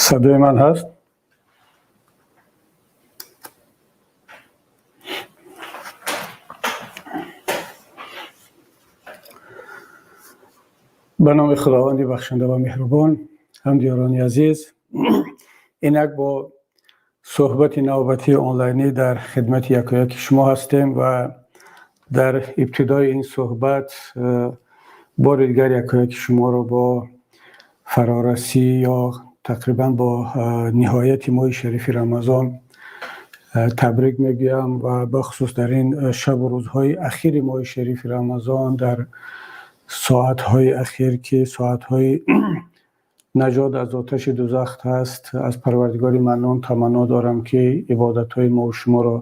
Садои ман ҳаст? Ба номи Худованди бахшанда ва меҳрубон, ҳамдиёрони азиз, инак бо суҳбати навбатии онлайнӣ дар хидмати якояки шумо ҳастем ва дар ибтидои ин суҳбат бори дигар якояки шуморо бо фарорасӣ ё тақрибан бо ниҳояти моҳи шарифи Рамазон табрик мегӯям ва бахусус дар ин шабу рӯзҳои ахири моҳи шарифи Рамазон, дар соатҳои ахир, ки соатҳои наҷот аз оташи дӯзах ҳаст, аз Парвардигори Маннон таманно дорам, ки ибодатҳои мо шуморо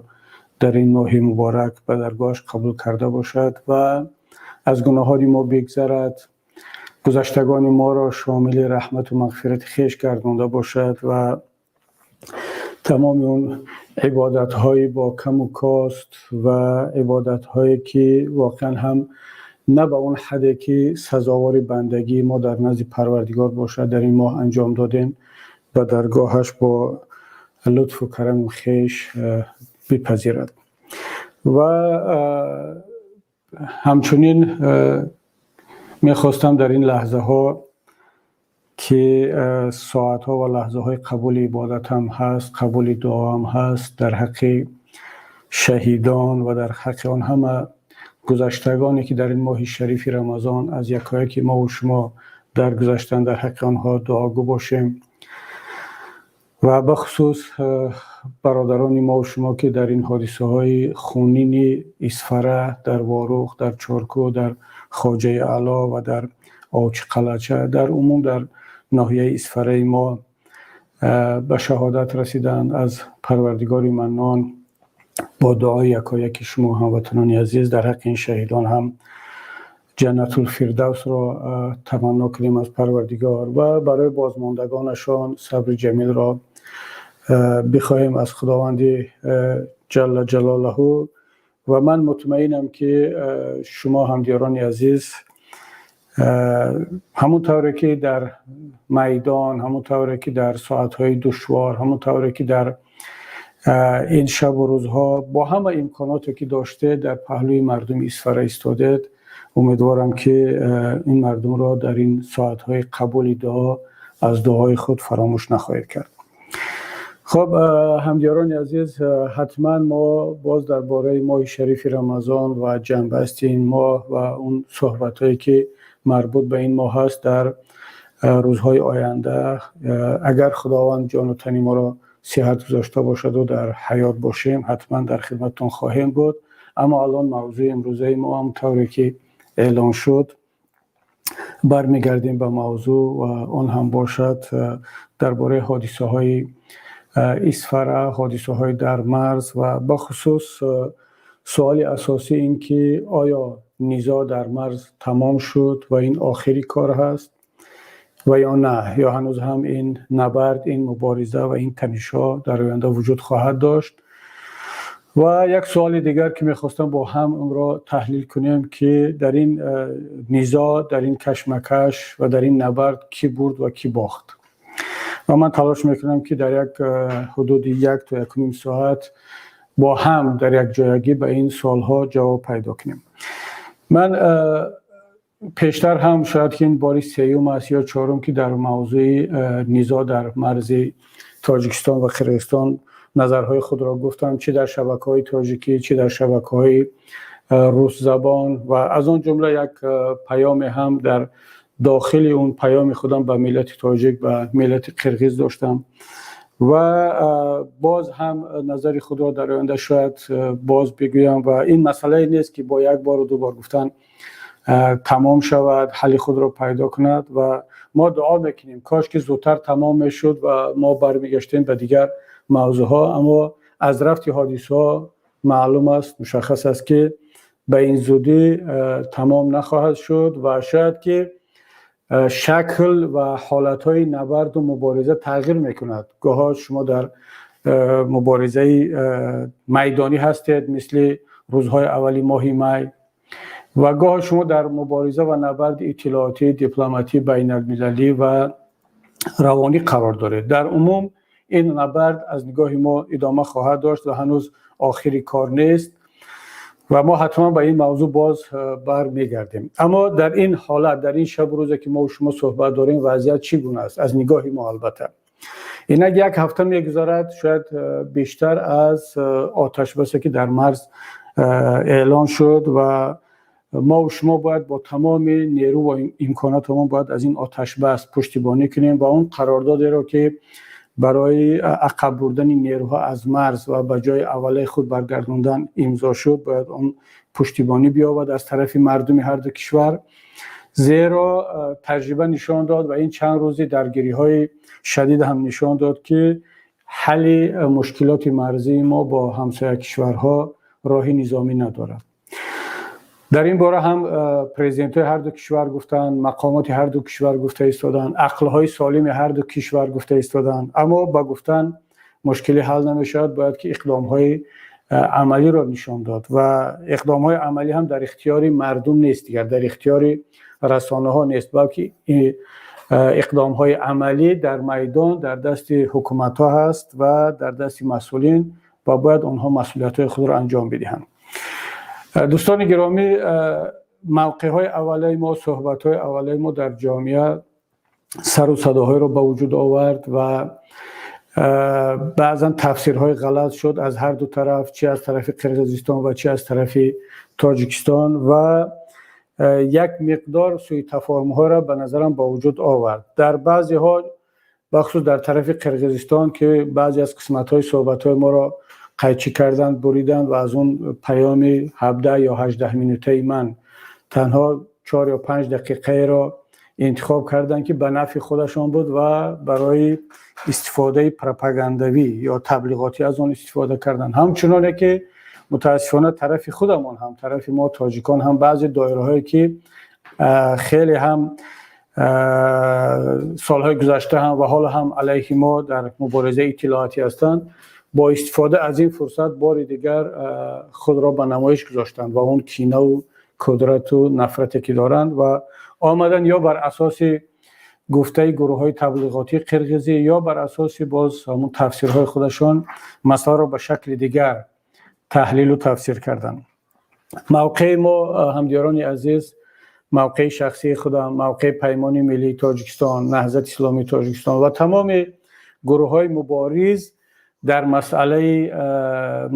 дар ин моҳи муборак ба даргоҳаш қабул карда бошад ва аз гуноҳони мо бигзарад, гузаштагони моро шомили раҳмату мағфирати хеш гардонда бошад ва тамоми он ибодатҳои бо каму кост ва ибодатҳое ки воқеан ҳам на ба он ҳадде ки сазовори бандагии мо дар назди Парвардигор бошад, дар ин моҳ анҷом додем, ба даргоҳаш бо лутфу караму хеш бипазирад. Ва ҳамчунин мехостам дар ин лаҳзаҳо, ки соатҳо ва лаҳзаҳои қабули ибодат ҳам ҳаст, қабули дуо ҳам ҳаст, дар ҳаққи шаҳидон ва дар ҳаққи он ҳама гузаштагоне ки дар ин моҳи шарифи Рамазон аз якояки мо ва шумо даргузаштанд, дар ҳаққи онҳо дуогӯ бошем ва бахусус бародарони мо ва шумо, ки дар ин ҳодисаҳои хунини Исфара, дар Ворух, дар Чоркӯ, дар Хоҷаи Аъло ва дар Овчиқалача, дар умум дар ноҳияи Исфараи мо ба шаҳодат расиданд, аз Парвардигори Маннон бо дуои якояки шумо, ҳамватанони азиз, дар ҳаққи ин шаҳидон ҳам Ҷаннатулфирдавсро таманно кунем аз Парвардигор ва барои бозмондагонашон сабри ҷамилро бихоҳем аз Худованди ҷалла ҷалолаҳу. Ва ман мутмаинам, ки шумо, ҳамдиёрони азиз, ҳамон тавре ки дар майдон, ҳамон тавре ки дар соатҳои душвор, ҳамон тавре ки дар ин шабу рӯзҳо бо ҳама имконоте ки доштед, дар паҳлӯи мардуми Исфара истодед, умедворам, ки ин мардумро дар ин соатҳои қабули дуо аз дуои худ фаромӯш нахоҳед кард. Хуб, ҳамдиёрони азиз, ҳатман мо боз дар бораи моҳи шарифи Рамазон ва ҷанбасти ин моҳ ва он суҳбатҳое ки марбут ба ин моҳ ҳаст, дар рӯзҳои оянда, агар Худованд ҷону тани моро сиҳат гузошта бошаду дар ҳаёт бошем, ҳатман дар хидматтон хоҳем буд. Аммо алон мавзӯи имрӯзаи мо ҳам, тавре ки эълон шуд, бармегардем ба мавзӯъ ва он ҳам бошад дар бораи ҳодисаҳои Исфара, ҳодисаҳои дар марз ва бахусус суоли асосӣ ин ки оё низоъ дар марз тамом шуд ва ин охири кор ҳаст ва ё на, ё ҳанӯз ҳам ин набард, ин мубориза ва ин танишҳо дар оянда вуҷуд хоҳад дошт. Ва як суоли дигар, ки мехостам бо ҳам онро таҳлил кунем, ки дар ин низоъ, дар ин кашмакаш ва дар ин набард кӣ бурд ва кӣ бохт. Ва ман талош мекунам, ки дар як ҳудуди 1 то 1.5 соат бо ҳам дар як ҷоягӣ ба ин суолҳо ҷавоб пайдо кунем. Ман пештар ҳам, шояд ки ин бори сеюм аст ё чорум, ки дар мавзӯи низоъ дар марзи Тоҷикистон ва Қирғизистон назарҳои худро гуфтам, чӣ дар шабакаҳои тоҷикӣ, чӣ дар шабакаҳои русзабон ва аз он ҷумла як паёме ҳам дар дохили он паёми худам ба миллати тоҷик, ба миллати қирғиз доштам ва боз ҳам назари худро дар оянда шояд боз бигӯям. Ва ин масъалае нест, ки бо як бору ду бор гуфтан тамом шавад, ҳалли худро пайдо кунад. Ва мо дуо мекунем, кош ки зудтар тамом мешуд ва мо бармегаштем ба дигар мавзӯъҳо. Аммо аз рафти ҳодисаҳо маълум аст, мушаххас аст, ки ба ин зудӣ тамом нахоҳад шуд ва шояд ки шакл ва ҳолатҳои набарду мубориза тағйир мекунад. Гоҳо шумо дар муборизаи майдонӣ ҳастед, мисли рӯзҳои аввали моҳи май, ва гоҳо шумо дар мубориза ва набарди иттилоотӣ, дипломатӣ, байналмилалӣ ва равонӣ қарор доред. Дар умум ин набард аз нигоҳи мо идома хоҳад дошт ва ҳанӯз охири кор нест ва мо ҳатман ба ин мавзӯъ боз бармегардем. Аммо дар ин ҳолат, дар ин шабу рӯзе ки мо шумо суҳбат дорем, вазъият чӣ гуна аст аз нигоҳи мо? Албатта, инак як ҳафта мегузарад, шояд бештар, аз оташбасе ки дар марз эълон шуд ва мо шумо бояд бо тамоми нерӯ ва имконотамон бояд аз ин оташбас пуштибонӣ кунем ва он қарордодеро, ки барои ақаб бурдани нерӯҳо аз марз ва ба ҷои аввалаи худ баргардондан имзо шуд, бояд он пуштибонӣ биёбад аз тарафи мардуми ҳарду кишвар. Зеро таҷриба нишон дод ва ин чанд рӯзи даргириҳои шадид ҳам нишон дод, ки ҳалли мушкилоти марзии мо бо ҳамсоя кишварҳо роҳи низомӣ надорад. Дар ин бора ҳам президентҳои ҳарду кишвар гуфтанд, мақомоти ҳарду кишвар гуфта истоданд, ақлҳои солими ҳарду кишвар гуфта истоданд. Аммо ба гуфтан мушкилӣ ҳал намешавад, бояд ки иқдомҳои амалиро нишон дод ва иқдомҳои амалӣ ҳам дар ихтиёри мардум нест, дигар дар ихтиёри расонаҳо нест, балки иқдомҳои амалӣ дар майдон дар дасти ҳукуматҳо ҳаст ва дар дасти масъулин ва бояд онҳо масъулиятҳои худро анҷом бидиҳанд. Дӯстони гиромӣ, мавқеъҳои аввалаи мо, суҳбатҳои аввалаи мо дар ҷомеа сару садоҳоеро ба вуҷуд овард ва баъзан тафсирҳои ғалат шуд аз ҳар ду тараф, чи аз тарафи Қирғизистон ва чи аз тарафи Тоҷикистон, ва як миқдор сӯитафоҳумҳоро ба назарам ба вуҷуд овард дар баъзеҳо, бахусус дар тарафи Қирғизистон, ки баъзе аз қисматҳои суҳбатҳои моро қайчӣ карданд, буриданд ва аз он паёми 17 ё 18 минутаи ман танҳо 4 ё 5 дақиқаеро интихоб карданд, ки ба нафъи худашон буд, ва барои истифодаи пропагандавӣ ё таблиғотӣ аз он истифода карданд. Ҳамчуноне ки мутаассифона тарафи худамон ҳам, тарафи мо тоҷикон ҳам, баъзе доираҳое ки хеле ҳам солҳои гузашта ҳам ва ҳоло ҳам алайҳи мо дар муборизаи иттилоотӣ ҳастанд, бо истифода аз ин фурсат бори дигар худро ба намоиш гузоштанд ва он кинаву кудрату нафрате ки доранд ва омаданд, ё бар асоси гуфтаи гурӯҳҳои таблиғотии қирғизӣ, ё бар асоси боз ҳамун тафсирҳои худашон масъаларо ба шакли дигар таҳлилу тафсир карданд. Мавқеи мо, ҳамдиёрони азиз, мавқеи шахсии худам, мавқеи Паймони миллии Тоҷикистон, Наҳзати исломии Тоҷикистон ва тамоми гурӯҳҳои мубориз дар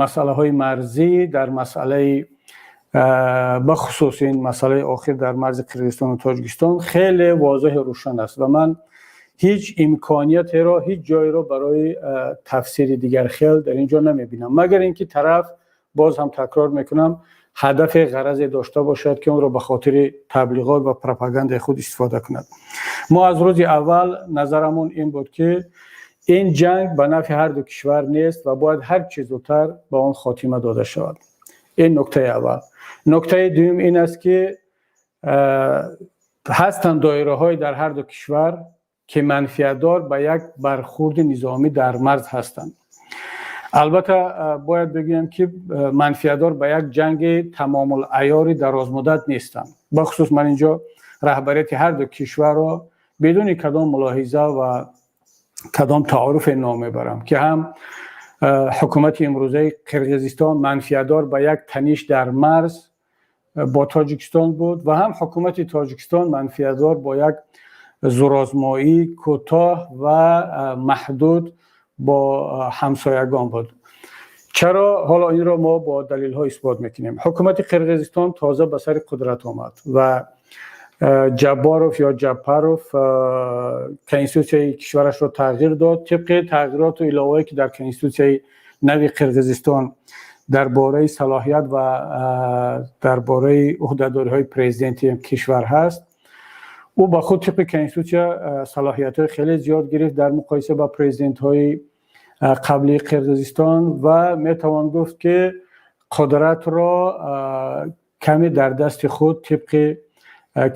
масъалаҳои марзӣ, дар масъалаи бахусус ин масъалаи охир дар марзи Қирғизистону Тоҷикистон хеле возеҳу рӯшан аст ва ман ҳеҷ имкониятеро, ҳеҷ ҷойеро барои тафсири дигархел дар ин ҷо намебинам, магар ин ки тараф, боз ҳам такрор мекунам, ҳадафе, ғаразе дошта бошад, ки онро ба хотири таблиғот ва пропагандаи худ истифода кунад. Мо аз рӯзи аввал назарамон ин буд, ки ин ҷанг ба нафъи ҳарду кишвар нест ва бояд ҳар чӣ зудтар ба он хотима дода шавад. Ин нуктаи аввал. Нуктаи дуюм ин аст, ки ҳастанд доираҳое дар ҳарду кишвар, ки манфиатдор ба як бархурди низомӣ дар марз ҳастанд. Албатта, бояд бигӯям, ки манфиатдор ба як ҷанги тамомулаёри дарозмуддат нестанд. Бахусус ман инҷо раҳбарияти ҳарду кишварро бидуни кадом мулоҳиза ва кадом таъоруфе ном мебарам, ки ҳам ҳукумати имрӯзаи Қирғизистон манфиатдор ба як таниш дар марз бо Тоҷикистон буд ва ҳам ҳукумати Тоҷикистон манфиатдор бо як зӯрозмоии кӯтоҳ ва маҳдуд бо ҳамсоягон буд. Чаро? Ҳоло инро мо бо далелҳо исбот мекунем. Ҳукумати Қирғизистон тоза ба сари қудрат омад ва Ҷабборов ё Ҷапаров конститутсияи кишварашро тағйир дод. Тибқи тағйироту иловаҳое, ки дар конститутсияи нави Қирғизистон дар бораи салоҳият ва дар бораи ӯҳдадориҳои президенти кишвар ҳаст, ӯ ба худ тибқи конститутсия салоҳиятҳои хеле зиёд гирифт дар муқоиса ба президентҳои қаблии Қирғизистон ва метавон гуфт, ки қудратро каме дар дасти худ тибқи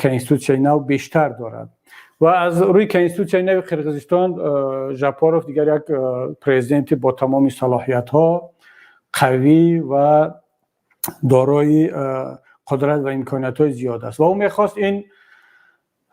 конститутсияи нав бештар дорад. Ва аз рӯи конститутсияи нави Қирғизистон Жапаров дигар як президенти бо тамоми салоҳиятҳо, қавӣ ва дорои қудрат ва имкониятҳои зиёд аст ва ӯ мехост ин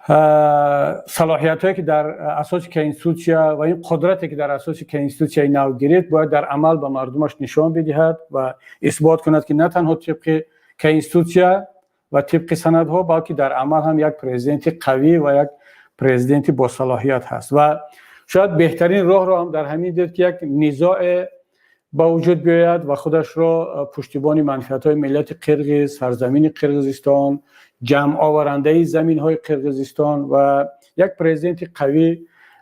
Салоҳиятҳое, ки дар асоси конститутсия, ва ин қудрате, ки дар асоси конститутсияи нав гирифт, бояд дар амал ба мардумаш нишон бидиҳад ва исбот кунад, ки на танҳо тибқи конститутсия ва тибқи санадҳо, балки дар амал ҳам як президенти қавӣ ва як президенти босалоҳият ҳаст. Ва шояд беҳтарин роҳро ҳам дар ҳамин дид, ки як низоъе ба вуҷуд биёяд ва худашро пуштибони манфиатҳои миллати қирғиз, сарзамини Қирғизистон, ҷамъоварандаи заминҳои Қирғизистон ва як президенти қавӣ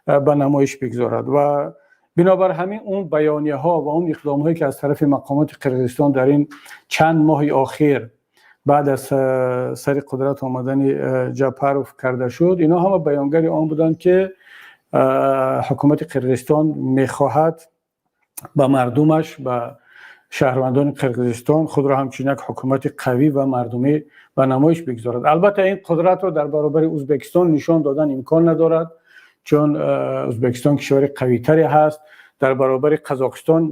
ба намоиш бигзорад. Ва бинобар ҳамин он баёнияҳо ва он иқдомҳое, ки аз тарафи мақомоти Қирғизистон дар ин чанд моҳи охир баъд аз сари қудрат омадани Ҷапаров карда шуд, инҳо ҳама баёнгари он буданд, ки ҳукумати Қирғизистон мехоҳад ба мардумаш, ба шаҳрвандони Қирғизистон худро ҳамчун як ҳукумати қавӣ ва мардумӣ ба намоиш бигзорад. Албатта, ин қудратро дар баробари Ӯзбекистон нишон додан имкон надорад, чун Ӯзбекистон кишвари қавитаре ҳаст. Дар баробари Қазоқистон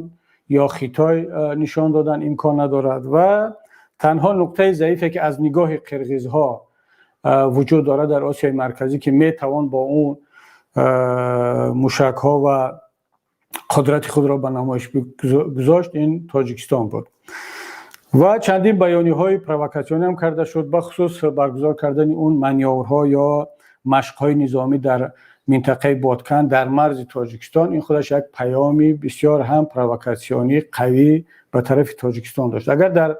ё Хитой нишон додан имкон надорад. Ва танҳо нуқтаи заифе, ки аз нигоҳи қирғизҳо вуҷуд дорад дар Осиёи Марказӣ, ки метавон бо он мушакҳо ва қудрати худро ба намоиш гузошт, ин Тоҷикистон буд. Ва чандин баёниҳои провокатсионӣ ҳам карда шуд, бахусус баргузор кардани он манёврҳо ё машқҳои низомӣ дар минтақаи Боткан, дар марзи Тоҷикистон. Ин худаш як паёми бисёр ҳам провокатсионӣ қавӣ ба тарафи Тоҷикистон дошт. Агар дар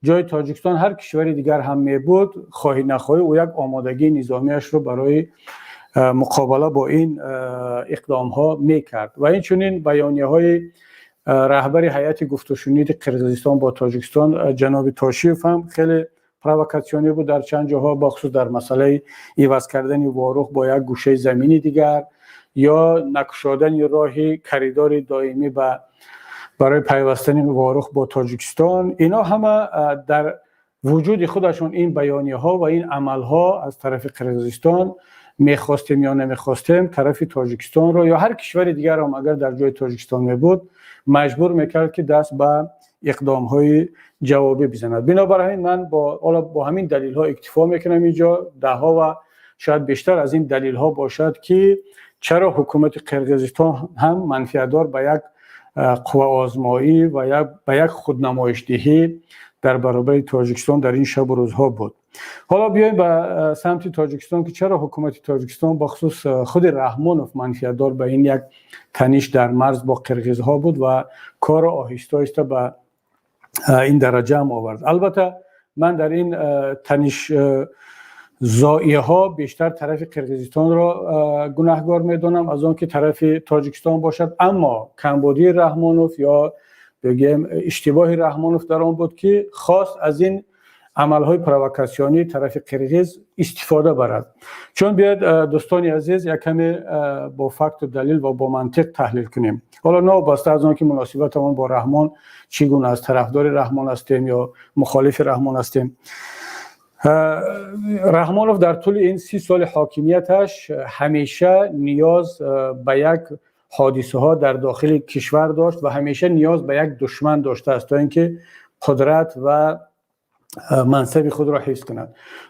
ҷои Тоҷикистон ҳар кишвари дигар ҳам мебуд, хоҳӣ нахоҳӣ, ӯ як омодагии низомиашро барои муқобала бо ин иқдомҳо мекард. Ва инчунин баёнияҳои раҳбари ҳайати гуфтушуниди Қирғизистон бо Тоҷикистон, ҷаноби Тошиев, ҳам хеле провокатсионӣ буд дар чанд ҷоҳо, бахусус дар масъалаи иваз кардани Ворух бо як гӯшаи замини дигар ё накушодани роҳи коридори доимӣ барои пайвастани Ворух бо Тоҷикистон. Инҳо ҳама дар вуҷуди худашон, ин баёнияҳо ва ин амалҳо аз тарафи Қирғизистон, мехостем ё намехостем, тарафи Тоҷикистонро ё ҳар кишвари дигарам, агар дар ҷои Тоҷикистон мебуд, маҷбур мекард, ки даст ба иқдомҳои ҷавобӣ бизанад. Бинобар ҳамин ман ҳоло бо ҳамин далелҳо иктифо мекунам. Инҷо даҳҳо ва шояд бештар аз ин далелҳо бошад, ки чаро ҳукумати Қирғизистон ҳам манфиатдор ба як қувваозмоӣ ва ба як худнамоишдиҳӣ дар баробари Тоҷикистон дар ин шабу рӯзҳо буд. Ҳоло биёем ба самти Тоҷикистон, ки чаро ҳукумати Тоҷикистон, бахусус худи Раҳмонов, манфиатдор ба ин як таниш дар марз бо қирғизҳо буд ва корро оҳиста оҳиста ба ин дараҷа ҳам овард. Албатта, ман дар ин таниш зоиҳо бештар тарафи Қирғизистонро гунаҳгор медонам, аз он ки тарафи Тоҷикистон бошад. Аммо камбудии Раҳмонов ё бигӯем иштибоҳи Раҳмонов дар он буд, ки хост аз ин амалҳои провокатсионии тарафи қирғиз истифода барад. Чун биёед, дӯстони азиз, як каме бо факту далил ва бо мантиқ таҳлил кунем. Ҳоло новобаста аз он ки муносибатамон бо Раҳмон чӣ гуна аст, тарафдори Раҳмон ҳастем ё мухолифи Раҳмон ҳастем, Раҳмонов дар тӯли ин 30 соли ҳокимияташ ҳамеша ниёз ба як ҳодисаҳо дар дохили кишвар дошт ва ҳамеша ниёз ба як душман доштааст, то ин ки қудрат ва мансаби худро ҳифз кунад.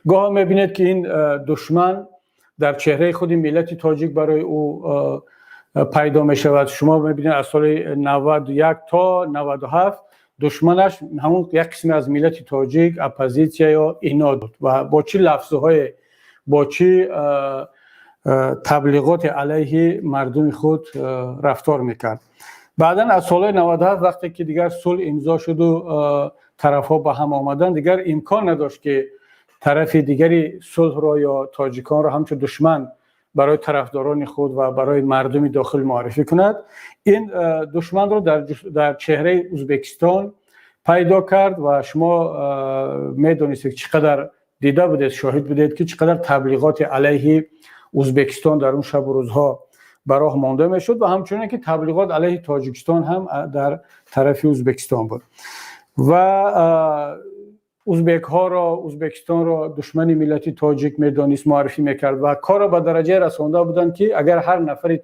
Гоҳо мебинед, ки ин душман дар чеҳраи худи миллати тоҷик барои ӯ пайдо мешавад. Шумо мебинед, аз соли 91 то 97 душманаш ҳамон як қисме аз миллати тоҷик, оппозитсия ё ино буд ва бо чӣ лафзҳое, бо чӣ таблиғоте алайҳи мардуми худ рафтор мекард. Баъдан аз солҳои 97, вақте ки дигар сулҳ имзо шуду тарафҳо ба ҳам омаданд, дигар имкон надошт, ки тарафи дигари сулҳро ё тоҷиконро ҳамчун душман барои тарафдорони худ ва барои мардуми дохил муаррифӣ кунад. Ин душманро дар чеҳраи Ӯзбекистон пайдо кард. Ва шумо медонистед, чӣ қадар дида будед, шоҳид будед, ки чӣ қадар таблиғоти алайҳи Ӯзбекистон дар он шабу рӯзҳо ба роҳ монда мешуд ва ҳамчунин ки таблиғот алайҳи Тоҷикистон ҳам дар тарафи Ӯзбекистон буд ва узбекҳоро, Ӯзбекистонро душмани миллати тоҷик медонист, муаррифӣ мекард. Ва корро ба дараҷае расонда буданд, ки агар ҳар нафари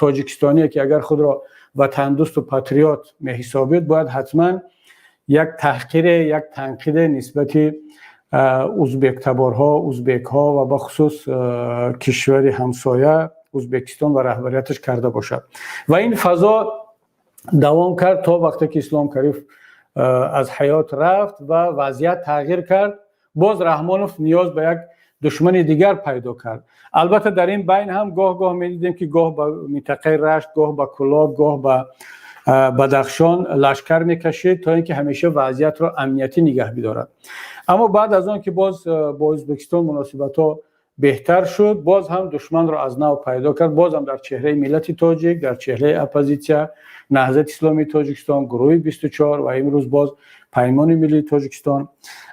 тоҷикистоние, ки агар худро ватандӯсту патриот меҳисобид, бояд ҳатман як таҳқире, як танқиде нисбати Узбектаборҳо, узбекҳо ва бахусус кишвари ҳамсоя Узбекистон ва раҳбарияташ карда бошад. Ва ин фазо давом кард, то вақте ки Ислом Каримов аз ҳаёт рафт ва вазъият тағйир кард. Боз Раҳмонов ниёз ба як душмани дигар пайдо кард. Албатта, дар ин байн ҳам гоҳ-гоҳ медидем, ки гоҳ ба минтақаи Рашт, гоҳ ба Кӯлоб, гоҳ ба Бадахшон лашкар мекашид, то ин ки ҳамеша вазъиятро амниятӣ нигаҳ бидорад. Аммо баъд аз он ки боз бо Ӯзбекистон муносибатҳо беҳтар шуд, боз ҳам душманро аз нав пайдо кард, боз ҳам дар чеҳраи миллати тоҷик, дар чеҳраи оппозитсия, Наҳзати исломии Тоҷикистон, гурӯҳи 24 ва имрӯз боз Паймони миллии Тоҷикистон.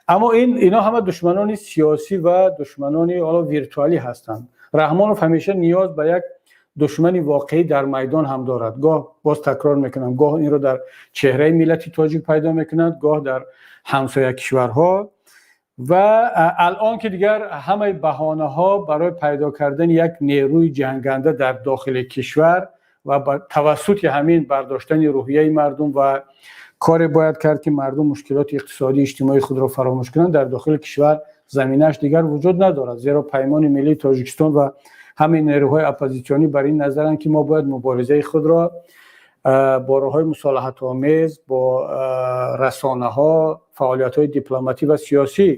Аммо ин ино ҳама душманони сиёсӣ ва душманони ҳоло виртуалӣ ҳастанд. Раҳмонов ҳамеша ниёз ба як душмани воқеӣ дар майдон ҳам дорад. Гоҳ, боз такрор мекунам, гоҳ инро дар чеҳраи миллати тоҷик пайдо мекунад, гоҳ дар ҳамсоя кишварҳо. Ва алон ки дигар ҳамаи баҳонаҳо барои пайдо кардани як нерӯи ҷанганда дар дохили кишвар ва тавассути ҳамин бардоштани рӯҳияи мардум ва коре бояд кард, ки мардум мушкилоти иқтисодӣ, иҷтимоии худро фаромӯш кунанд, дар дохили кишвар заминааш дигар вуҷуд надорад, зеро Паймони миллии Тоҷикистон ва ҳамаи нерӯҳои оппозитсионӣ бар ин назаранд, ки мо бояд муборизаи худро бо роҳҳои мусолиҳатомез, бо расонаҳо, фаъолиятҳои дипломатӣ ва сиёсӣ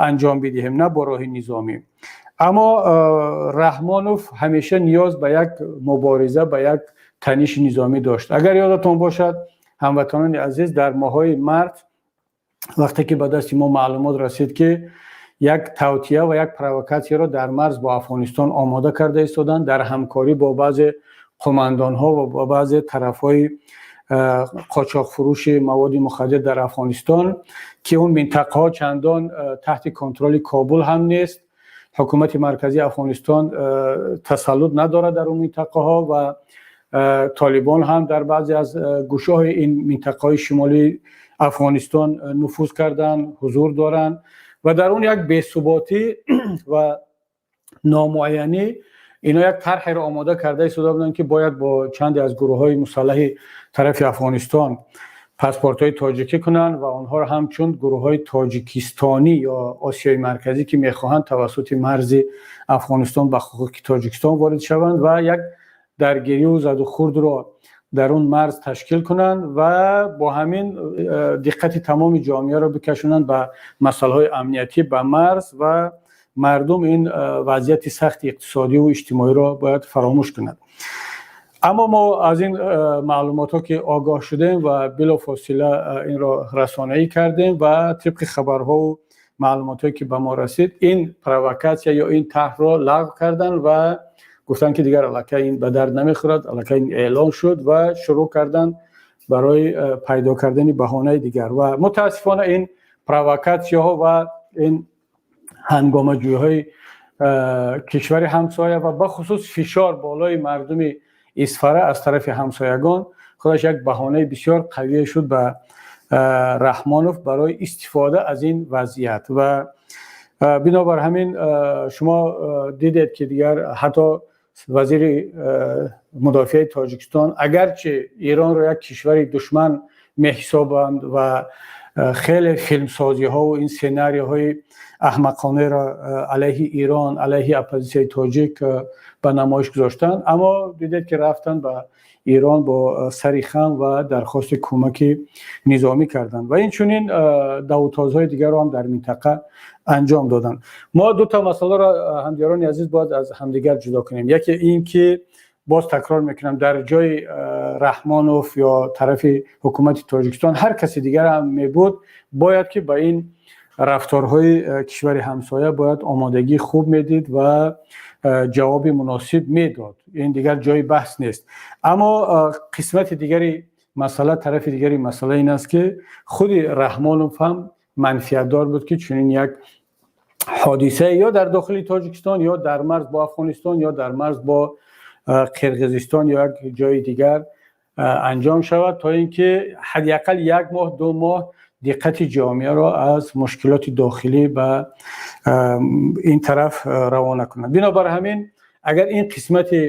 анҷом бидиҳем, на бо роҳи низомӣ. Аммо Раҳмонов ҳамеша ниёз ба як мубориза, ба як таниши низомӣ дошт. Агар ёдатон бошад, ҳамватанони азиз, дар моҳҳои март, вақте ки ба дасти мо маълумот расид, ки як тавтия ва як провокатсияро дар марз бо Афғонистон омода карда истоданд дар ҳамкорӣ бо баъзе қумандонҳо ва бо баъзе тарафҳои қочоқфурӯши маводи мухаддир дар Афғонистон, ки он минтақаҳо чандон таҳти контроли Кобул ҳам нест, ҳукумати марказии Афғонистон тасаллут надорад дар он минтақаҳо ва Толибон ҳам дар баъзе аз гӯшаҳои ин минтақаҳои шимолии Афғонистон нуфуз карданд, ҳузур доранд ва дар он як бесуботӣ ва номуайянӣ, ино як тарҳеро омода карда истода буданд, ки бояд бо чанде аз гурӯҳҳои мусаллаҳи тарафи Афғонистон паспортҳои тоҷикӣ кунанд ва онҳоро ҳамчун гурӯҳҳои тоҷикистонӣ ё Осиёи Марказӣ, ки мехоҳанд тавассути марзи Афғонистон ба хоки Тоҷикистон ворид шаванд ва як даргирию задухӯрдро дар он марз ташкил кунанд ва бо ҳамин диққати тамоми ҷомеаро бикашонанд ба масъалаҳои амниятӣ, ба марз, ва мардум ин вазъияти сахти иқтисодиву иҷтимоиро бояд фаромӯш кунад. Аммо мо аз ин маълумотҳо ки огоҳ шудем ва билофосила инро расонаӣ кардем ва тибқи хабарҳову маълумотҳое, ки ба мо расид, ин провокатсия ё ин тарҳро лағв карданд ва гуфтанд, ки дигар аллакай ин ба дард намехӯрад, аллакай ин эълон шуд, ва шурӯъ карданд барои пайдо кардани баҳонаи дигар. Ва мутаассифона, ин провокатсияҳо ва ин ҳангомаҷӯиҳои кишвари ҳамсоя ва бахусус фишор болои мардуми Исфара аз тарафи ҳамсоягон худаш як баҳонаи бисёр қавие шуд ба Раҳмонов барои истифода аз ин вазъият. Ва бинобар ҳамин шумо дидед, ки дигар ҳатто вазири мудофиаи Тоҷикистон, агарчи Иронро як кишвари душман меҳисобанд ва хеле филмсозиҳову ин сценарийҳои аҳмақонаро алайҳи Ирон, алайҳи оппозитсияи тоҷик ба намоиш гузоштанд, аммо дидед, ки рафтанд ба Ирон бо сари хам ва дархости кӯмаки низомӣ карданд ва инчунин давутозҳои дигарро ҳам дар минтақа анҷом доданд. Мо ду та масъаларо, ҳамдиёрони азиз, бояд аз ҳамдигар ҷудо кунем. Яке ин ки, боз такрор мекунам, дар ҷои Раҳмонов ё тарафи ҳукумати Тоҷикистон ҳар каси дигар ҳам мебуд, бояд ки ба ин рафторҳои кишвари ҳамсоя бояд омодагии хуб медид ва ҷавоби муносиб медод. Ин дигар ҷои баҳс нест. Аммо қисмати дигари масъала, тарафи дигари масъала ин аст, ки худи Раҳмонов ҳам манфиатдор буд, ки чунин як ҳодисае ё дар дохили Тоҷикистон, ё дар марз бо Афғонистон, ё дар марз бо Қирғизистон ё як ҷои дигар анҷом шавад, то ин ки ҳадди ақал як моҳ, 2 моҳ диққати ҷомеаро аз мушкилоти дохилӣ ба ин тараф равона кунад. Бинобар ҳамин, агар ин қисмати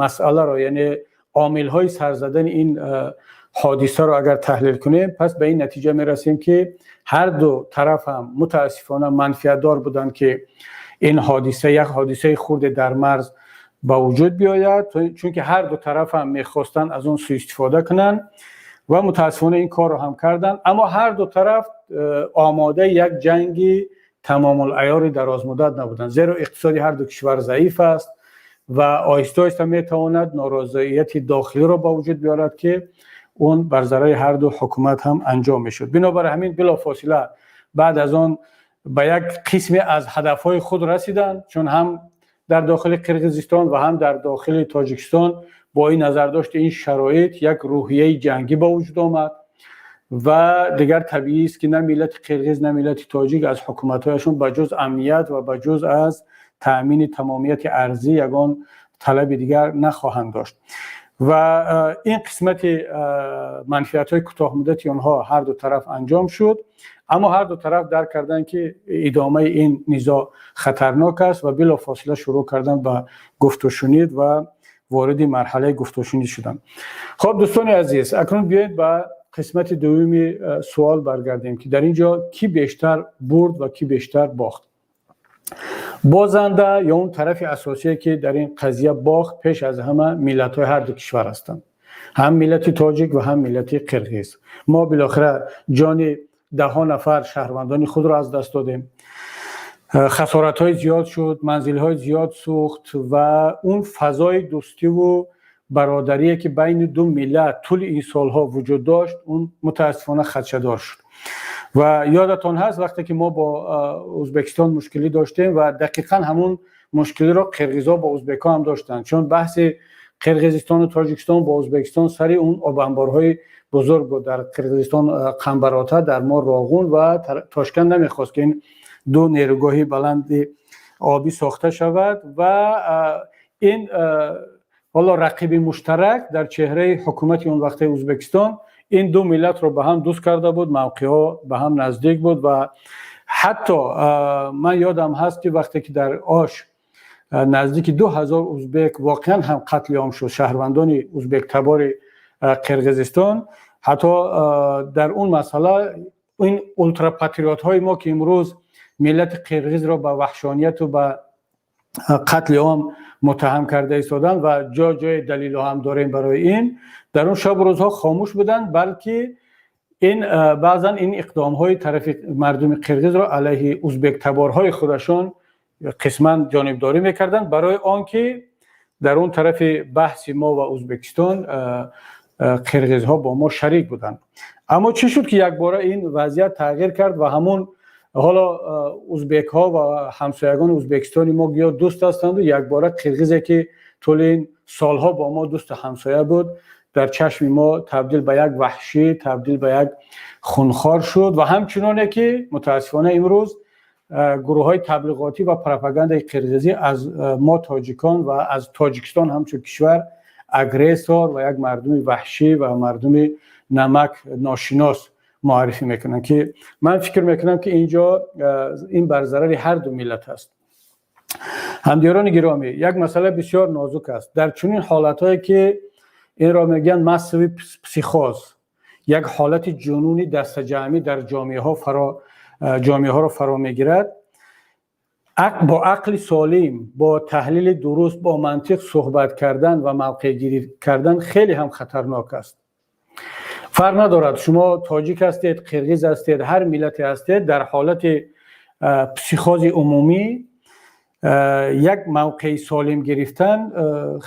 масъаларо, яъне омилҳои сар задани ин ҳодисаро агар таҳлил кунем, пас ба ин натиҷа мерасем, ки ҳар ду тараф ҳам мутаассифона манфиатдор буданд, ки ин ҳодиса, як ҳодисаи хурде дар марз ба вуҷуд биёяд, чунки ҳар ду тараф ҳам мехостанд аз он суистифода кунанд ва мутаассифона ин корро ҳам карданд. Аммо ҳар ду тараф омодаи як ҷанги тамомулаёри дарозмуддат набуданд, зеро иқтисоди ҳар ду кишвар заиф аст ва оҳиста оҳиста метавонад норозоияти дохилиро ба вуҷуд биёрад, ки он бар зарари ҳар ду ҳукумат ҳам анҷом мешуд. Бинобар ҳамин билофосила баъд аз он ба як қисме аз ҳадафҳои худ расиданд, чун ҳам дар дохили Қирғизистон ва ҳам дар дохили Тоҷикистон бо ин назардошти ин шароит як рӯҳияи ҷангӣ ба вуҷуд омад. Ва дигар табиист, ки на миллати қирғиз, на миллати тоҷик аз ҳукуматҳояшон ба ҷуз амният ва ба ҷуз аз таъмини тамомияти арзӣ ягон талаби дигар нахоҳанд дошт. Ва ин қисмати манфиатҳои кӯтоҳмуддати онҳо ҳар ду тараф анҷом шуд. Аммо ҳар ду тараф дарк карданд, ки идомаи ин низоъ хатарнок аст, ва билофосила шурӯъ карданд ба гуфтушунид ва вориди марҳалаи гуфтушунид шуданд. Хоб, дӯстони азиз, акнун биёед ба қисмати дуюми суол баргардем, ки дар ин ҷо кӣ бештар бурд ва кӣ бештар бохт. Бозанда ё он тарафи асосие, ки дар ин қазия бохт, пеш аз ҳама миллатҳои ҳар ду кишвар ҳастанд, ҳам миллати тоҷик ва ҳам миллати қирғиз. Мо билохира ҷони даҳҳо нафар шаҳрвандони худро аз даст додем, хасоратҳои зиёд шуд, манзилҳои зиёд сӯхт ва он фазои дӯстиву бародарие, ки байни ду миллат тӯли ин солҳо вуҷуд дошт, он мутаассифона хадшадор шуд. Ва ёдатон ҳаст, вақте ки мо бо Ӯзбекистон мушкилӣ доштем ва дақиқан ҳамун мушкилиро қирғизҳо бо ӯзбекҳо ҳам доштанд, чун баҳси Қирғизистону Тоҷикистон бо Ӯзбекистон сари он обанборҳои бузург буд. Дар Қирғизистон Қамбарота, дар мо Роғун, ва Тошканд намехост, ки ин ду нерӯгоҳи баланди обӣ сохта шавад. Ва ин ҳоло рақиби муштарак дар чеҳраи ҳукумати он вақтаи Ӯзбекистон ин ду миллатро ба ҳам дӯст карда буд, мавқеъҳо ба ҳам наздик буд. Ва ҳатто ман ёдам ҳаст, ки вақте ки дар Ош наздики 2000 узбек воқеан ҳам қатли ом шуд, шаҳрвандони узбектабори Қирғизистон, ҳатто дар он масъала ин ултрапатриотҳои мо, ки имрӯз миллати қирғизро ба ваҳшонияту ба қатли ом муттаҳам карда истоданд ва ҷо ҷои далелҳо ҳам дорем барои ин, дар он шабу рӯзҳо хомӯш буданд, балки ин баъзан ин иқдомҳои тарафи мардуми қирғизро алайҳи узбектаборҳои худашон қисман ҷонибдорӣ мекарданд, барои он ки дар он тарафи баҳси мо ва Ӯзбекистон қирғизҳо бо мо шарик буданд. Аммо чӣ шуд, ки якбора ин вазъият тағйир кард ва ҳамун ҳоло узбекҳо ва ҳамсоягони Ӯзбекистони мо гӯё дӯст ҳастанду якбора қирғизе, ки тӯли ин солҳо бо мо дӯсту ҳамсоя буд, дар чашми мо табдил ба як ваҳшӣ, табдил ба як хунхор шуд? Ва ҳамчуноне ки мутаассифона имрӯз гурӯҳҳои таблиғотӣ ва пропагандаи қирғизӣ аз мо тоҷикон ва аз Тоҷикистон ҳамчун кишвар агрессор ва як мардуми ваҳшӣ ва мардуми намак ношинос муаррифӣ мекунанд, ки ман фикр мекунам, ки инҷо ин бар зарари ҳар ду миллат аст. Ҳамдиёрони гиромӣ, як масъала бисёр нозук аст. Дар чунин ҳолатҳое, ки инро мегӯянд массовый психоз, як ҳолати ҷунуни дастаҷамъӣ дар ҷомеаҳоро фаро мегирад, бо ақли солим, бо таҳлили дуруст, бо мантиқ суҳбат кардан ва мавқеъгирӣ кардан хеле ҳам хатарнок аст. Фарқ надорад, шумо тоҷик ҳастед, қирғиз ҳастед, ҳар миллате ҳастед, дар ҳолати психози умумӣ як мавқеи солим гирифтан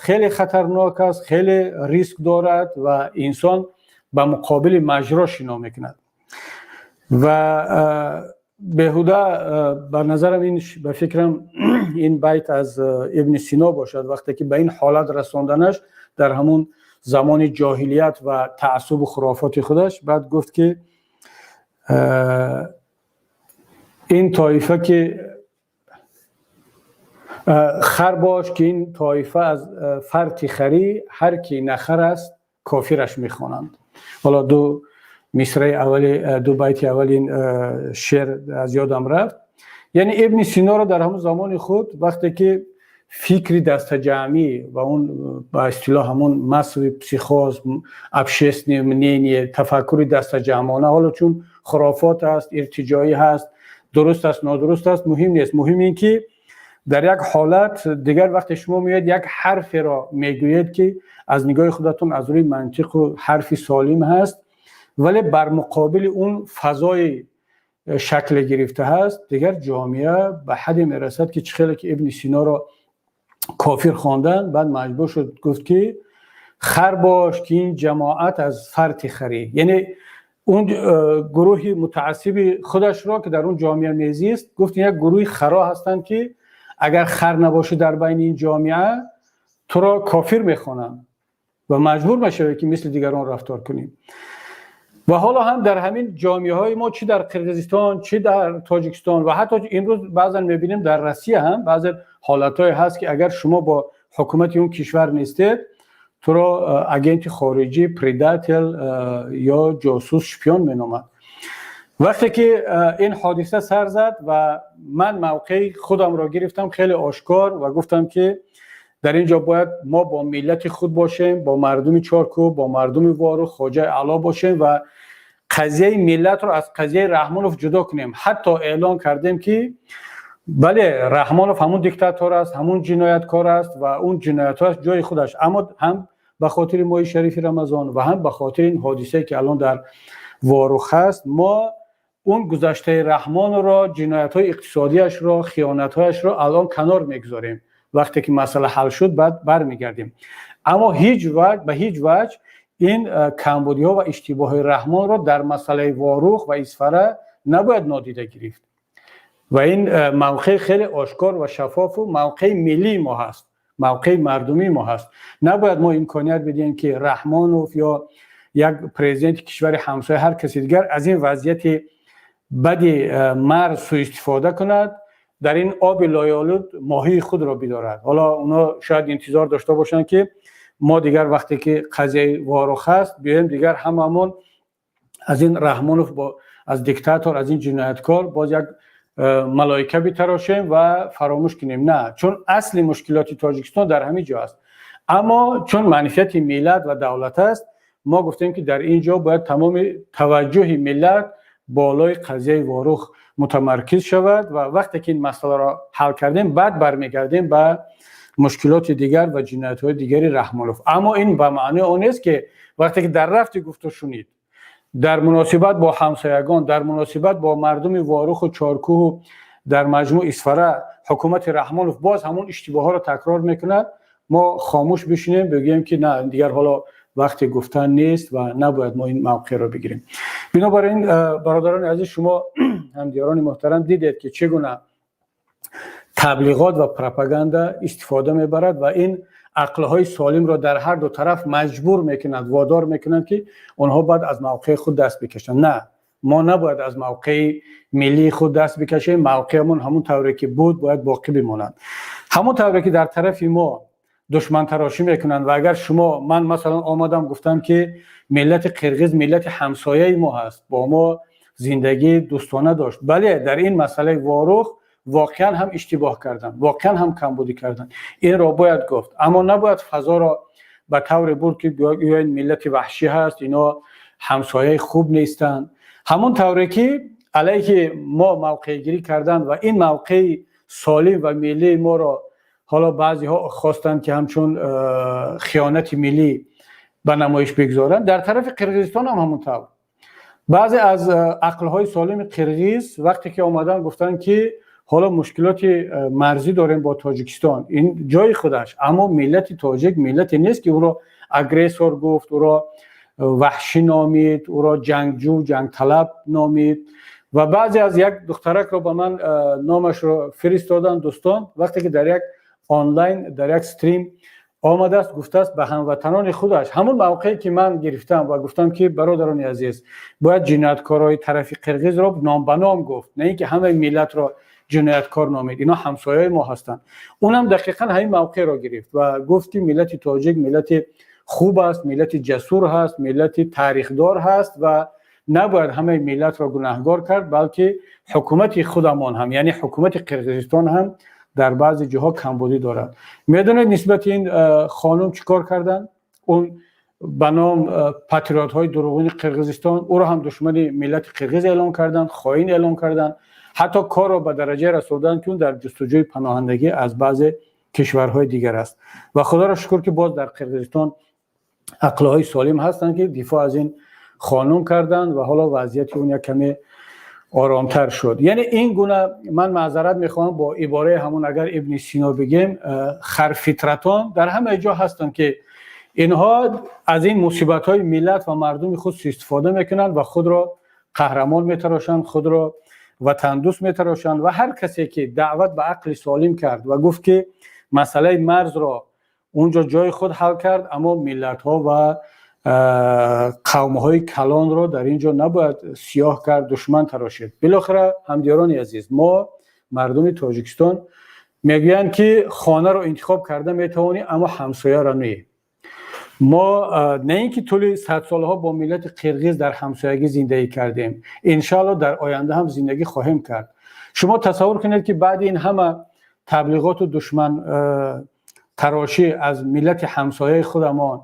хеле хатарнок аст, хеле риск дорад ва инсон ба муқобили маҷро шино мекунад. Ва беҳуда ба назарам ин, ба фикрам, ин байт аз Ибни Сино бошад, вақте ки ба ин ҳолат расонданаш дар ҳамун замони ҷоҳилият ва таассубу хурофоти худаш, баъд гуфт, ки ин тоифа ки хар бош, ки ин тоифа аз фарти харӣ, ҳар ки нахар аст, кофираш мехонанд. Ҳоло ду мисраи аввали, ду байти аввали ин шеър аз ёдам рафт. Яъне Ибни Синоро дар ҳамон замони худ, вақте ки Фикри дастаҷамъӣ ва он ба истилоҳ ҳамон массовый психоз, общественное мнение, тафаккури дастаҷамъона, ҳоло чун хурофот аст, иртиҷоӣ ҳаст, дуруст аст, нодуруст аст, муҳим нест. Муҳим ин ки дар як ҳолат дигар вақте шумо меоед, як ҳарферо мегӯед, ки аз нигоҳи худатон, аз рӯи мантиқу ҳарфи солим ҳаст, вале бар муқобили он фазои шакле гирифта ҳаст, дигар ҷомеа ба ҳадде мерасад, ки чӣ хеле ки Ибни Синоро кофир хондан, баъд маҷбур шуд, гуфт ки хар бош, ки ин ҷамоат аз фарти харӣ. Яъне он гурӯҳи мутаассиби худашро, ки дар он ҷомеа мезист, гуфт як гурӯҳи харо ҳастанд, ки агар хар набошӣ дар байни ин ҷомеа, туро кофир мехонанд ва маҷбур мешавӣ, ки мисли дигарон рафтор кунӣ. Ва ҳоло ҳам дар ҳамин ҷомеаҳои мо, чӣ дар Қирғизистон, чӣ дар Тоҷикистон ва ҳатто имрӯз баъзан мебинем, дар Россия ҳам баъзе ҳолатҳое ҳаст, ки агар шумо бо ҳукумати он кишвар нестед, туро агенти хориҷӣ, предатель ё ҷосус, шпион меномад. Вақте ки ин ҳодиса сар зад ва ман мавқеи худамро гирифтам хеле ошкор ва гуфтам, ки дар ин ҷо бояд мо бо миллати худ бошем, бо мардуми Чоркӯҳ, бо мардуми Ворух, Хоҷаи Аъло бошем ва қазияи миллатро аз қазияи Раҳмонов ҷудо кунем. Ҳатто эълон кардем, ки бале, Раҳмонов ҳамун диктатор аст, ҳамун ҷинояткор аст ва он ҷиноятҳояш ҷои худаш, аммо ҳам ба хотири моҳи шарифи Рамазон ва ҳам ба хотири ин ҳодисае, ки алон дар Ворух ҳаст, мо он гузаштаи Раҳмонро, ҷиноятҳои иқтисодиашро, хиёнатҳояшро алон канор мегузорем. Вақте ки масъала ҳал шуд, баъд бармегардем. Аммо ҳеҷ ваҷ ба ҳеҷ ваҷ ин камбудиҳо ва иштибоҳи Раҳмонро дар масъалаи Ворух ва Исфара набояд нодида гирифт. Ва ин мавқеи хеле ошкор ва шаффофу мавқеи миллии мо ҳаст, мавқеи мардумии мо ҳаст. Набояд мо имконият бидиҳем, ки Раҳмонов ё як президенти кишвари ҳамсоя, ҳар каси дигар аз ин вазъияти бади марз суистифода кунад, дар ин оби лоялуд моҳии худро бидорад. Ҳоло онҳо шояд интизор дошта бошанд, ки мо дигар вақте ки қазияи Ворух ҳаст, биёем, дигар ҳамамон аз ин Раҳмонов, аз диктатор, аз ин ҷинояткор боз як малоика битарошем ва фаромӯш кунем. На, чун асли мушкилоти Тоҷикистон дар ҳамин ҷо аст. Аммо чун манфиати миллат ва давлат аст, мо гуфтем, ки дар ин ҷо бояд тамоми таваҷҷӯҳи миллат болои қазияи Ворух мутамаркиз шавад ва вақте ки ин масъаларо ҳал кардем, баъд бармегардем ба мушкилоти дигар ва ҷиноятҳои дигари Раҳмонов. Аммо ин ба маънои он нест, ки вақте ки дар рафти гуфтушунид, дар муносибат бо ҳамсоягон, дар муносибат бо мардуми Воруху Чоркӯҳу дар маҷмӯъ Исфара ҳукумати Раҳмонов боз ҳамон иштибоҳҳоро такрор мекунад, мо хомӯш бишинем, бигӯем, ки на, дигар ҳоло вақти гуфтан нест ва набояд мо ин мавқеъро бигирем. Бинобар ин, бародарони азиз, шумо ҳамдиёрони муҳтарам дидед, ки чӣ гуна таблиғот ва пропаганда истифода мебарад ва ин ақлҳои солимро дар ҳар ду тараф маҷбур мекунад, водор мекунад, ки онҳо бояд аз мавқеи худ даст бикашанд. На, мо набояд аз мавқеи миллии худ даст бикашем. Мавқеамон ҳамон тавре ки буд, бояд боқӣ бимонад. Ҳамон тавре ки дар тарафи мо душмантарошӣ мекунанд ва агар шумо, ман масалан омадам, гуфтам, ки миллати қирғиз миллати ҳамсояи мо ҳаст, бо мо зиндагии дӯстона дошт, бале, дар ин масъалаи Ворух воқеан ҳам иштибоҳ карданд, воқеан ҳам камбудӣ карданд, инро бояд гуфт. Аммо набояд фазоро ба тавре бурд, ки гӯё ин миллати ваҳшӣ ҳаст, ино ҳамсояи хуб нестанд. Ҳамон тавре ки алайҳи мо мавқеъгирӣ карданд ва ин мавқеи солим ва миллии моро ҳоло баъзеҳо хостанд, ки ҳамчун хиёнати миллӣ ба намоиш бигзоранд, дар тарафи Қирғизистон ҳам ҳамон тавр баъзе аз ақлҳои солими қирғиз вақте ки омаданд, гуфтанд, ки ҳоло мушкилоти марзӣ дорем бо Тоҷикистон, ин ҷои худаш, аммо миллати тоҷик миллате нест, ки ӯро агрессор гуфт, ӯро ваҳшӣ номид, ӯро ҷангҷӯ, ҷангталаб номид. Ва баъзе аз як духтаракро ба ман номашро фиристоданд дӯстон, вақте ки дар як онлайн, дар як стрим омадааст, гуфтааст ба ҳамватанони худаш ҳамон мавқее ки ман гирифтам ва гуфтам, ки бародарони азиз, бояд ҷинояткорҳои тарафи қирғизро ном ба ном гуфт, на ин ки ҳамаи миллатро ҷинояткор номид, ино ҳамсояи мо ҳастанд. Унам дақиқан ҳамин мавқеъро гирифт ва гуфт, ки миллати тоҷик миллати хуб аст, миллати ҷасур ҳаст, миллати тарихдор ҳаст ва набояд ҳамаи миллатро гунаҳгор кард, балки ҳукумати худамон ҳам, яъне ҳукумати Қирғизистон ҳам. Дар баъзе ҷоҳо камбудӣ дорад. Медонед, нисбати ин хонум чӣ кор карданд? Он ба ном патриотҳои дурӯғини Қирғизистон ӯро ҳам душмани миллати қирғиз эълон карданд, хоин эълон карданд, ҳатто корро ба дараҷае расонданд, ки ӯ дар ҷустуҷӯи паноҳандагӣ аз баъзе кишварҳои дигар аст. Ва худоро шукр, ки боз дар Қирғизистон ақлҳои солим ҳастанд, ки дифоъ аз ин хонум карданд ва ҳоло вазъияти он як каме оромтар шуд. Яъне ин гуна, ман маъзарат мехоҳам, бо ибораи ҳамон агар Ибни Сино бигем, харфитратон дар ҳама ҷо ҳастанд, ки инҳо аз ин мусибатҳои миллат ва мардуми худ суистифода мекунанд ва худро қаҳрамон метарошанд, худро ватандӯст метарошанд. Ва ҳар касе ки даъват ба ақли солим кард ва гуфт, ки масъалаи марзро унҷо ҷои худ ҳал кард, аммо миллатҳо ва қавмҳои калонро дар ин ҷо набояд сиёҳ кард, душман тарошид. Билохира, ҳамдиёрони азиз, мо мардуми Тоҷикистон, мегӯянд, ки хонаро интихоб карда метавонӣ, аммо ҳамсояро не. Мо на ин ки тӯли садсолаҳо бо миллати қирғиз дар ҳамсоягӣ зиндагӣ кардем, иншаалло дар оянда ҳам зиндагӣ хоҳем кард. Шумо тасаввур кунед, ки баъди ин ҳама таблиғоту душман тарошӣ аз миллати ҳамсояи худамон,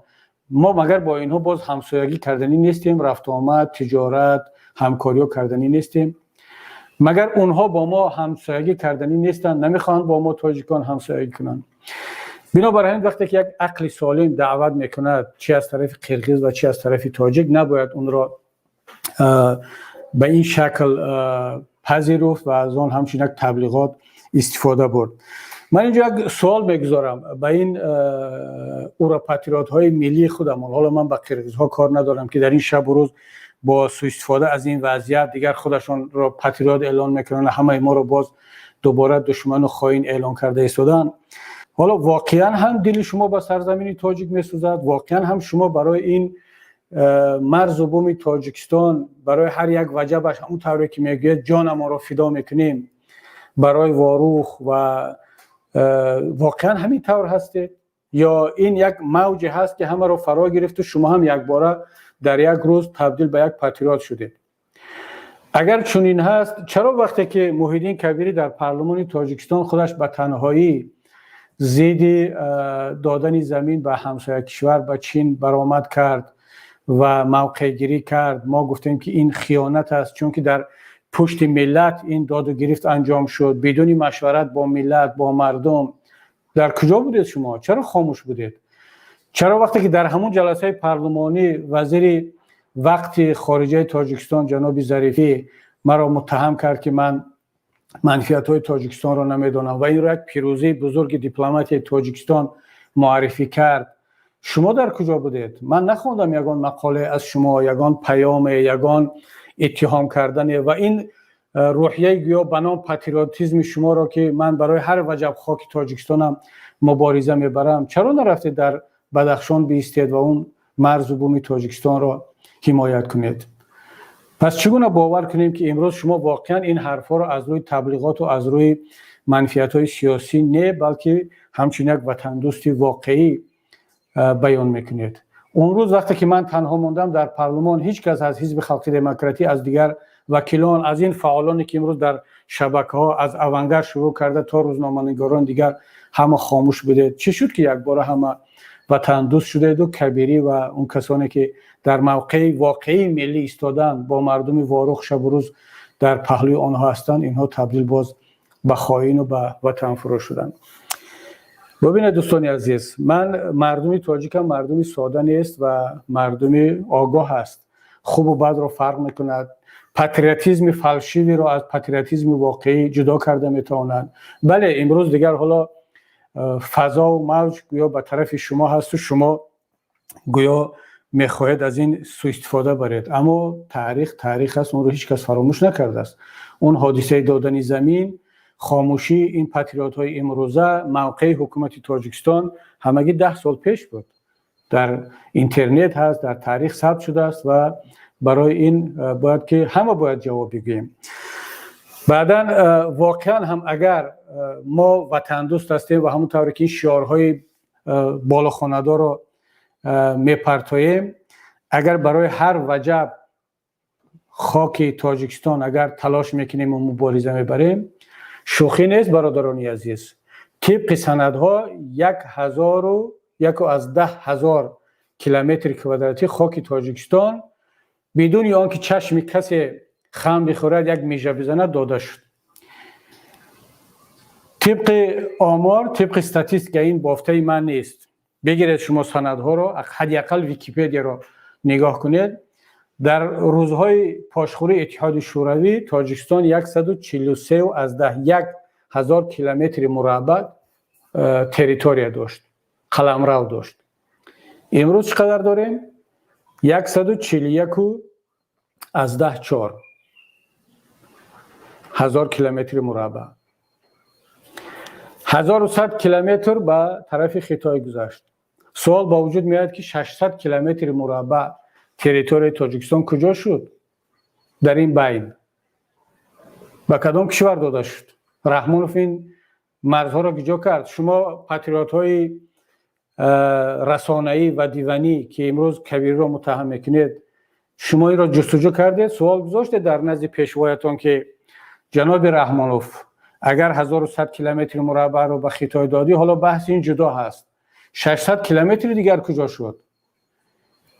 мо магар бо инҳо боз ҳамсоягӣ карданӣ нестем? Рафтуомад, тиҷорат, ҳамкориҳо карданӣ нестем? Магар онҳо бо мо ҳамсоягӣ карданӣ нестанд? Намехоҳанд бо мо тоҷикон ҳамсоягӣ кунанд? Бинобар ҳамин, вақте ки як ақли солим даъват мекунад, чи аз тарафи қирғиз ва чи аз тарафи тоҷик, набояд онро ба ин шакл пазируфт ва аз он ҳамчун як таблиғот истифода бурд. Ман инҷо як суол мегузорам ба ин уропатриотҳои миллии худамон. Ҳоло ман ба қирғизҳо кор надорам, ки дар ин шабу рӯз бо суистифода аз ин вазъият дигар худашонро патриот эълон мекунанд, ҳамаи моро боз дубора душману хоин эълон карда истоданд. Ҳоло воқеан ҳам дили шумо ба сарзамини тоҷик месӯзад? Воқеан ҳам шумо барои ин марзу буми Тоҷикистон, барои ҳар як ваҷабаш, ҳамон тавре ки мегӯяд, ҷонамонро фидо мекунем барои Ворух ва воқеан ҳамин тавр ҳастед, ё ин як мавҷе ҳаст, ки ҳамаро фаро гирифту шумо ҳам якбора дар як рӯз табдил ба як патриот шудед? Агар чунин ҳаст, чаро вақте ки Муҳиддин Кабирӣ дар парлумони Тоҷикистон худаш ба танҳоӣ зидди додани замин ба ҳамсоя кишвар, ба Чин, баромад кард ва мавқеъгирӣ кард, мо гуфтем, ки ин хиёнат аст, чунки дар пушти миллат ин доду гирифт анҷом шуд, бидуни машварат бо миллат, бо мардум? Дар куҷо будед шумо? Чаро хомӯш будед? Чаро вақте ки дар ҳамун ҷаласаи парлумонӣ вазири вақти хориҷаи Тоҷикистон ҷаноби Зарифӣ маро муттаҳам кард, ки ман манфиатҳои Тоҷикистонро намедонам, ва инро як пирӯзии бузурги дипломатияи Тоҷикистон муаррифӣ кард, шумо дар куҷо будед? Ман нахондам ягон мақоле аз шумо, ягон паёме, ягон иттиҳом кардане ва ин рӯҳияи гӯё ба ном патриотизми шуморо, ки ман барои ҳар ваҷаб хоки Тоҷикистонам мубориза мебарам. Чаро нарафтед, дар Бадахшон биистед ва он марзу буми Тоҷикистонро ҳимоят кунед? Пас чӣ гуна бовар кунем, ки имрӯз шумо воқеан ин ҳарфҳоро аз рӯи таблиғоту аз рӯи манфиатҳои сиёсӣ не, балки ҳамчун як ватандӯсти воқеӣ баён мекунед? Он рӯз, вақте ки ман танҳо мондам дар парлумон, ҳеҷ кас аз Ҳизби Халқи Демократӣ, аз дигар вакилон, аз ин фаъолоне, ки имрӯз дар шабакаҳо, аз Авангард шурӯъ карда то рӯзноманигорон дигар, ҳама хомӯш будед. Чӣ шуд, ки якбора ҳама ватандӯст шудеду Кабирӣ ва он касоне, ки дар мавқеи воқеии миллӣ истоданд, бо мардуми Ворух шабу рӯз дар паҳлӯи онҳо ҳастанд, инҳо табдил боз ба хоину ба ватанфурӯш шуданд? Бубинед, дӯстони азиз, ман мардуми тоҷикам мардуми сода нест ва мардуми огоҳ аст, хубу бадро фарқ мекунад, патриотизми фальшивый ро аз патриотизми воқеӣ ҷудо карда метавонанд. Бале, имрӯз дигар ҳоло фазову мавҷ гӯё ба тарафи шумо ҳасту шумо гӯё мехоҳед аз ин суистифода баред, аммо таърих таърих аст, онро ҳеҷ кас фаромӯш накардааст. Он ҳодисаи додани замин, хомӯшии ин патриотҳои имрӯза, мавқеи ҳукумати Тоҷикистон ҳамагӣ 10 сол пеш буд, дар интернет ҳаст, дар таърих сабт шудааст ва барои ин бояд ки ҳама бояд ҷавоб бигӯем баъдан. Воқеан ҳам агар мо ватандӯст ҳастем ва ҳамон тавре ки ин шиорҳои болохонадорро мепартоем, агар барои ҳар ваҷаб хоки Тоҷикистон агар талош мекунем ва мубориза мебарем. Шӯхӣ нест, бародарони азиз. Тибқи санадҳо 1001,1 ҳазор километри квадратӣ хоки Тоҷикистон бидуни он ки чашми касе хам бихӯрад, як мижа бизанад, дода шуд. Тибқи омор, тибқи статистика, ин бофтаи ман нест, бигиред шумо санадҳоро, ҳадди ақал Википедияро нигоҳ кунед. Дар рӯзҳои пошхӯрии Иттиҳоди Шӯравӣ Тоҷикистон 143,1 ҳазор километри мураббаъ территория дошт, қаламрав дошт. Имрӯз чӣ қадар дорем? 141,4 ҳазор километри мураббаъ. 1100 километр ба тарафи Хитой гузашт. Суол ба вуҷуд меояд, ки 600 километри мураббаъ территорияи Тоҷикистон куҷо шуд? Дар ин байн ба кадом кишвар дода шуд? Раҳмонов ин марзҳоро куҷо кард? Шумо, патриотҳои расонаӣ ва диванӣ, ки имрӯз Кабириро муттаҳам мекунед, шумо инро ҷустуҷӯ кардед, суол гузоштед дар назди пешвоятон, ки ҷаноби Раҳмонов, агар 1100 километри мураббаъро ба Хитой додӣ, ҳоло баҳси ин ҷудо ҳаст, 600 километри дигар куҷо шуд?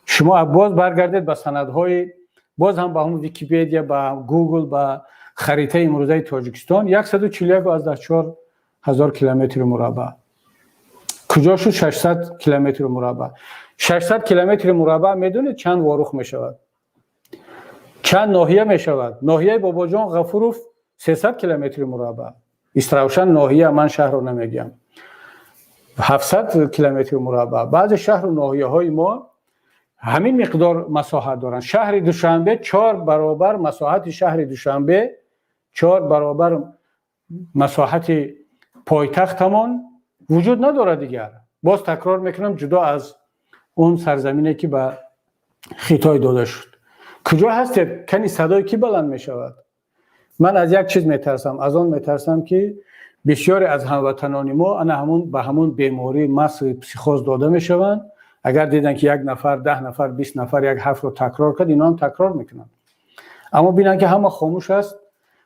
Шумо боз баргардед ба санадҳои, боз ҳам ба ҳамн Википедия, ба Гугл, ба харитаи имрӯзаи Тоҷикистон: 141,4 ҳазор километри мураббаъ. Куҷо шуд 600 километри мураббаъ? 600 километри мураббаъ медонед, чанд Ворух мешавад, чанд ноҳия мешавад? Ноҳияи Бобоҷон Ғафуров 300 километри мураббаъ, Истравшан ноҳия, ман шаҳрро намегӯям, 700 километри мураббаъ. Баъзе шаҳру ноҳияҳои мо ҳамин миқдор масоҳат доранд. Шаҳри Душанбе чор баробар масоҳати шаҳри Душанбе, чор баробар масоҳати пойтахтамон вуҷуд надорад дигар. Боз такрор мекунам, ҷудо аз он сарзамине, ки ба Хитой дода шуд. Куҷо ҳастед? Кани садои кӣ баланд мешавад? Ман аз як чиз метарсам, аз он метарсам, ки бисёре аз ҳамватанони мо ана ҳамун ба ҳамун бемории массовый психоз дода мешаванд. Агар диданд, ки як нафар, 10 нафар, 20 нафар як ҳарфро такрор кард, иноам такрор мекунанд. Аммо бинанд, ки ҳама хомӯш аст,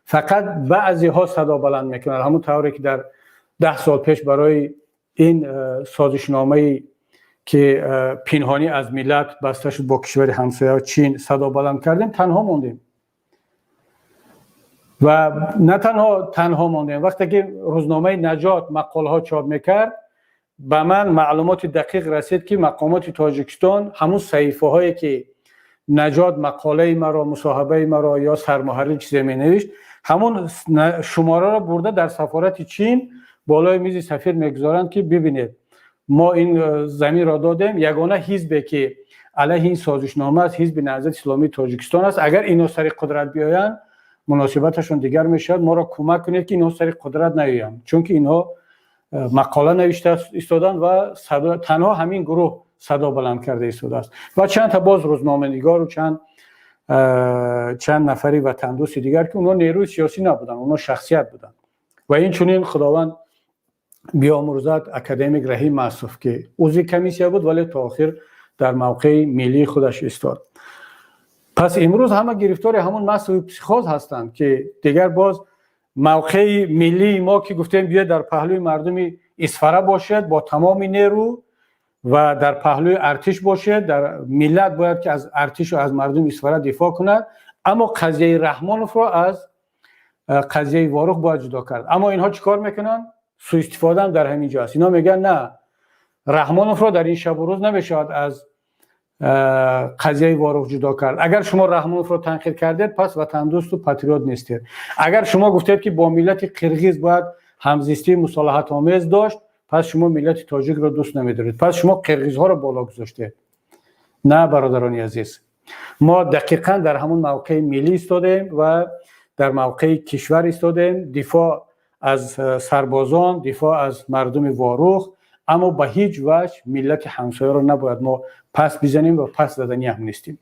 фақат баъзеҳо садо баланд мекунанд, ҳамун тавре ки дар 10 сол пеш барои ин созишномае, ки пинҳонӣ аз миллат баста шуд бо кишвари ҳамсоя Чин, садо баланд кардем, танҳо мондем. Ва на танҳо танҳо мондем, вақте ки рӯзномаи Наҷот мақолаҳо чоп мекард, ба ман маълумоти дақиқ расид, ки мақомоти Тоҷикистон ҳамун саҳифаҳое, ки Наҷот мақолаи маро, мусоҳибаи маро ё сармуҳаррир чизе менавишт, ҳамун шумораро бурда дар сафорати Чин болои мизи сафир мегузоранд, ки бибинед, мо ин заминро додем, ягона ҳизбе, ки алайҳи ин созишнома аст, Ҳизби Наҳзати Исломии Тоҷикистон аст. Агар ино сари қудрат биёянд, муносибаташон дигар мешавад, моро кӯмак кунед, ки инҳо сари қудрат наёянд, чунки инҳо мақола навишта истоданд ва танҳо ҳамин гурӯҳ садо баланд карда истодааст. Ва чанд та боз рӯзноманигору чанд нафари ватандӯсти дигар, ки онҳо нерӯи сиёсӣ набуданд, онҳо шахсият буданд. Ва инчунин Худованд биомӯрзад академик Раҳим Маъсуф, ки узви комиссия буд, вале то охир дар мавқеи миллии худаш истод. Пас имрӯз ҳама гирифтори ҳамон массовый психоз ҳастанд, ки дигар боз мавқеи миллии мо, ки гуфтем, биёед, дар паҳлӯи мардуми Исфара бошед бо тамоми нерӯ ва дар паҳлӯи артиш бошед. Дар миллат бояд ки аз артишу аз мардуми Исфара дифоъ кунад, аммо қазияи Раҳмоновро аз қазияи Ворух бояд ҷудо кард. Аммо инҳо чӣ кор мекунанд? Суистифодаам дар ҳамин ҷо аст. Инҳо мегӯянд, на, Раҳмоновро дар ин шабу рӯз намешавад аз қазияи Ворух ҷудо кард. Агар шумо Раҳмоновро танқид кардед, пас ватандӯсту патриот нестед. Агар шумо гуфтед, ки бо миллати қирғиз бояд ҳамзистии мусолиҳатомез дошт, пас шумо миллати тоҷикро дӯст намедоред, пас шумо қирғизҳоро боло гузоштед. На, бародарони азиз, мо дақиқан дар ҳамон мавқеи миллӣ истодаем ва дар мавқеи кишвар истодаем, дифоъ аз сарбозон, дифоъ аз мардуми Ворух, аммо ба ҳеҷ ваҷҳ миллати ҳамсояро набояд мо пас бизанем ва пас заданӣ ҳам нестем.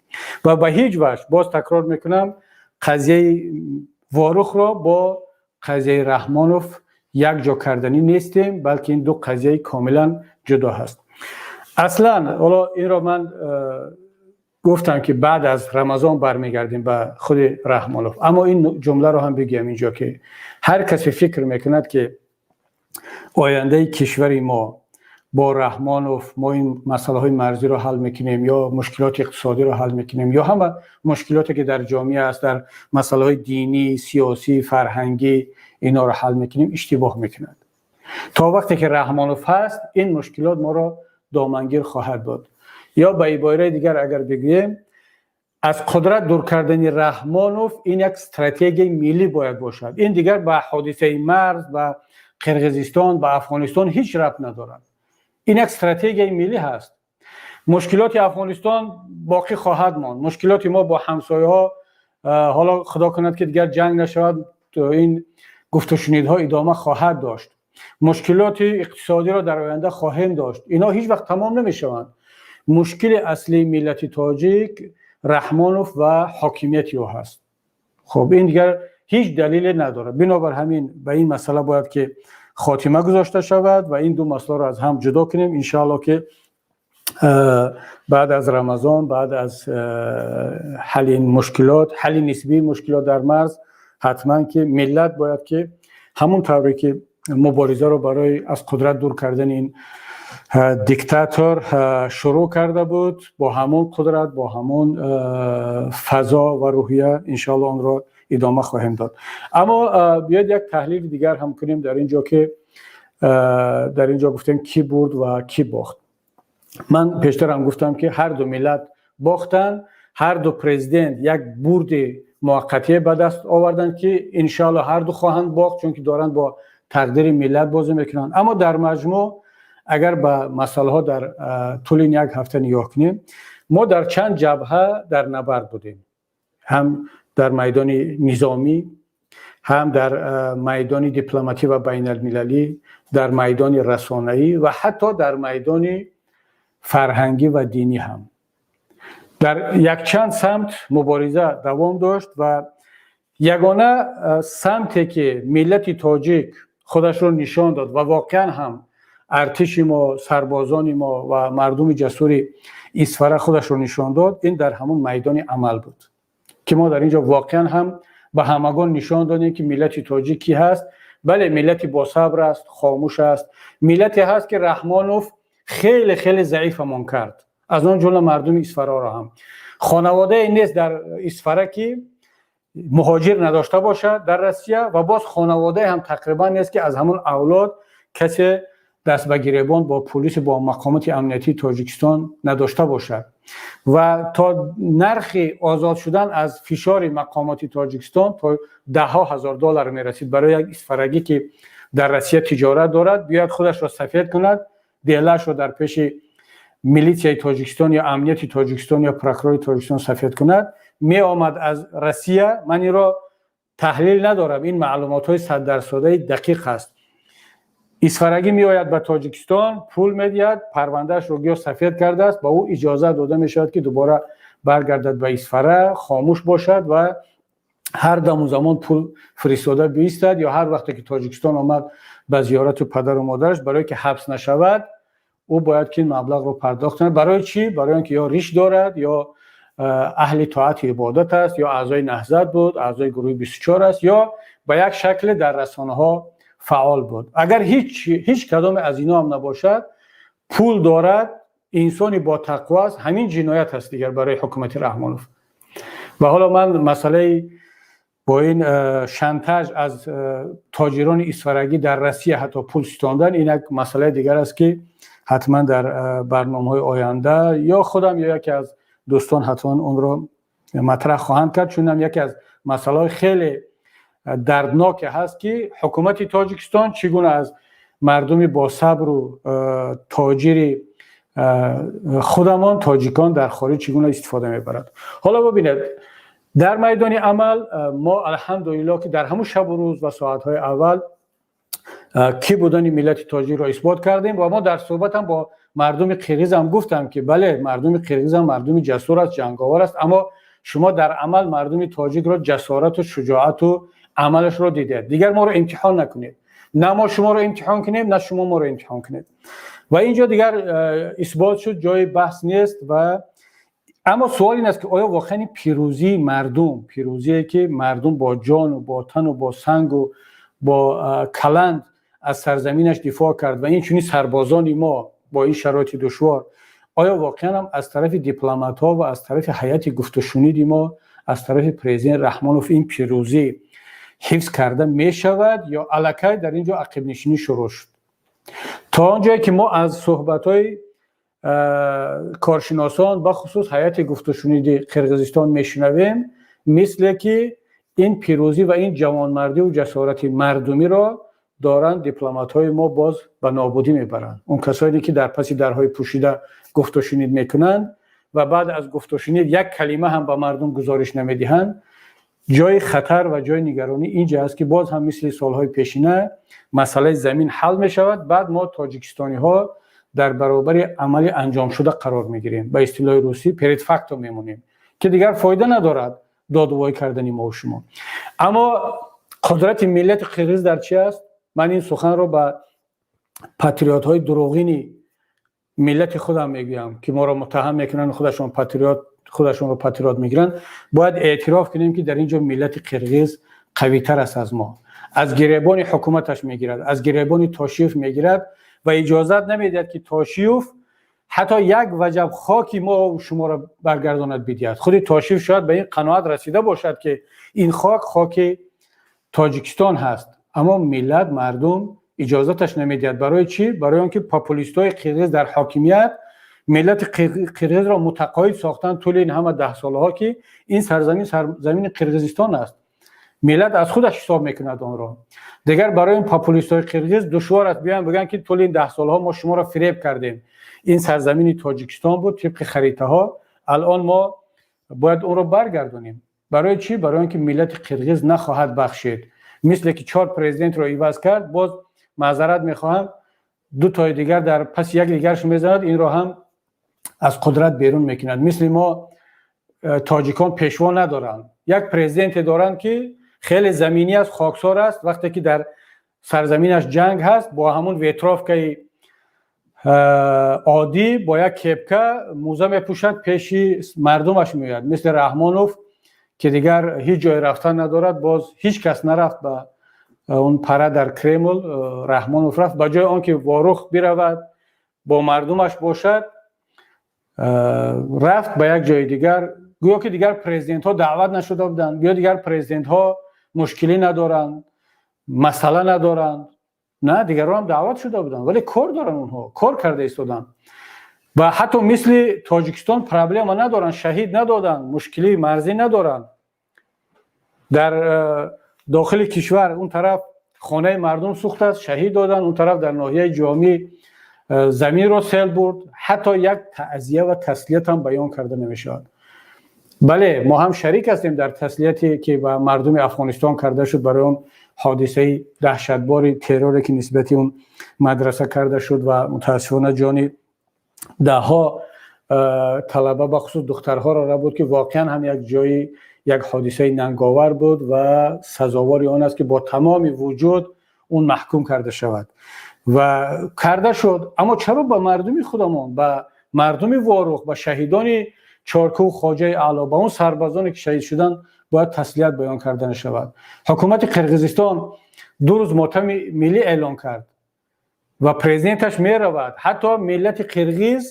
Ва ба ҳеҷ ваҷҳ, боз такрор мекунам, қазияи Ворухро бо қазияи Раҳмонов якҷо карданӣ нестем, балки ин ду қазияи комилан ҷудо ҳаст. Аслан ҳоло инро ман гуфтанӣ ҳастам, ки Гуфтам, ки баъд аз Рамазон бармегардем ба худи Раҳмонов, аммо ин ҷумларо ҳам бигӯям инҷо, ки ҳар касе фикр мекунад, ки ояндаи кишвари мо бо Раҳмонов, мо ин масъалаҳои марзиро ҳал мекунем ё мушкилоти иқтисодиро ҳал мекунем ё ҳама мушкилоте, ки дар ҷомеа аст, дар масъалаҳои динӣ, сиёсӣ, фарҳангӣ, инҳоро ҳал мекунем, иштибоҳ мекунад. То вақте ки Раҳмонов ҳаст, ин мушкилот моро домангир хоҳад буд. Ё ба ибораи дигар агар бигӯем, аз қудрат дур кардани Раҳмонов ин як стратегияи миллӣ бояд бошад. Ин дигар ба ҳодисаи марз, ба Қирғизистон, ба Афғонистон ҳеҷ рабт надорад. Ин як стратегияи миллӣ ҳаст. Мушкилоти Афғонистон боқӣ хоҳад монд, мушкилоти мо бо ҳамсояҳо, ҳоло худо кунад, ки дигар ҷанг нашавад, ин гуфтушунидҳо идома хоҳад дошт, мушкилоти иқтисодиро дар оянда хоҳем дошт. Инҳо ҳеҷ вақт тамом намешаванд. Мушкили аслии миллати тоҷик Раҳмонов ва ҳокимияти ӯ ҳаст. Хуб, ин дигар ҳеҷ далеле надорад. Бинобар ҳамин ба ин масъала бояд ки хотима гузошта шавад ва ин ду масъаларо аз ҳам ҷудо кунем. Иншоалло, ки баъд аз Рамазон, баъд аз ҳалли мушкилот, ҳалли нисбии мушкилот дар марз, ҳатман ки миллат бояд ки ҳамон тавре ки муборизаро барои аз қудрат дур кардани ин диктатор шурӯъ карда буд, бо ҳамон қудрат, бо ҳамон фазо ва рӯҳия иншоалло онро идома хоҳем дод. Аммо биёед як таҳлили дигар ҳам кунем дар ин ҷо, ки дар ин ҷо гуфтем, кӣ бурд ва кӣ бохт. Ман пештар ҳам гуфтам, ки ҳар ду миллат бохтанд, ҳар ду президент як бурди муваққатие ба даст оварданд, ки иншоалло ҳар ду хоҳанд бохт, чунки доранд бо тақдири миллат бозӣ мекунанд. Аммо дар маҷмӯъ агар ба масъалаҳо дар тӯли як ҳафта нигоҳ кунем, мо дар чанд ҷабҳа дар набард будем: ҳам дар майдони низомӣ, ҳам дар майдони дипломатӣ ва байналмилалӣ, дар майдони расонаӣ ва ҳатто дар майдони фарҳангӣ ва динӣ ҳам. Дар якчанд самт мубориза давом дошт ва ягона самте ки миллати тоҷик худашро нишон дод ва воқеан ҳам артиши мо, сарбозони мо ва мардуми ҷасури Исфара худашро нишон дод, ин дар ҳамон майдони амал буд, ки мо дар ин ҷо воқеан ҳам ба ҳамагон нишон додем, ки миллати тоҷик кӣ ҳаст. Бале, миллати босабр аст, хомӯш аст, миллате ҳаст, ки Раҳмонов хеле хеле заифамон кард, аз он ҷумла мардуми Исфараро ҳам. Хонаводае нест дар Исфара, ки муҳоҷир надошта бошад дар Россия, ва боз хонаводае ҳам тақрибан нест, ки аз ҳамон авлод касе даст ба гиребон бо пулиси, бо мақомоти амниятии Тоҷикистон надошта бошад. Ва то нархи озод шудан аз фишори мақомоти Тоҷикистон то даҳҳо ҳазор доллар мерасид барои як исфарагӣ, ки дар Россия тиҷорат дорад, биёяд, худашро сафед кунад, делашро дар пеши милитсияи Тоҷикистон ё амнияти Тоҷикистон ё прокурори Тоҷикистон сафед кунад, меомад аз Россия. Ман инро таҳлил надорам, ин маълумотҳои саддарсодаи дақиқ аст. Исфарагӣ меояд ба Тоҷикистон, пул медиҳад, парвандаашро гӯё сафед кардааст, ба ӯ иҷоза дода мешавад, ки дубора баргардад ба Исфара, хомӯш бошад ва ҳар даму замон пул фиристода биистад ё ҳар вақте ки Тоҷикистон омад ба зиёрату падару модараш, барое ки ҳабс нашавад, ӯ бояд ки ин маблағро пардохт кунад. Барои чӣ? Барои он ки ё риш дорад, ё аҳли тоату ибодат аст, ё аъзои Наҳзат буд, аъзои гурӯҳи 24 аст, ё ба як шакле дар расонаҳо фаъол буд. Агар ҳеҷ кадоме аз ино ҳам набошад, пул дорад, инсони ботақво аст, ҳамин ҷиноят аст дигар барои ҳукумати Раҳмонов. Ва ҳоло ман масъалаи бо ин шантаж аз тоҷирони исфарагӣ дар Россия ҳатто пул ситондан, ин як масъалаи дигар аст, ки ҳатман дар барномаҳои оянда ё худам, ё яке аз дӯстон ҳатман онро матраҳ хоҳанд кард, чун ҳам яке аз масъалаҳои хеле дардноке ҳаст, ки ҳукумати Тоҷикистон чӣ гуна аз мардуми босабру тоҷири худамон, тоҷикон дар хориҷ, чӣ гуна истифода мебарад. Ҳоло бибинед, дар майдони амал мо, алҳамдулилло, ки дар ҳамун шабу рӯз ва соатҳои аввал кӣ будани миллати тоҷикро исбот кардем. Ва мо дар суҳбатам бо мардуми қирғизам гуфтам, ки бале, мардуми қирғизам мардуми ҷасур аст, ҷанговар аст, аммо шумо дар амал мардуми тоҷикро, ҷасорату шуҷоату амалашро дидед. Дигар моро имтиҳон накунед, на мо шуморо имтиҳон кунем, на шумо моро имтиҳон кунед. Ва инҷо дигар исбот шуд, ҷои баҳс нест. Ва Аммо суол ин аст, ки оё воқеан ин пирӯзии мардум, пирӯзие ки мардум бо ҷону бо тану бо сангу бо каланд аз сарзаминаш дифоъ кард ва инчунин сарбозони мо бо ин шароити душвор, оё воқеан ҳам аз тарафи дипломатҳо ва аз тарафи ҳайати гуфтушуниди мо, аз тарафи президент Раҳмонов ин пирӯзӣ ҳифз карда мешавад ё аллакай дар ин ҷо ақибнишинӣ шурӯъ шуд? То он ҷое ки мо аз суҳбатҳои коршиносон, бахусус ҳайати гуфтушуниди Қирғизистон, мешунавем, мисле ки ин пирӯзӣ ва ин ҷавонмардиву ҷасорати мардумиро доранд дипломатҳои мо боз ба нобудӣ мебаранд. Он касоне ки дар паси дарҳои пӯшида гуфтушунид мекунанд ва баъд аз гуфтушунид як калима ҳам ба мардум гузориш намедиҳанд. Ҷои хатар ва ҷои нигаронӣ инҷа аст, ки боз ҳам мисли солҳои пешина масъалаи замин ҳал мешавад, баъд мо тоҷикистониҳо дар баробари амали анҷомшуда қарор мегирем, ба истилоҳи русӣ перед фактом мемонем, ки дигар фоида надорад додувой кардани мо шумо. Аммо қудрати миллати қирғиз дар чи аст? Ман ин суханро ба патриотҳои дурӯғини миллати худам мегӯям, ки моро муттаҳам мекунанд, худашон патриот, худашонро патриот мегиранд. Бояд эътироф кунем, ки дар ин ҷо миллати қирғиз қавитар аст аз мо. Аз гиребони ҳукуматаш мегирад, аз гиребони Тошиев мегирад ва иҷозат намедиҳад, ки Тошиев ҳатто як ваҷаб хоки мо шуморо баргардонад, бидиҳад. Худи Тошиев шояд ба ин қаноат расида бошад, ки ин хок хоки Тоҷикистон ҳаст, аммо миллат, мардум иҷозаташ намедиҳад. Барои чӣ? Барои он ки популистҳои қирғиз дар ҳокимият миллати қирғизро мутақоид сохтанд тӯли ин ҳама даҳсолаҳо, ки ин сарзамин сарзамини Қирғизистон аст. Миллат аз худаш ҳисоб мекунад онро. Дигар барои ин популистҳои қирғиз душвор аст биёянд, бигӯянд, ки тӯли ин даҳсолаҳо мо шуморо фиреб кардем, ин сарзамини Тоҷикистон буд тибқи харитаҳо, алон мо бояд онро баргардонем. Барои чӣ? Барои он ки миллати қирғиз нахоҳад бахшид. Мисле ки чор президентро иваз кард, боз маъзарат мехоҳам, ду тои дигар дар паси як дигарш мезанад, инро ҳам аз қудрат берун мекунад. Мисли мо тоҷикон пешво надоранд, як президенте доранд, ки хеле заминӣ аст, хоксор аст. Вақте ки дар сарзаминаш ҷанг ҳаст, бо ҳамун ветровкаи оддӣ, бо як кепка, мӯза мепӯшад, пеши мардумаш меояд. Мисли Раҳмонов, ки дигар ҳеҷ ҷое рафтан надорад, боз ҳеҷ кас нарафт ба он парад дар Кремл, Раҳмонов рафт. Ба ҷои он ки Ворух биравад, бо мардумаш бошад, рафт ба як ҷои дигар, гӯё ки дигар президентҳо даъват нашуда буданд, гӯё дигар президентҳо мушкилӣ надоранд, масъала надоранд. На, дигарон ҳам даъват шуда буданд, вале кор доранд, онҳо кор карда истоданд ва ҳатто мисли Тоҷикистон проблема надоранд, шаҳид надоданд, мушкилии марзӣ надоранд. Дар дохили кишвар он тараф хонаи мардум сӯхтааст, шаҳид доданд, он тараф дар ноҳияи Ҷомӣ заминро сел бурд, ҳатто як таъзия ва таслият ҳам баён карда намешавад. Бале, мо ҳам шарик ҳастем дар таслияте, ки ба мардуми Афғонистон карда шуд барои он ҳодисаи даҳшатбори терроре, ки нисбати он мадраса карда шуд ва мутаассифона ҷони даҳҳо талаба, бахусус духтарҳоро рабуд, ки воқеан ҳам як ҷои як ҳодисаи нанговар буд ва сазовори он аст, ки бо тамоми вуҷуд он маҳкум карда шавад ва карда шуд. Аммо чаро ба мардуми худамон, ба мардуми Ворух, ба шаҳидони Чоркӯҳ, Хоҷаи Аъло, ба он сарбазоне, ки шаҳид шуданд, бояд таслият баён карда нашавад? Ҳукумати Қирғизистон 2 рӯз мотами миллӣ эълон кард ва президенташ меравад. Ҳатто миллати қирғиз,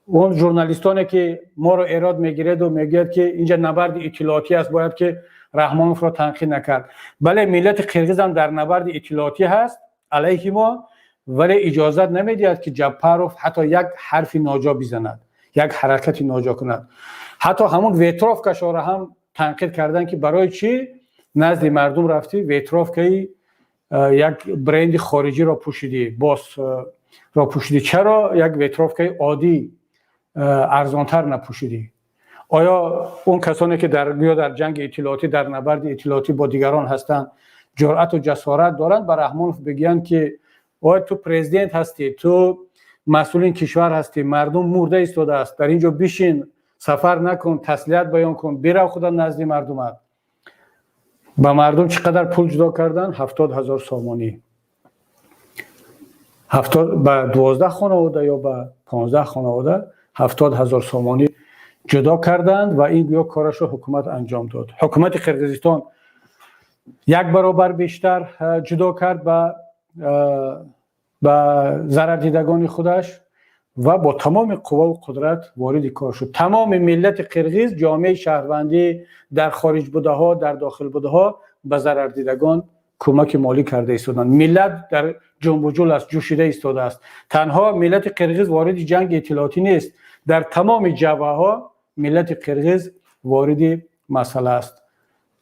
он журналистоне, ки моро эрод мегиреду мегӯяд, ки инҷа набарди иттилоотӣ аст, бояд ки Раҳмоновро танқид накард. Бале, миллати қирғизам дар набарди иттилоотӣ ҳаст алайҳи мо, вале иҷозат намедиҳад, ки Ҷаппаров ҳатто як ҳарфи ноҷо бизанад, як ҳаракати ноҷо кунад. Ҳатто ҳамун ветровкашоро ҳам танқид карданд, ки барои чӣ назди мардум рафтӣ, ветровкаи як бренди хориҷиро пӯшидӣ, Босс ро пӯшидӣ, чаро як ветровкаи оддӣ, арзонтар напӯшидӣ? Оё он касоне, ки дар гӯё дар ҷанги иттилоотӣ, дар набарди иттилоотӣ бо дигарон ҳастанд, ҷуръату ҷасорат доранд ба Раҳмонов бигӯянд, ки ой, ту президент ҳастӣ, ту масъулин кишвар ҳастӣ, мардум мурда истодааст, дар ин ҷо бишин, сафар накун, таслият баён кун, бирав худа назди мардумат? Ба мардум чӣ қадар пул ҷудо карданд? 70 000 сомонӣ ба 12 хонавода ё ба 15 хонавода 70 000 сомонӣ. Ҷудо карданд ва ин гӯё корашро ҳукумат анҷом дод. Ҳукумати Қирғизистон як баробар бештар ҷудо кард ба зарардидагони худаш ва бо тамоми қувваву қудрат вориди кор шуд. Тамоми миллати қирғиз, ҷомеаи шаҳрвандӣ, дар хориҷ будаҳо, дар дохил будаҳо ба зарардидагон кӯмаки молӣ карда истоданд. Миллат дар ҷунбуҷул аст, ҷӯшида истодааст. Танҳо миллати қирғиз вориди ҷанги иттилоотӣ нест, дар тамоми ҷабҳаҳо миллати қирғиз вориди масъала аст.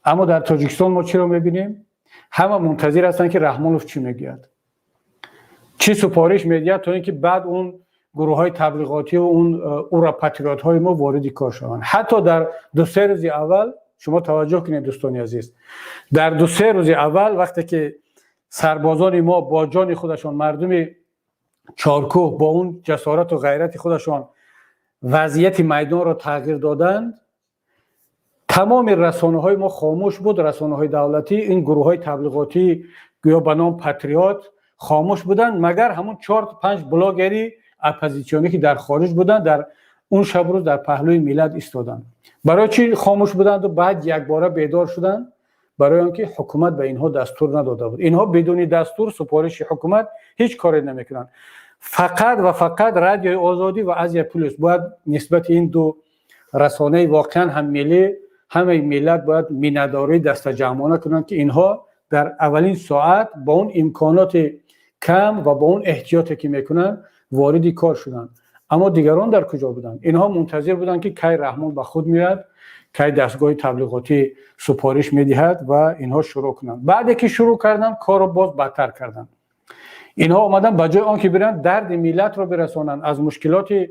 Аммо дар Тоҷикистон мо чиро мебинем? Ҳама мунтазир ҳастанд, ки Раҳмонов чӣ мегӯяд, чӣ супориш медиҳад, то ин ки баъд он гурӯҳҳои таблиғотию он ура патриотҳои мо вориди кор шаванд. Ҳатто дар 2-се рӯзи аввал, шумо таваҷҷӯҳ кунед, дӯстони азиз, дар 2-се рӯзи аввал, вақте ки сарбозони мо бо ҷони худашон, мардуми Чоркӯҳ бо он ҷасорату ғайрати худашон вазъияти майдонро тағйир доданд, тамоми расонаҳои мо хомӯш буд. Расонаҳои давлатӣ, ин гурӯҳҳои таблиғотӣ гӯё ба ном патриот хомӯш буданд, магар ҳамун чор панҷ блогери оппозитсионӣ, ки дар хориҷ буданд, дар он шабу рӯз дар паҳлӯи миллат истоданд. Барои чӣ хомӯш буданду баъд якбора бедор шуданд? Барои он ки ҳукумат ба инҳо дастур надода буд. Инҳо бидуни дастур, супориши ҳукумат ҳеҷ коре намекунанд. Фақат ва фақат Радиои Озодӣ ва Азия Плюс бояд нисбати ин ду расонаи воқеан ҳам миллӣ ҳамаи миллат бояд миннатдории дастаҷамъона кунанд, ки инҳо дар аввалин соат бо он имконоти кам ва бо он эҳтиёте, ки мекунанд, вориди кор шуданд. Аммо дигарон дар куҷо буданд? Инҳо мунтазир буданд, ки кай Раҳмон ба худ меояд, кай дастгоҳи таблиғотӣ супориш медиҳад ва инҳо шурӯъ кунанд. Баъде ки шурӯъ карданд, корро боз бадтар карданд. Инҳо омаданд, ба ҷои он ки биранд дарди миллатро бирасонанд, аз мушкилоти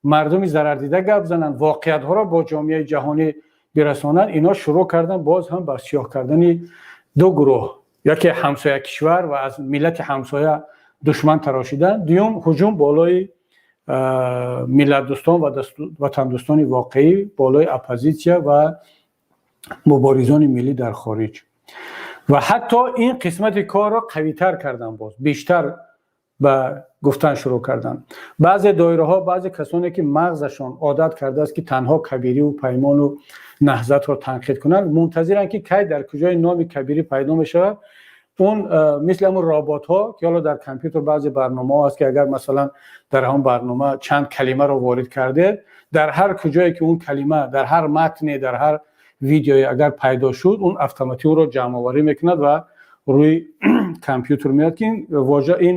мардуми зарардида гап зананд, воқеиятҳоро бо ҷомеаи ҷаҳонӣ бирасонанд, инҳо шурӯъ карданд боз ҳам ба сиёҳ кардани ду гурӯҳ: яке ҳамсоя кишвар ва аз миллати ҳамсоя душман тарошидан, дуюм ҳуҷум болои миллатдӯстон ва ватандӯстони воқеӣ, болои оппозитсия ва муборизони миллӣ дар хориҷ. Ва ҳатто ин қисмати корро қавитар кардан, боз бештар ба гуфтан шурӯъ карданд. Баъзе доираҳо, баъзе касоне, ки мағзашон одат кардааст, ки танҳо Кабирию Паймону Наҳзатро танқид кунанд, мунтазиранд, ки кай дар куҷои номи Кабирӣ пайдо мешавад. Он мисли ҳамун роботҳо, ки ҳоло дар компютер баъзе барномаҳо аст, ки агар масалан дар ҳамон барнома чанд калимаро ворид кардед, дар ҳар куҷое ки он калима дар ҳар матне, дар ҳар видеое агар пайдо шуд, он автоматӣ ӯро ҷамъоварӣ мекунад ва рӯи компютер меояд, ки ин вожа, ин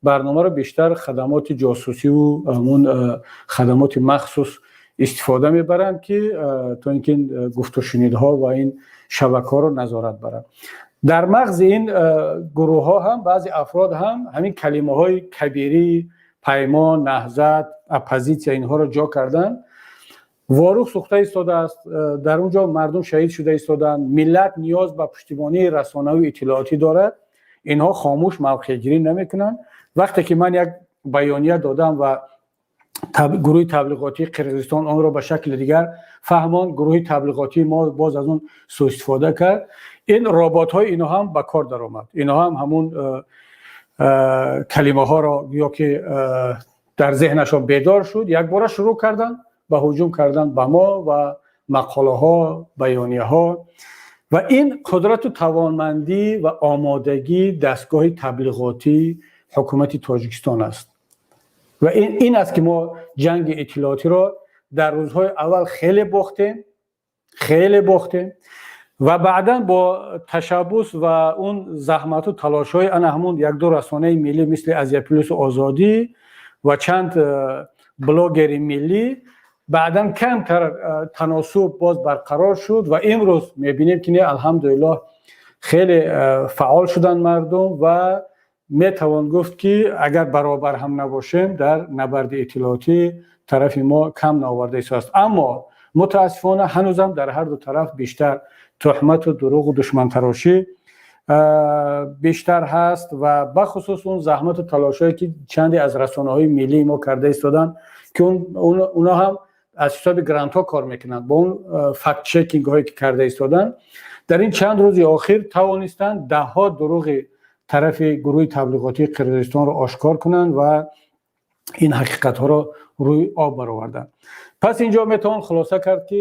барномаро бештар хадамоти ҷосусиву ҳамун хадамоти махсус истифода мебаранд, ки то ин ки гуфтушунидҳо ва ин шабакаҳоро назорат баранд. Дар мағзи ин гурӯҳҳо ҳам баъзе афрод ҳам ҳамин калимаҳои Кабирӣ, Паймон, Наҳзат, оппозитсия, инҳоро ҷо карданд. Ворух сӯхта истодааст, дар он ҷо мардум шаҳид шуда истодаанд, миллат ниёз ба пуштибонии расонавию иттилоотӣ дорад, инҳо хомӯш мавқеъгирӣ намекунанд. Вақте ки ман як баёния додам ва гурӯҳи таблиғотии Қирғизистон онро ба шакли дигар фаҳмонд, гурӯҳи таблиғотии мо боз аз он суистифода кард. Ин роботҳои инҳо ҳам ба кор даромад. Инҳо ҳам ҳамун калимаҳоро ё ки дар зеҳнашон бедор шуд, якбора шурӯъ карданд ба ҳуҷум кардан ба мо ва мақолаҳо, баёнияҳо. Ва ин қудрату тавонмандӣ ва омодагии дастгоҳи таблиғотии ҳукумати Тоҷикистон аст. Ва ин аст, ки мо ҷанги иттилоотиро дар рӯзҳои аввал хеле бохтем, хеле бохтем ва баъдан бо ташаббус ва он заҳмату талошҳои ана ҳамун якду расонаи миллӣ, мисли Азия Плюсу Озодӣ ва чанд блогери миллӣ, баъдан камтар таносуб боз барқарор шуд. Ва имрӯз мебинем, ки не, алҳамдулиллоҳ, хеле фаъол шуданд мардум ва метавон гуфт, ки агар баробар ҳам набошем, дар набарди иттилоотӣ тарафи мо кам наоварда истодааст. Аммо мутаассифона ҳанӯзам дар ҳар ду тараф бештар туҳмату дурӯғу душмантарошӣ бештар ҳаст. Ва бахусус он заҳмату талошҳое, ки чанде аз расонаҳои миллии мо карда истоданд, ки онҳо ҳам аз ҳисоби грантҳо кор мекунанд, бо он fact-checking ҳое, ки карда истоданд, дар ин чанд рӯзи охир тавонистанд даҳҳо дурӯғи тарафи гурӯҳи таблиғотии Қирғизистонро ошкор кунанд ва Ин ҳақиқатҳоро рӯи об бароварданд. Пас инҷо метавон хулоса кард, ки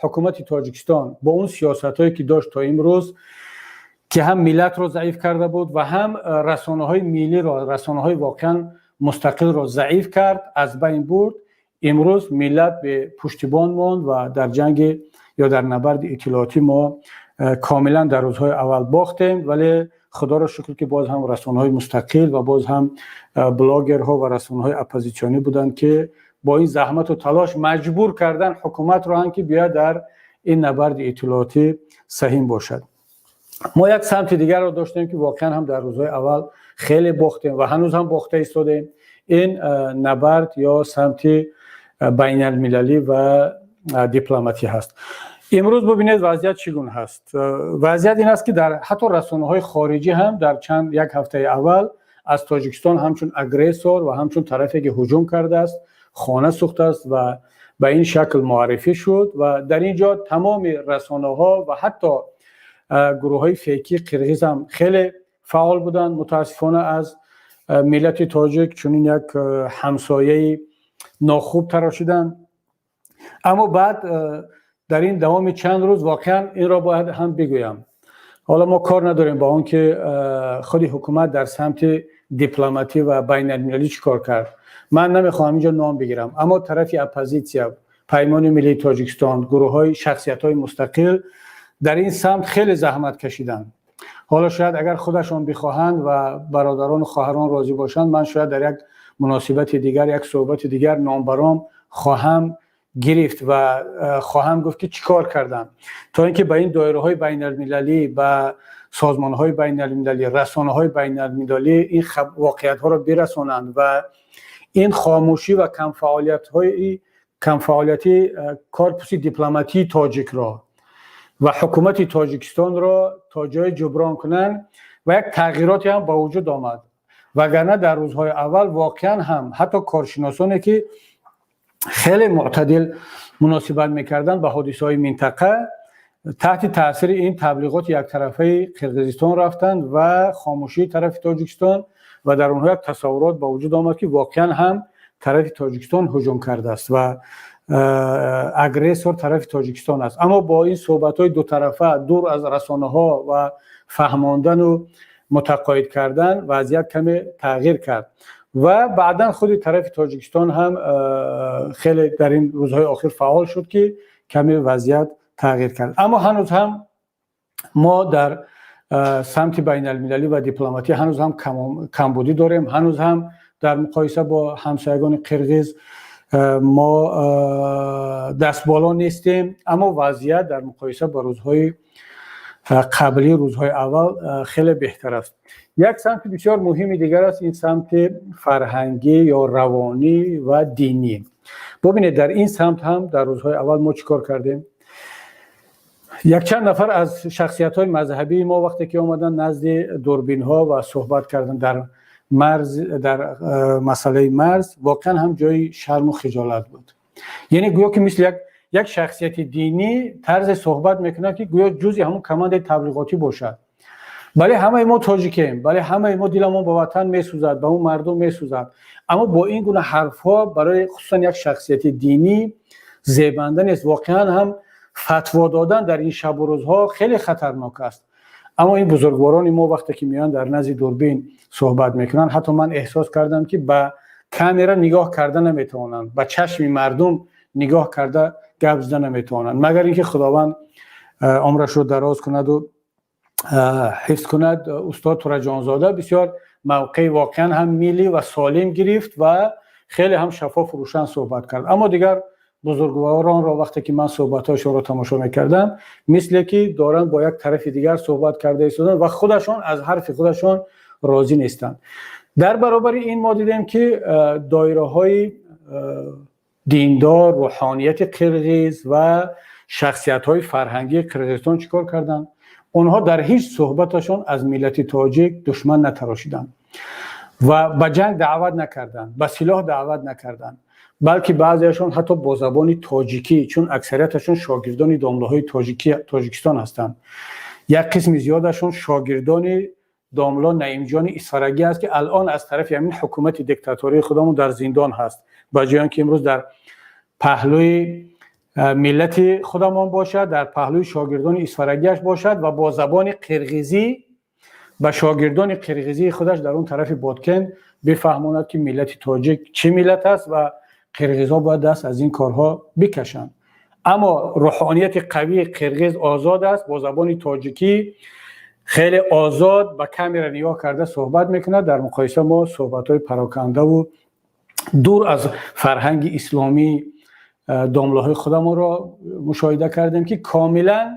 ҳукумати Тоҷикистон бо он сиёсатҳое, ки дошт то имрӯз, ки ҳам миллатро заиф карда буд ва ҳам расонаҳои миллиро, расонаҳои воқеан мустақилро заиф кард, аз байн бурд. Имрӯз миллат бепуштибон монд ва дар ҷанги ё дар набарди иттилоотӣ мо комилан дар рӯзҳои аввал бохтем. Вале худоро шукр, ки боз ҳам расонаҳои мустақил ва боз ҳам блогерҳо ва расонаҳои оппозитсионӣ буданд, ки бо ин заҳмату талош маҷбур кардан ҳукуматро ҳам, ки биёяд дар ин набарди иттилоотӣ саҳим бошад. Мо як самти дигарро доштем, ки воқеан ҳам дар рӯзҳои аввал хеле бохтем ва ҳанӯз ҳам бохта истодем. Ин набард ё самти байналмилалӣ ва дипломатӣ ҳаст. Имрӯз бубинед, вазъият чӣ гуна ҳаст. Вазъият ин аст, ки дар ҳатто расонаҳои хориҷӣ ҳам дар чанд як ҳафтаи аввал аз Тоҷикистон ҳамчун агрессор ва ҳамчун тарафе, ки ҳуҷум кардааст, хона сӯхтааст ва ба ин шакл муаррифӣ шуд. Ва дар ин ҷо тамоми расонаҳо ва ҳатто гурӯҳҳои фейкии қирғиз ҳам хеле фаъол буданд. Мутаассифона, аз миллати тоҷик чунин як ҳамсояи нохуб тарошиданд. Аммо баъд дар ин давоми чанд рӯз, воқеан инро бояд ҳам бигӯям, ҳоло мо кор надорем ба он ки худи ҳукумат дар самти дипломатӣ ва байналмилалӣ чӣ кор кард. Ман намехоҳам инҷо ном бигирам, аммо тарафи оппозитсия, Паймони миллии Тоҷикистон, гурӯҳҳои шахсиятҳои мустақил дар ин самт хеле заҳмат кашиданд. Ҳоло шояд агар худашон бихоҳанд ва бародарону хоҳарон розӣ бошанд, ман шояд дар як муносибати дигар, як суҳбати дигар номбаром хоҳам гирифт ва хоҳам гуфт, ки чӣ кор карданд, то ин ки ба ин доираҳои байналмилалӣ, ба созмонҳои байналмилалӣ, расонаҳои байналмилалӣ ин воқеиятҳоро бирасонанд ва ин хомӯшӣ ва камфаъолияти корпуси дипломатии тоҷикро ва ҳукумати Тоҷикистонро то ҷое ҷуброн кунанд. Ва як тағйироте ҳам ба вуҷуд омад, вагарна дар рӯзҳои аввал воқеан ҳам ҳатто коршиносоне, ки хеле мӯътадил муносибат мекарданд ба ҳодисаҳои минтақа, таҳти таъсири ин таблиғоти яктарафаи Қирғизистон рафтанд ва хомӯшии тарафи Тоҷикистон, ва дар онҳо як тасаввурот ба вуҷуд омад, ки воқеан ҳам тарафи Тоҷикистон ҳуҷум кардааст ва агрессор тарафи Тоҷикистон аст. Аммо бо ин суҳбатҳои дутарафа, дур аз расонаҳо, ва фаҳмондану мутақоид кардан вазъият каме тағйир кард. Ва баъдан худи тарафи Тоҷикистон ҳам хеле дар ин рӯзҳои охир фаъол шуд, ки каме вазъият тағйир кард. Аммо ҳанӯз ҳам мо дар самти байналмилалӣ ва дипломатӣ ҳанӯз ҳам камбудӣ дорем. Ҳанӯз ҳам дар муқоиса бо ҳамсоягони қирғиз мо дастболо нестем. Аммо вазъият дар муқоиса ба рӯзҳои қаблӣ, рӯзҳои аввал хеле беҳтар аст. Як самти бисёр муҳими дигар аст, ин самти фарҳангӣ ё равонӣ ва динӣ. Бубинед, дар ин самт ҳам дар рӯзҳои аввал мо чӣ кор кардем? Якчанд нафар аз шахсиятҳои мазҳабии мо вақте ки омаданд назди дурбинҳо ва суҳбат карданд дар марз, дар масъалаи марз, воқеан ҳам ҷои шарму хиҷолат буд. Яъне гӯё ки мисли як шахсияти динӣ тарзе суҳбат мекунад, ки гӯё ҷузъи ҳамон командаи таблиғотӣ бошад. Бале, ҳамаи мо тоҷикем, бале, ҳамаи мо диламон ба ватан месӯзад, ба он мардум месӯзад, аммо бо ин гуна ҳарфҳо барои хусусан як шахсияти динӣ зебанда нест. Воқеан ҳам фатво додан дар ин шабу рӯзҳо хеле хатарнок аст. Аммо ин бузургворони мо вақте ки меоянд, дар назди дурбин суҳбат мекунанд, ҳатто ман эҳсос кардам, ки ба камера нигоҳ карда наметавонанд, ба чашми мардум нигоҳ карда гап зада наметавонанд, магар ин ки Худованд умрашро дароз кунаду ҳифз кунад. Устод Тураҷонзода бисёр мавқеи воқеан ҳам миллӣ ва солим гирифт ва хеле ҳам шаффофу рӯшан суҳбат кард. Аммо дигар бузургворонро вақте ки ман суҳбатҳояшонро тамошо мекардам, мисле ки доранд бо як тарафи дигар суҳбат карда истоданд ва худашон аз ҳарфи худашон розӣ нестанд. Дар баробари ин мо дидем, ки доираҳои диндор, рӯҳонияти қирғиз ва шахсиятҳои фарҳангии Қирғизистон чӣ кор карданд? Онҳо дар ҳеҷ суҳбаташон аз миллати тоҷик душман натарошиданд ва ба ҷанг даъват накарданд, ба силоҳ даъват накарданд, балки баъзеашон ҳатто бо забони тоҷикӣ, чун аксарияташон шогирдони домлаҳои Тоҷикистон ҳастанд, як қисми зиёдашон шогирдони домла Наимҷони Исфарагӣ аст, ки алон аз тарафи ҳамин ҳукумати диктатории худамон дар зиндон ҳаст, ба ҷои он ки имрӯз дар паҳлӯи миллати худамон бошад, дар паҳлӯи шогирдони исфарагиаш бошад ва бо забони қирғизӣ ба шогирдони қирғизии худаш дар он тарафи Боткен бифаҳмонад, ки миллати тоҷик чӣ миллат аст ва қирғизҳо бояд даст аз ин корҳо бикашанд. Аммо рӯҳонияти қавии қирғиз озод аст, бо забони тоҷикӣ хеле озод ба камера нигоҳ карда суҳбат мекунад. Дар муқоиса мо суҳбатҳои парокандаву дур аз фарҳанги исломӣ домлаҳои худамонро мушоҳида кардем, ки комилан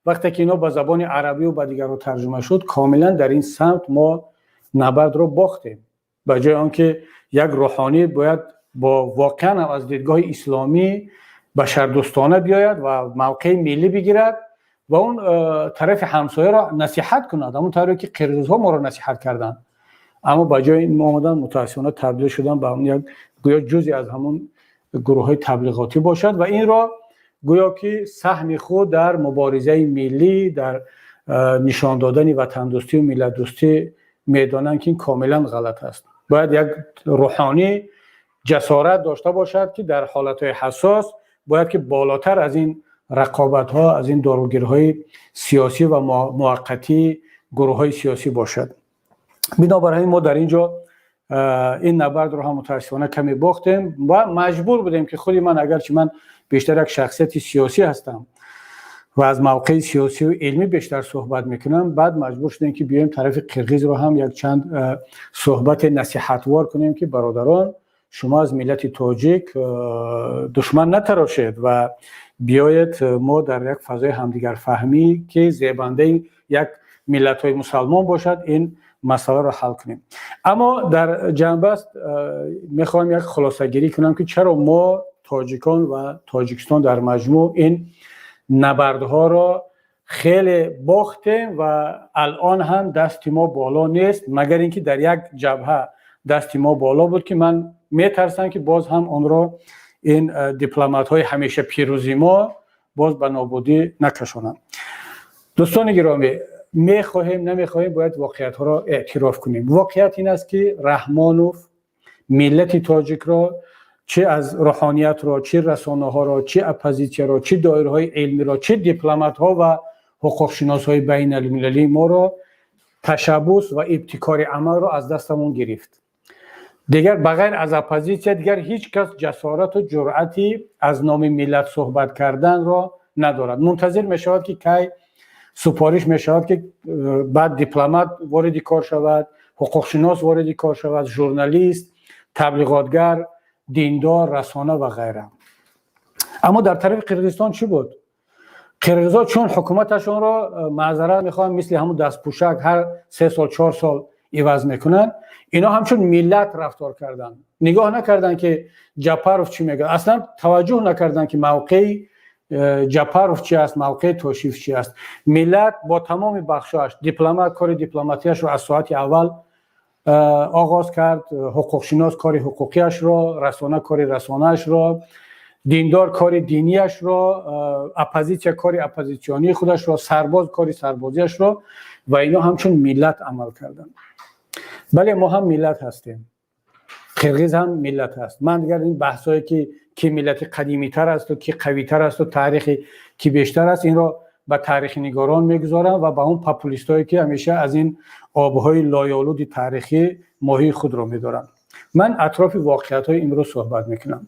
вақте ки инҳо ба забони арабию ба дигарҳо тарҷума шуд, комилан дар ин самт мо набардро бохтем. Ба ҷои он ки як рӯҳонӣ бояд бо воқеан аз дидгоҳи исломӣ башардӯстона биёяд ва мавқеи миллӣ бигирад ва он тарафи ҳамсояро насиҳат кунад, ҳамон тавре ки қирғизҳо моро насиҳат карданд, аммо ба ҷои ин омадан, мутаассифона, табдил шудан ба як гӯё ҷузъе аз ҳамон гурӯҳҳои таблиғотӣ бошад ва инро гӯё ки саҳми худ дар муборизаи миллӣ, дар нишон додани ватандӯстию миллатдӯстӣ медонанд, ки ин комилан ғалат аст. Бояд як рӯҳонӣ ҷасорат дошта бошад, ки дар ҳолатҳои ҳассос бояд ки болотар аз ин рақобатҳо, аз ин доругирҳои сиёсӣ ва муваққатии гурӯҳҳои сиёсӣ бошад. Бинобар ҳамин мо дар ин ҷо ин набардро ҳам мутаассифона каме бохтем ва маҷбур будем, ки худи ман, агарчи ман бештар як шахсияти сиёсӣ ҳастам ва аз мавқеи сиёсию илмӣ бештар суҳбат мекунам, баъд маҷбур шудем, ки биёем тарафи қирғизро ҳам як чанд суҳбати насиҳатвор кунем, ки бародарон, шумо аз миллати тоҷик душман натарошед ва биёед мо дар як фазои ҳамдигарфаҳмӣ, ки зебандаи як миллатҳои мусалмон бошад, ин масъаларо ҳал кунем. Аммо дар ҷанбаст мехоҳам як хулосагирӣ кунам, ки чаро мо тоҷикон ва Тоҷикистон дар маҷмӯъ ин набардҳоро хеле бохтем ва алон ҳам дасти мо боло нест, магар ин ки дар як ҷабҳа дасти мо боло буд, ки ман метарсам, ки боз ҳам онро ин дипломатҳои ҳамеша пирӯзи мо боз ба нобудӣ накашонанд. Дӯстони гиромӣ, мехоҳем, намехоҳем, бояд воқеиятҳоро эътироф кунем. Воқеият ин аст, ки Раҳмонов миллати тоҷикро, чӣ аз рӯҳониятро, чӣ расонаҳоро, чӣ оппозитсияро, чӣ доираҳои илмиро, чӣ дипломатҳо ва ҳуқуқшиносҳои байналмилалии моро ташаббус ва ибтикори амалро аз дастамон гирифт. Дигар ба ғайр аз оппозитсия дигар ҳеҷ кас ҷасорату ҷуръати аз номи миллат суҳбат карданро надорад. Мунтазир мешавад, ки кай супориш мешавад, ки баъд дипломат вориди кор шавад, ҳуқуқшинос вориди кор шавад, журналист, таблиғотгар, диндор, расона ва ғайра. Аммо дар тарафи Қирғизистон чӣ буд? Қирғизо чун ҳукуматашонро, маъзарат мехоҳам, мисли ҳамун дастпӯшак ҳар 3 сол, 4 сол иваз мекунанд, ино ҳамчун миллат рафтор карданд. Нигоҳ накарданд, ки Ҷапаров чӣ мегӯяд, аслан таваҷҷӯҳ накарданд, ки мавқеи Ҷапаров чи аст, мавқеи Тошиев чи аст. Миллат бо тамоми бахшоаш: дипломат кори дипломатияшро аз соати аввал оғоз кард, ҳуқуқшинос кори ҳуқуқияшро, расона кори расонаашро, диндор кори динияшро, оппозитсия кори оппозитсионии худашро, сарбоз кори сарбозиашро ва ино ҳамчун миллат амал карданд. Бале, мо ҳам миллат ҳастем, қирғиз ҳам миллат аст. Ман дигар ин баҳсое, ки ки миллати қадимитар асту ки қавитар асту таърихи ки бештар аст, инро ба таърихнигорон мегузорам ва ба он популистое, ки ҳамеша аз ин обҳои лоёлуди таърихӣ моҳии худро медоранд. Ман атрофи воқеиятҳои имрӯз суҳбат мекунам.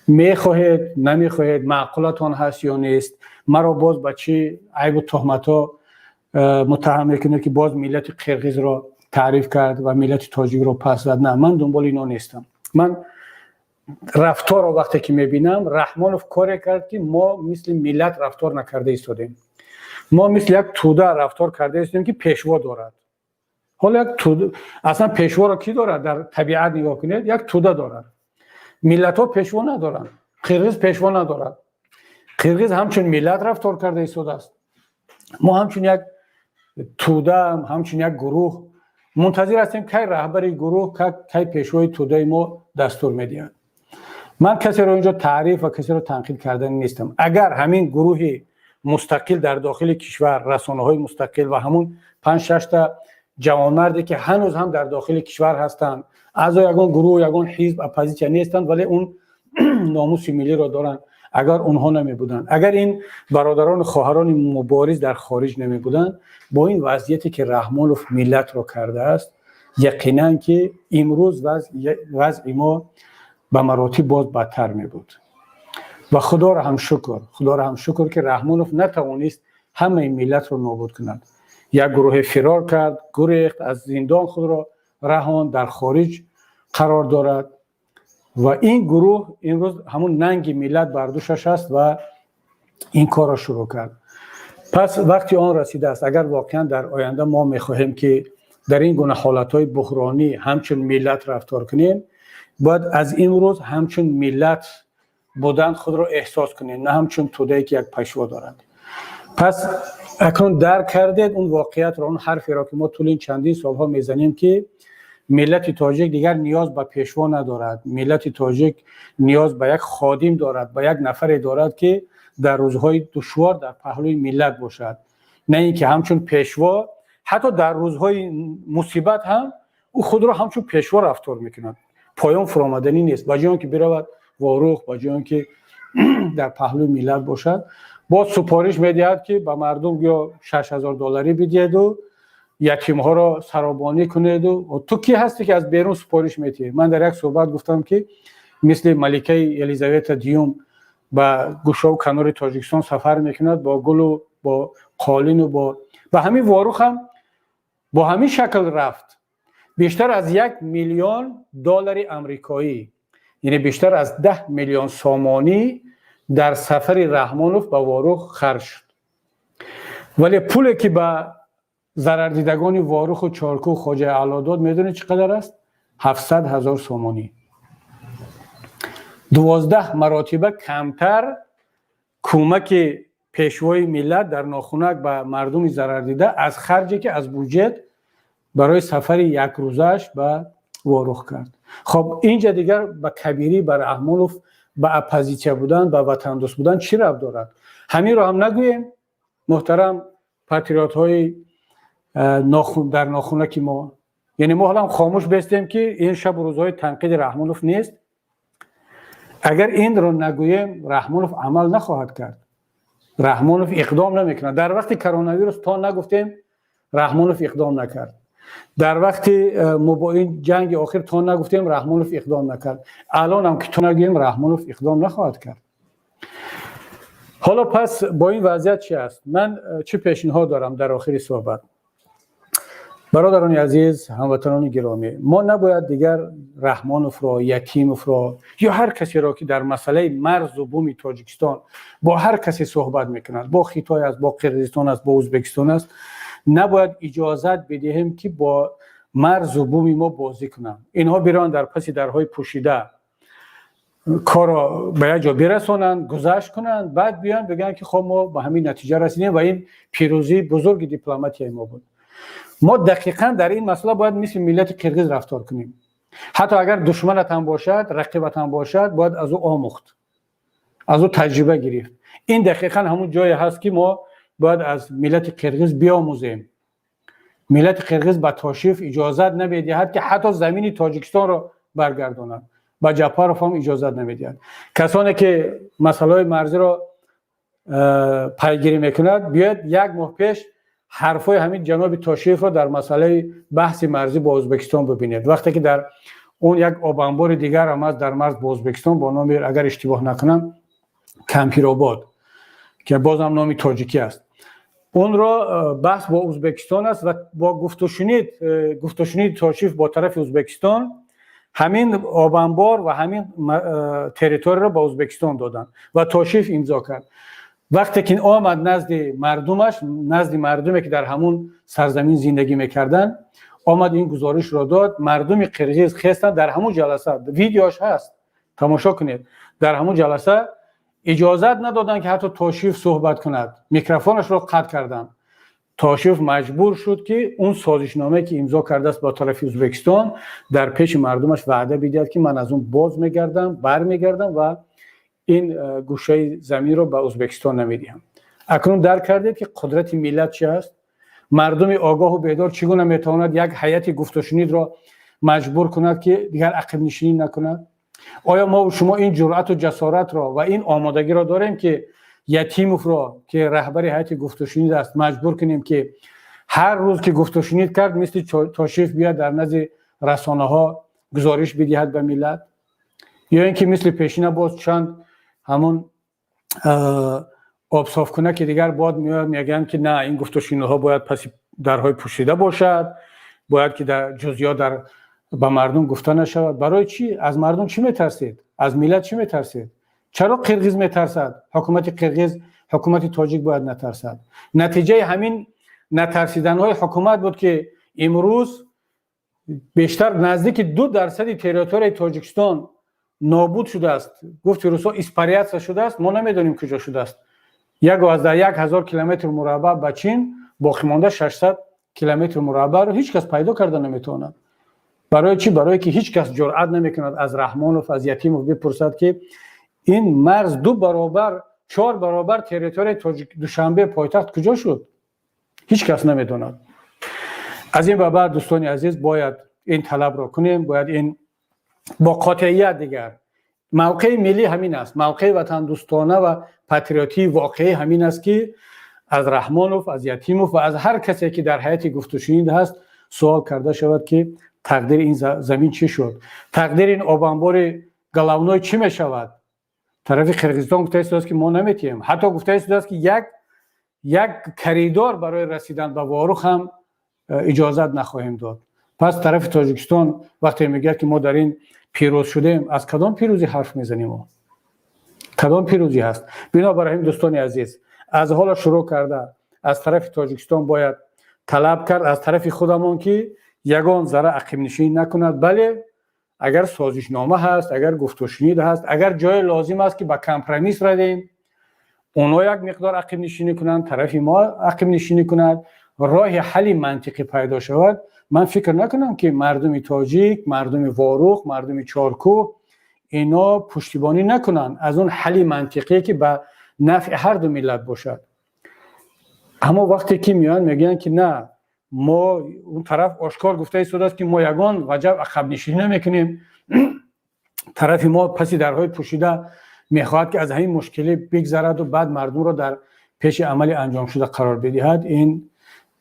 Мехоҳед, намехоҳед, маъқулатон ҳаст ё нест, маро боз ба чӣ айбу туҳматҳо муттаҳам мекунед, ки боз миллати қирғизро таъриф кард ва миллати тоҷикро пас зад. На, ман дунболи ино нестам. Ман рафторро вақте ки мебинам, Раҳмонов коре кард, ки мо мисли миллат рафтор накарда истодем. Мо мисли як тӯда рафтор карда истодем, ки пешво дорад. Ҳоло як тӯда аслан пешворо кӣ дорад? Дар табиат нигоҳ кунед, як тӯда дорад. Миллатҳо пешво надоранд, қирғиз пешво надорад. Қирғиз ҳамчун миллат рафтор карда истодааст, мо ҳамчун як тӯда, ҳамчун як гурӯҳ мунтазир ҳастем, кай раҳбари гурӯҳ, кай пешвои тӯдаи мо дастур медиҳад. Ман касеро инҷо таъриф ва касеро танқид кардани нестам. Агар ҳамин гурӯҳи мустақил дар дохили кишвар, расонаҳои мустақил ва ҳамун панҷ шашта Ҷавонмарде, ки ҳанӯз ҳам дар дохили кишвар ҳастанд, аъзои ягон гурӯҳ, ягон ҳизб, оппозитсия нестанд, вале он номуси миллиро доранд. Агар онҳо намебуданд, агар ин бародарону хоҳарони мубориз дар хориҷ намебуданд, бо ин вазъияте, ки Раҳмонов миллатро кардааст, яқинан ки имрӯз вазъи мо ба маротиб боз бадтар мебуд. Ва худоро ҳам шукр, худоро ҳам шукр, ки Раҳмонов натавонист ҳамаи миллатро нобуд кунад. Як гурӯҳе фирор кард, гурехт, аз зиндон худро раҳонд, дар хориҷ қарор дорад ва ин гурӯҳ имрӯз ҳамун нанги миллат бар дӯшаш аст ва ин корро шурӯъ кард. Пас вақти он расидааст, агар воқеан дар оянда мо мехоҳем, ки дар ин гуна ҳолатҳои буҳронӣ ҳамчун миллат рафтор кунем, бояд аз имрӯз ҳамчун миллат будан худро эҳсос кунем, на ҳамчун тӯдае, ки як пешво дорад. Пас акнун дарк кардед он воқеиятро, он ҳарферо, ки мо тӯли чандин солҳо мезанем, ки миллати тоҷик дигар ниёз ба пешво надорад, миллати тоҷик ниёз ба як ходим дорад, ба як нафаре дорад, ки дар рӯзҳои душвор дар паҳлӯи миллат бошад, на ин ки ҳамчун пешво. Ҳатто дар рӯзҳои мусибат ҳам ӯ худро ҳамчун пешво рафтор мекунад, поён фуромаданӣ нест. Ба ҷои он ки биравад Ворух, ба ҷои он ки дар паҳлӯи миллат бошад, боз супориш медиҳад, ки ба мардум гӯё 6000 долларӣ бидиҳеду ятимҳоро саробонӣ кунеду. Ту кӣ ҳастӣ, ки аз берун супориш медиҳӣ? Ман дар як суҳбат гуфтам, ки мисли маликаи Елизавета Дуюм ба гӯшаву канори Тоҷикистон сафар мекунад бо гулу бо қолину бо ба ҳамин Ворух ҳам бо ҳамин шакл рафт. Бештар аз 1 миллион доллари амрикоӣ, яъне бештар аз 10 миллион сомонӣ дар сафари Раҳмонов ба Ворух харҷ шуд, вале пуле, ки ба зарардидагони Воруху Чоркӯ, Хоҷаи Аъло дод, медонед чӣ қадар аст? 700 000 сомонӣ, 12 маротиба камтар. Кӯмаки пешвои миллат дар нохунак ба мардуми зарардида аз харҷе, ки аз буҷет барои сафари якрӯзааш ба Ворух кард. Хоб, инҷа дигар ба кабирӣ, ба Раҳмонов, ба оппозитсия будан, ба ватандӯст будан чӣ рабт дорад? Ҳаминро ҳам нагӯем, муҳтарам патриотҳои дар нохунаки мо? Яъне мо ҳолам хомӯш бестем, ки ин шабу рӯзҳои танқиди Раҳмонов нест? Агар инро нагӯем, Раҳмонов амал нахоҳад кард, Раҳмонов иқдом намекунад. Дар вақти коронавирус то нагуфтем, Раҳмонов иқдом накард. Дар вақти ин ҷанги охир то нагуфтем, Раҳмонов иқдом накард. Алонам ки то нагӯем, Раҳмонов иқдом нахоҳад кард. Ҳоло пас бо ин вазъият чи аст? Ман чӣ пешниҳод дорам дар охири суҳбат? Бародарони азиз, ҳамватанони гиромӣ, мо набояд дигар Раҳмоновро, Ятимовро ё ҳар касеро, ки дар масъалаи марзу буми Тоҷикистон бо ҳар касе суҳбат мекунад, бо Хитой аст, бо Қирғизистон аст, бо Ӯзбекистон аст, набояд иҷозат бидиҳем, ки бо марзу буми мо бозӣ кунанд. Инҳо бираванд, дар паси дарҳои пӯшида корро ба як ҷо бирасонанд, гузашт кунанд, баъд биёянд бигӯянд, ки хоб, мо ба ҳамин натиҷа расидем ва ин пирӯзии бузурги дипломатияи мо буд. Мо дақиқан дар ин масъала бояд мисли миллати қирғиз рафтор кунем. Ҳатто агар душманат ҳам бошад, рақибат ҳам бошад, бояд аз ӯ омӯхт, аз ӯ таҷриба гирифт. Ин дақиқан ҳамун ҷое ҳаст, ки мо бояд аз миллати қирғиз биомӯзем. Миллати қирғиз ба Тошиев иҷозат намедиҳад, ки ҳатто замини Тоҷикистонро баргардонад. Ба Ҷапаров ҳам иҷозат намедиҳад. Касоне, ки масъалаҳои марзиро пайгирӣ мекунад, биёед, як моҳ пеш ҳарфҳои ҳамин ҷаноби Тошиевро дар масъалаи баҳси марзӣ бо Ӯзбекистон бибинед. Вақте ки дар он як обанбори дигар ҳам аст дар марз бо Ӯзбекистон бо номи, агар иштибоҳ накунам, Кампиробод, ки бозам номи тоҷикӣ аст, онро баҳс бо Ӯзбекистон аст ва бо гуфтушунид Тошиев бо тарафи Ӯзбекистон ҳамин обанбор ва ҳамин территорияро ба Ӯзбекистон доданд ва Тошиев имзо кард. Вақте ки омад назди мардумаш, назди мардуме, ки дар ҳамун сарзамин зиндагӣ мекарданд, омад, ин гузоришро дод, мардуми қирғиз хестанд дар ҳамун ҷаласа, видеош ҳаст, тамошо кунед. Дар ҳамун ҷаласа иҷозат надоданд, ки ҳатто Тошиев суҳбат кунад, микрофонашро қатъ карданд. Тошиев маҷбур шуд, ки он созишномае, ки имзо кардааст бо тарафи Ӯзбекистон, дар пеши мардумаш ваъда бидиҳад, ки ман аз он боз мегардам, бармегардам ва ин гӯшаи заминро ба Ӯзбекистон намедиҳам. Акнун дарк кардед, ки қудрати миллат чи аст? Мардуми огоҳу бедор чӣ гуна метавонад як ҳайати гуфтушунидро маҷбур кунад, ки дигар ақибнишинӣ накунад? Оё мо шумо ин ҷуръату ҷасоратро ва ин омодагиро дорем, ки Ятимовро, ки раҳбари ҳайати гуфтушунид аст, маҷбур кунем, ки ҳар рӯз ки гуфтушунид кард, мисли Тошиев биёяд, дар назди расонаҳо гузориш бидиҳад ба миллат, ё ин ки мисли пешина боз чанд ҳамун обсофкунаки дигар бод меояд, мегӯянд, ки на, ин гуфтушунидҳо бояд паси дарҳои пӯшида бошад, бояд ки дар ҷузъиёт дар ба мардум гуфта нашавад? Барои чӣ? Аз мардум чӣ метарсед? Аз миллат чӣ метарсед? Чаро қирғиз метарсад, ҳукумати қирғиз, ҳукумати тоҷик бояд натарсад? Натиҷаи ҳамин натарсиданҳои ҳукумат буд, ки имрӯз бештар наздики 2 дарсади территорияи Тоҷикистон нобуд шудааст, гуфти русо, испаряться шудааст, мо намедонем, куҷо шудааст. 1,1 ҳазор километр мураббаъ ба Чин, боқимонда 600 километр мураббаъро ҳеҷ кас пайдо карда наметавонад. Барои чӣ? Барое ки ҳеҷ кас ҷуръат намекунад аз Раҳмонов, аз Ятимов бипурсад, ки ин марз, ду баробар, чор баробар территорияи Душанбе, пойтахт, куҷо шуд? Ҳеҷ кас намедонад. Аз ин ба баъд, дӯстони азиз, бояд ин талабро кунем, бояд ин бо қотеият. Дигар мавқеи миллӣ ҳамин аст, мавқеи ватандӯстона ва патриотии воқеӣ ҳамин аст, ки аз Раҳмонов, аз Ятимов ва аз ҳар касе, ки дар ҳайати гуфтушунид ҳаст, суол карда шавад, ки тақдири ин замин чӣ шуд, тақдири ин обанбори Головной чӣ мешавад? Тарафи Қирғизистон гуфта истодааст, ки мо наметиҳем, ҳатто гуфта истодааст, ки як коридор барои расидан ба Ворух ҳам иҷозат нахоҳем дод. Пас тарафи Тоҷикистон вақте мегӯяд, ки мо дар ин пирӯз шудем, аз кадом пирӯзӣ ҳарф мезанем? Мо кадом пирӯзӣ ҳаст? Бинобар ҳамин, дӯстони азиз, аз ҳоло шурӯъ карда аз тарафи Тоҷикистон бояд талаб кард, аз тарафи худамон, ки ягон зарра ақибнишинӣ накунад. Бале, агар созишнома ҳаст, агар гуфтушунид ҳаст, агар ҷое лозим аст, ки ба компромисс равем, оно як миқдор ақибнишинӣ кунанд, тарафи мо ақибнишинӣ кунад, роҳи ҳалли мантиқӣ пайдо шавад, ман фикр накунам, ки мардуми тоҷик, мардуми Ворух, мардуми Чоркӯҳ ино пуштибонӣ накунанд аз он ҳалли мантиқие, ки ба нафъи ҳар ду миллат бошад. Аммо вақте ки меоянд, мегӯянд, ки на, мо, он тараф ошкор гуфта истодааст, ки мо ягон ваҷаб ақабнишинӣ намекунем, тарафи мо паси дарҳои пӯшида мехоҳад, ки аз ҳамин мушкилӣ бигзараду баъд мардумро дар пеши амали анҷомшуда қарор бидиҳад, ин,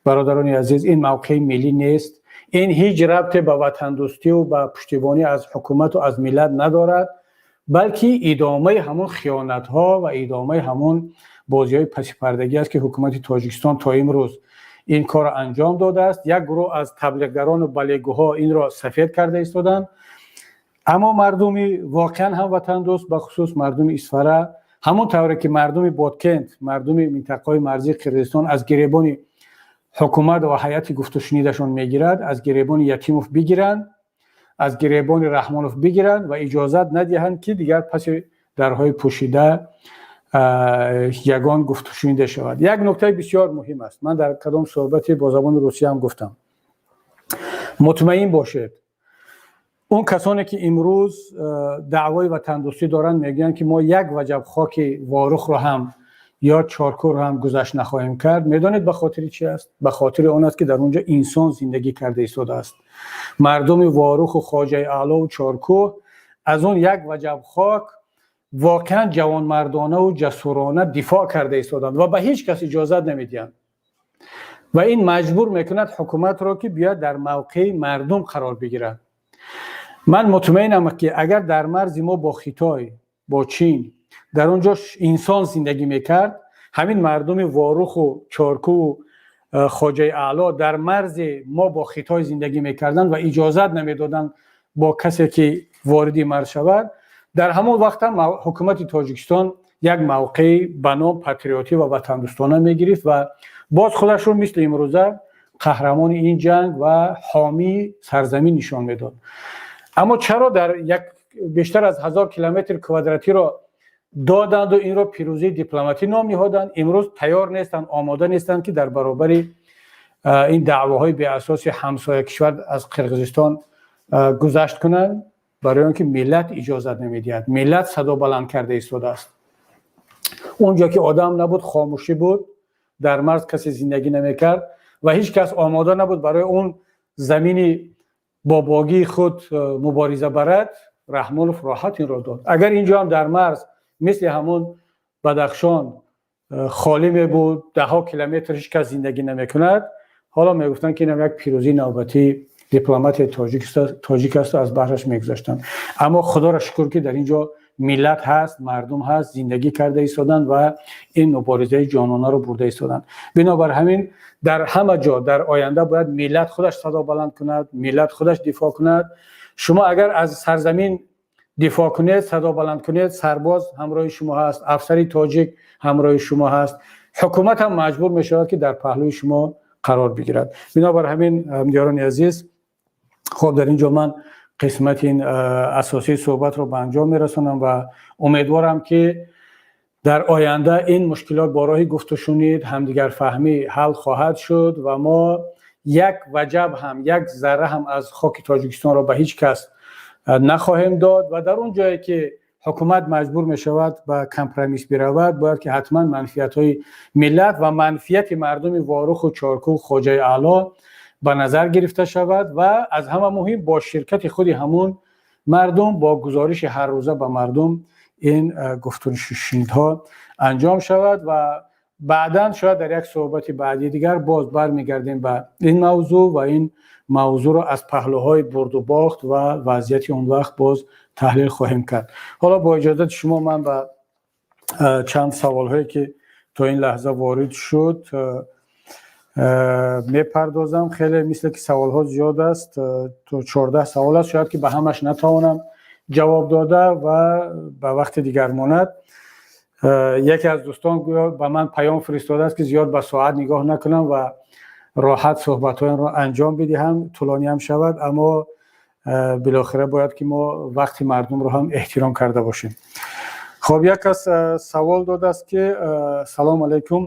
бародарони азиз, ин мавқеи миллӣ нест. Ин ҳеҷ рабте ба ватандӯстию ба пуштибонӣ аз ҳукумату аз миллат надорад, балки идомаи ҳамон хиёнатҳо ва идомаи ҳамон бозиҳои пасипардагӣ аст, ки ҳукумати Тоҷикистон то имрӯз ин корро анҷом додааст. Як гурӯҳ аз таблиғгарону балегӯҳо инро сафед карда истоданд, аммо мардуми воқеан ҳам ватандӯст, бахусус мардуми Исфара, ҳамон тавре ки мардуми Боткент, мардуми минтақаҳои марзии Қирғизистон аз гиребони ҳукумат ва ҳайати гуфтушунидашон мегирад, аз гиребони Ятимов бигиранд, аз гиребони Раҳмонов бигиранд ва иҷозат надиҳанд, ки дигар паси дарҳои пӯшида ягон гуфтушунида шавад. Як нуктаи бисёр муҳим аст. Ман дар кадом суҳбате бо забони русия ҳам гуфтам: мутмаин бошед, он касоне, ки имрӯз даъвои ватандӯстӣ доранд, мегӯянд, ки мо як ваҷаб хоки Ворухро ҳам ё Чоркӯҳро ҳам гузашт нахоҳем кард. Медонед, ба хотири чи аст? Ба хотири он аст, ки дар он ҷо инсон зиндагӣ карда истодааст. Мардуми Воруху Хоҷаи Аълову Чоркӯҳ аз он як ваҷаб хок воқеан ҷавонмардонаву ҷасурона дифоъ карда истоданд ва ба ҳеҷ кас иҷозат намедиҳанд. Ва ин маҷбур мекунад ҳукуматро, ки биёяд, дар мавқеи мардум қарор бигирад. Ман мутмаинам, ки агар дар марзи мо бо Хитой, бо Чин дар он ҷо инсон зиндагӣ мекард, ҳамин мардуми Воруху Чоркӯву Хоҷаи Аъло дар марзи мо бо Хитой зиндагӣ мекарданд ва иҷозат намедоданд бо касе, ки вориди марз шавад, дар ҳамон вақт ҳам ҳукумати Тоҷикистон як мавқеи ба ном патриотӣ ва ватандӯстона мегирифт ва боз худашро мисли имрӯза қаҳрамони ин ҷанг ва ҳомии сарзамин нишон медод. Аммо чаро дар як бештар аз 1000 километр квадратиро доданду инро пирӯзии дипломатӣ ном ниҳоданд, имрӯз тайёр нестанд, омода нестанд, ки дар баробари ин даъвоҳои беасоси ҳамсоя кишвар аз Қирғизистон гузашт кунанд? Барои он ки миллат иҷозат намедиҳад. Миллат садо баланд карда истодааст. Он ҷо ки одам набуд, хомӯшӣ буд, дар марз касе зиндагӣ намекард. Ва ҳеҷ кас омода набуд барои он замини бобогии худ мубориза барад. Раҳмонов роҳат инро дод. Агар инҷо ҳам дар марз мисли ҳамон Бадахшон холӣ мебуд, даҳҳо километр ҳеҷ кас зиндагӣ намекунад, ҳоло мегуфтанд, ки инам як пирӯзии навбатии дипломатияи тоҷик аст, аз баҳраш мегузаштанд. Аммо худоро шукр, ки дар ин ҷо миллат ҳаст, мардум ҳаст, зиндагӣ карда истоданд ва ин муборизаи ҷононаро бурда истоданд. Бинобар ҳамин дар ҳама ҷо дар оянда бояд миллат худаш садо баланд кунад, миллат худаш дифоъ кунад. Шумо агар аз сарзамин дифоъ кунед, садо баланд кунед, сарбоз ҳамроҳи шумо ҳаст, афсари тоҷик ҳамроҳи шумо ҳаст, ҳукумат ҳам маҷбур мешавад, ки дар паҳлӯи шумо қарор бигирад. Бинобар ҳамин, ҳамдиёрони азиз, хуб, дар ин ҷо ман қисмати асосии суҳбатро ба анҷом мерасонам ва умедворам, ки дар оянда ин мушкилот бо роҳи гуфтушунид, ҳамдигарфаҳмӣ ҳал хоҳад шуд ва мо як ваҷаб ҳам, як зарра ҳам аз хоки Тоҷикистонро ба ҳеҷ кас нахоҳем дод. Ва дар он ҷое ки ҳукумат маҷбур мешавад ба компромисс биравад, бояд ки ҳатман манфиатҳои миллат ва манфиати мардуми Воруху Чоркӯҳ, Хоҷаи Аъло ба назар гирифта шавад ва аз ҳама муҳим бо ширкати худи ҳамун мардум, бо гузориши ҳаррӯза ба мардум ин гуфтушунидҳо анҷом шавад. Ва баъдан шояд дар як суҳбати баъдии дигар боз бармегардем ба ин мавзӯъ ва ин мавзӯъро аз паҳлӯҳои бурду бохт ва вазъияти он вақт боз таҳлил хоҳем кард. Ҳоло бо иҷозати шумо ман ба чанд саволҳое, ки то ин лаҳза ворид шуд, мепардозам. Хеле мисле ки саволҳо зиёд аст, то 14 савол аст. Шояд ки ба ҳамаш натавонам ҷавоб дода ва ба вақти дигар монад. Яке аз дӯстон гӯё ба ман паём фиристодааст, ки зиёд ба соат нигоҳ накунам ва роҳат суҳбатҳоямро анҷом бидиҳам, тӯлонӣ ҳам шавад, аммо билохира бояд ки мо вақти мардумро ҳам эҳтиром карда бошем. Хоб, як кас савол додааст, ки салом алайкум,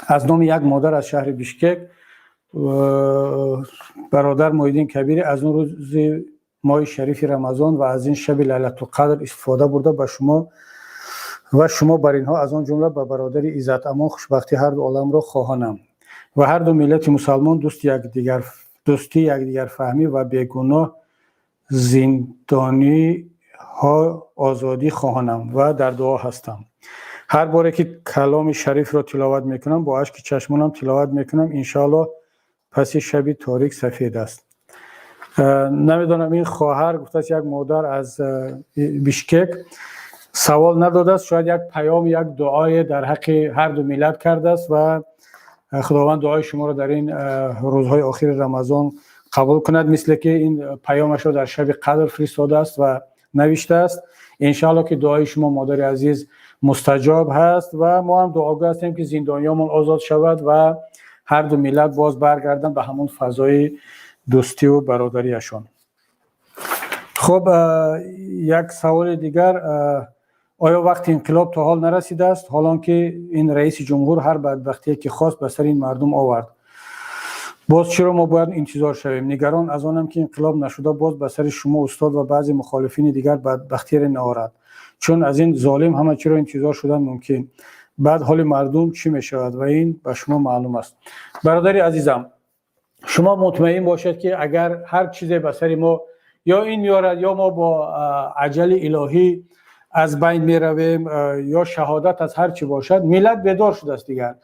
аз номи як модар аз шаҳри Бишкек. Бародар Муҳиддин Кабирӣ, аз он рӯзи моҳи шарифи Рамазон ва аз ин шаби Лайлатулқадр истифода бурда, ба шумо ва шумо бар инҳо, аз он ҷумла ба бародари Иззатамон, хушбахтии ҳарду оламро хоҳонам ва ҳарду миллати мусалмон дӯстӣ, якдигарфаҳмӣ ва бегуноҳ зиндониҳо озодӣ хоҳонам ва дар дуо ҳастам. Ҳар боре ки каломи шарифро тиловат мекунам, бо ашки чашмонам тиловат мекунам. Иншоаллоҳ, паси шаби торик сафед аст. Намедонам, ин хоҳар гуфтааст, як модар аз Бишкек, савол надодааст, шояд як паём, як дуое дар ҳаққи ҳарду миллат кардааст. Ва Худованд дуои шуморо дар ин рӯзҳои охири Рамазон қабул кунад, мисле ки ин паёмашро дар шаби қадр фиристодааст ва навиштааст. Иншаалло, ки дуои шумо, модари азиз, мустаҷоб ҳаст ва мо ҳам дуогӯ ҳастем, ки зиндониёмон озод шавад ва ҳарду миллат боз баргарданд ба ҳамон фазои дӯстиву бародариашон. Хуб, як саволи дигар: оё вақти инқилоб то ҳол нарасидааст, ҳолон ки ин раиси ҷумҳур ҳар бадбахтие ки хост, ба сари ин мардум овард? Боз чиро мо бояд интизор шавем? Нигарон аз онам, ки инқилоб нашуда, боз ба сари шумо, устод, ва баъзе мухолифини дигар бадбахтире наорад, чун аз ин золим ҳама чиро интизор шудан мумкин. Баъд ҳоли мардум чӣ мешавад ва ин ба шумо маълум аст. Бародари азизам, шумо мутмаин бошед, ки агар ҳар чизе ба сари мо ё ин меорад, ё мо бо аҷали илоҳӣ аз байн меравем, ё шаҳодат, аз ҳар чӣ бошад, миллат бедор шудааст. Дигар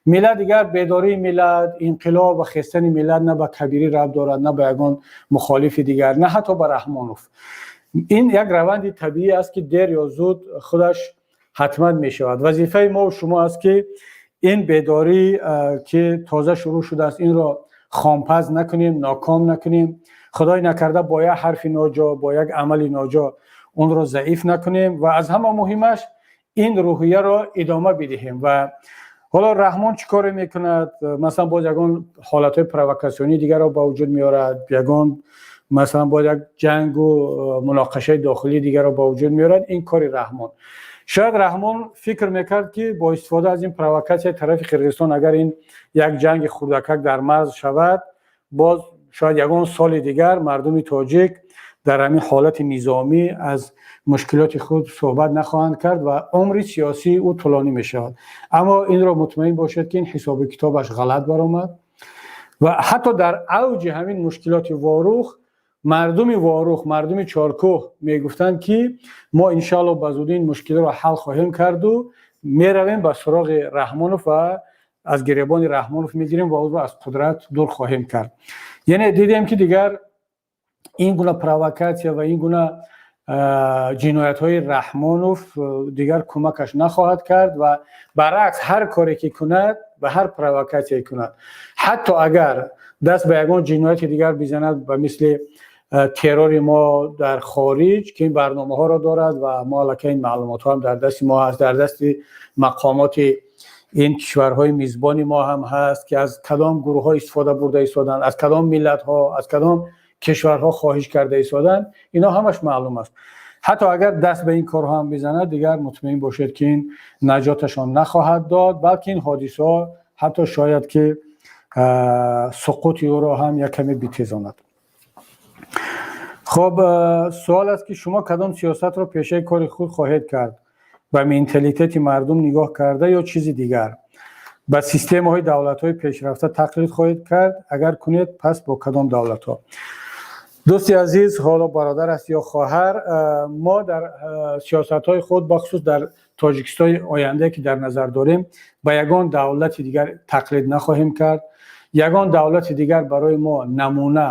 миллат, дигар бедории миллат, инқилоб ва хестани миллат на ба Кабирӣ рабт дорад, на ба ягон мухолифи дигар, на ҳатто ба Раҳмонов. Ин як раванди табиӣ аст, ки дер ё зуд худаш ҳатман мешавад. Вазифаи мо шумо аст, ки ин бедорӣ, ки тоза шурӯъ шудааст, инро хомпаз накунем, ноком накунем, худой накарда бо як ҳарфи ноҷо, бо як амали ноҷо онро заиф накунем ва аз ҳама муҳимаш ин рӯҳияро идома бидиҳем. Ва ҳоло Раҳмон чӣ коре мекунад? Масалан, боз ягон ҳолатҳои провокатсионии дигарро ба вуҷуд меорад, ягон, масалан, боз як ҷангу муноқишаи дохилии дигарро ба вуҷуд меорад. Ин кори Раҳмон. Шояд Раҳмон фикр мекард, ки бо истифода аз ин провокатсияи тарафи Қирғизистон, агар ин як ҷанги хурдакак дар марз шавад, боз шояд ягон соли дигар мардуми тоҷик дар ҳамин ҳолати низомӣ аз мушкилоти худ суҳбат нахоҳанд кард ва умри сиёсии ӯ тӯлонӣ мешавад. Аммо инро мутмаин бошед, ки ин ҳисобу китобаш ғалат баромад. Ва ҳатто дар авҷи ҳамин мушкилоти Ворух мардуми Ворух, мардуми Чоркӯҳ мегуфтанд, ки мо иншоалло ба зудӣ ин мушкилиро ҳал хоҳем карду меравем ба суроғи Раҳмонов ва аз гиребони Раҳмонов мегирем ва ӯро аз қудрат дур хоҳем кард. Яъне дидем, ки дигар ин гуна провокатсия ва ин гуна ҷиноятҳои Раҳмонов дигар кӯмакаш нахоҳад кард ва баръакс, ҳар коре ки кунад ва ҳар провокатсияе кунад, ҳатто агар даст ба ягон ҷинояти дигар бизанад, ба мисли террори мо дар хориҷ, ки ин барномаҳоро дорад ва мо аллакай ин маълумотҳо ҳам дар дасти мо ҳаст, дар дасти мақомоти ин кишварҳои мизбони мо ҳам ҳаст, ки аз кадом гурӯҳҳо истифода бурда истоданд, аз кадом миллатҳо, аз кадом кишварҳо хоҳиш карда истоданд, ино ҳамаш маълум аст. Ҳатто агар даст ба ин корҳо ҳам бизанад, дигар мутмаин бошед, ки ин наҷоташон нахоҳад дод, балки ин ҳодисаҳо ҳатто шояд ки суқути ӯро ҳам як каме битезонад. Хоб, суол аст, ки шумо кадом сиёсатро пешаи кори худ хоҳед кард? Ба менталитети мардум нигоҳ карда ё чизи дигар? Ба системаҳои давлатҳои пешрафта тақлид хоҳед кард? Агар кунед, пас бо кадом давлатҳо? Дӯсти азиз, ҳоло бародар аст ё хоҳар, мо дар сиёсатҳои худ, бахусус дар Тоҷикистони ояндае, ки дар назар дорем, ба ягон давлати дигар тақлид нахоҳем кард. Ягон давлати дигар барои мо намуна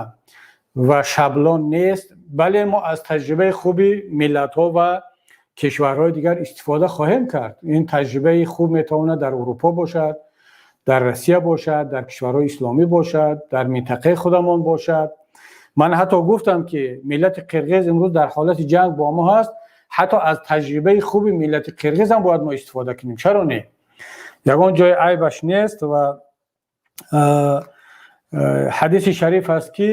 ва шаблон нест. Бале, мо аз таҷрибаи хуби миллатҳо ва кишварҳои дигар истифода хоҳем кард. Ин таҷрибаи хуб метавонад дар Урупо бошад, дар Россия бошад, дар кишварҳои исломӣ бошад, дар минтақаи худамон бошад. Ман ҳатто гуфтам, ки миллати қирғиз имрӯз дар ҳолати ҷанг бо мо ҳаст. Ҳатто аз таҷрибаи хуби миллати қирғиз ҳам бояд мо истифода кунем. Чаро не? Ягон ҷои айбаш нест. Ва ҳадиси шариф аст, ки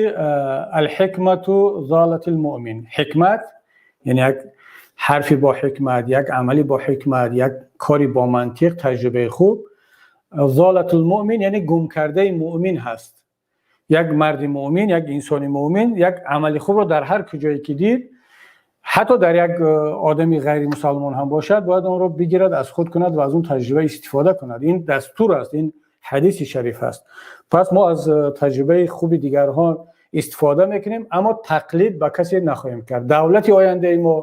الحكمة ضالة المؤمن. Ҳикмат, яъне як ҳарфи бо ҳикмат, як амали бо ҳикмат, як кори бо мантиқ, таҷрибаи хуб, ضالة المؤمن, яъне гумкардаи муъмин ҳаст. Як марди муъмин, як инсони муъмин як амали хубро дар ҳар куҷое ки дид, ҳатто дар як одами ғайримусалмон ҳам бошад, бояд онро бигирад, аз худ кунад ва аз он таҷриба истифода кунад. Ин дастур аст, ин ҳадиси шариф аст. Пас мо аз таҷрибаи хуби дигарҳо истифода мекунем, аммо тақлид ба касе нахоҳем кард. Давлати ояндаи мо,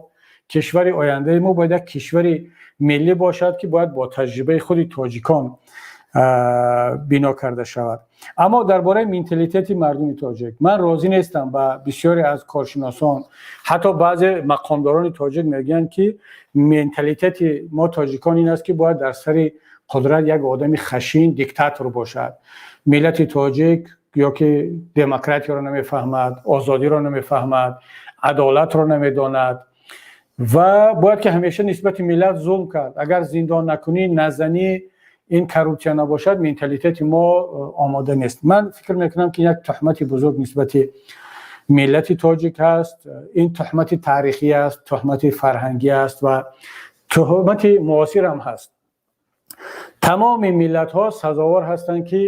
кишвари ояндаи мо бояд як кишвари миллӣ бошад, ки бояд бо таҷрибаи худи тоҷикон бино карда шавад. Аммо дар бораи менталитети мардуми тоҷик ман розӣ нестам. Ба бисёре аз коршиносон, ҳатто баъзе мақомдорони тоҷик мегӯянд, ки менталитети мо тоҷикон ин аст, ки бояд дар сари қудрат як одами хашин, диктатор бошад. Миллати тоҷик ё ки демократияро намефаҳмад, озодиро намефаҳмад, адолатро намедонад ва бояд ки ҳамеша нисбати миллат зулм кард. Агар зиндон накунӣ, назанӣ, ин коррупсия набошад, менталитети мо омода нест. Ман фикр мекунам, ки як туҳмати бузург нисбати миллати тоҷик ҳаст. Ин туҳмати таърихӣ аст, туҳмати фарҳангӣ аст ва туҳмати муосир ҳам ҳаст. Тамоми миллатҳо сазовор ҳастанд, ки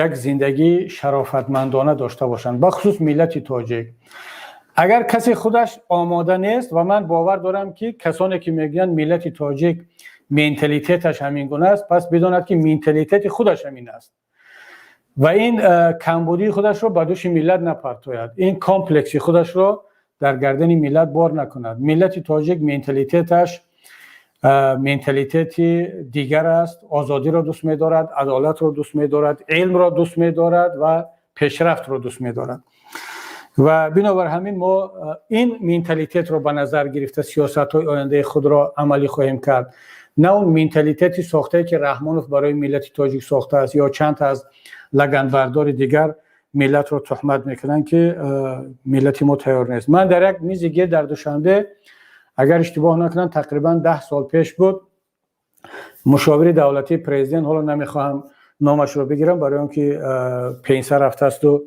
як зиндагии шарофатмандона дошта бошанд, бахусус миллати тоҷик. Агар касе худаш омода нест, ва ман бовар дорам, ки касоне ки мегӯянд миллати тоҷик менталитеташ ҳамин гуна аст, пас бидонад, ки менталитети худаш ҳамин аст ва ин камбудии худашро ба дӯши миллат напартояд, ин комплекси худашро дар гардани миллат бор накунад. Миллати тоҷик менталитеташ менталитети дигар аст: озодиро дӯст медорад, адолатро дӯст медорад, илмро дӯст медорад ва пешрафтро дӯст медорад. Ва бинобар ҳамин мо ин менталитетро ба назар гирифта сиёсатҳои ояндаи худро амалӣ хоҳем кард, на он менталитети сохтае, ки Раҳмонов барои миллати тоҷик сохтааст ё чанд та аз лаганбардори дигар миллатро туҳмат мекунанд, ки миллати мо тайёр нест. Ман дар як мизи гирд дар Душанбе, агар иштибоҳ накунам, тақрибан 10 сол пеш буд, мушовири давлатии президент, ҳоло намехоҳам номашро бигирам, барои он ки пенсия рафтаасту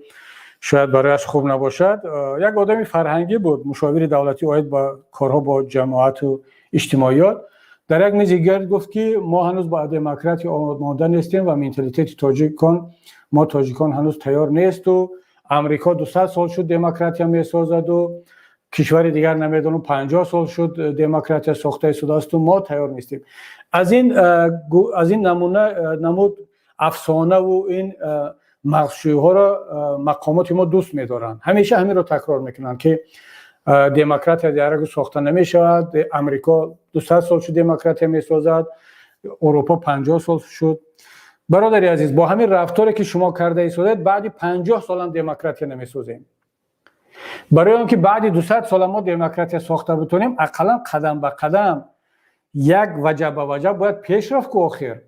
шояд барояш хуб набошад, як одами фарҳангӣ буд, мушовири давлатӣ оид ба корҳо бо ҷамоату иҷтимоиёт, дар як мизи гирд гуфт, ки мо ҳанӯз ба демократия омода нестем ва менталитети тоҷикон, мо тоҷикон ҳанӯз тайёр несту Амрико 200 сол шуд демократия месозаду кишвари дигар намедонам 50 сол шуд демократия сохта истодааст, мо тайёр нестем. Аз ин намуна намуд афсонаву ин Мағзшӯиҳоро мақомоти мо дӯст медоранд, ҳамеша ҳаминро такрор мекунанд, ки демократия дар як сохта намешавад. Амрико 200 сол шуд демократия месозад, Урупо 50 сол шуд. Бародари азиз, бо ҳамин рафторе, ки шумо карда истодед, баъди 50 солам демократия намесозем. Барои он ки баъди 200 сола мо демократия сохта битонем, ақаллан қадам ба қадам, як ваҷаб ба ваҷаб бояд пеш рафт ку. Охир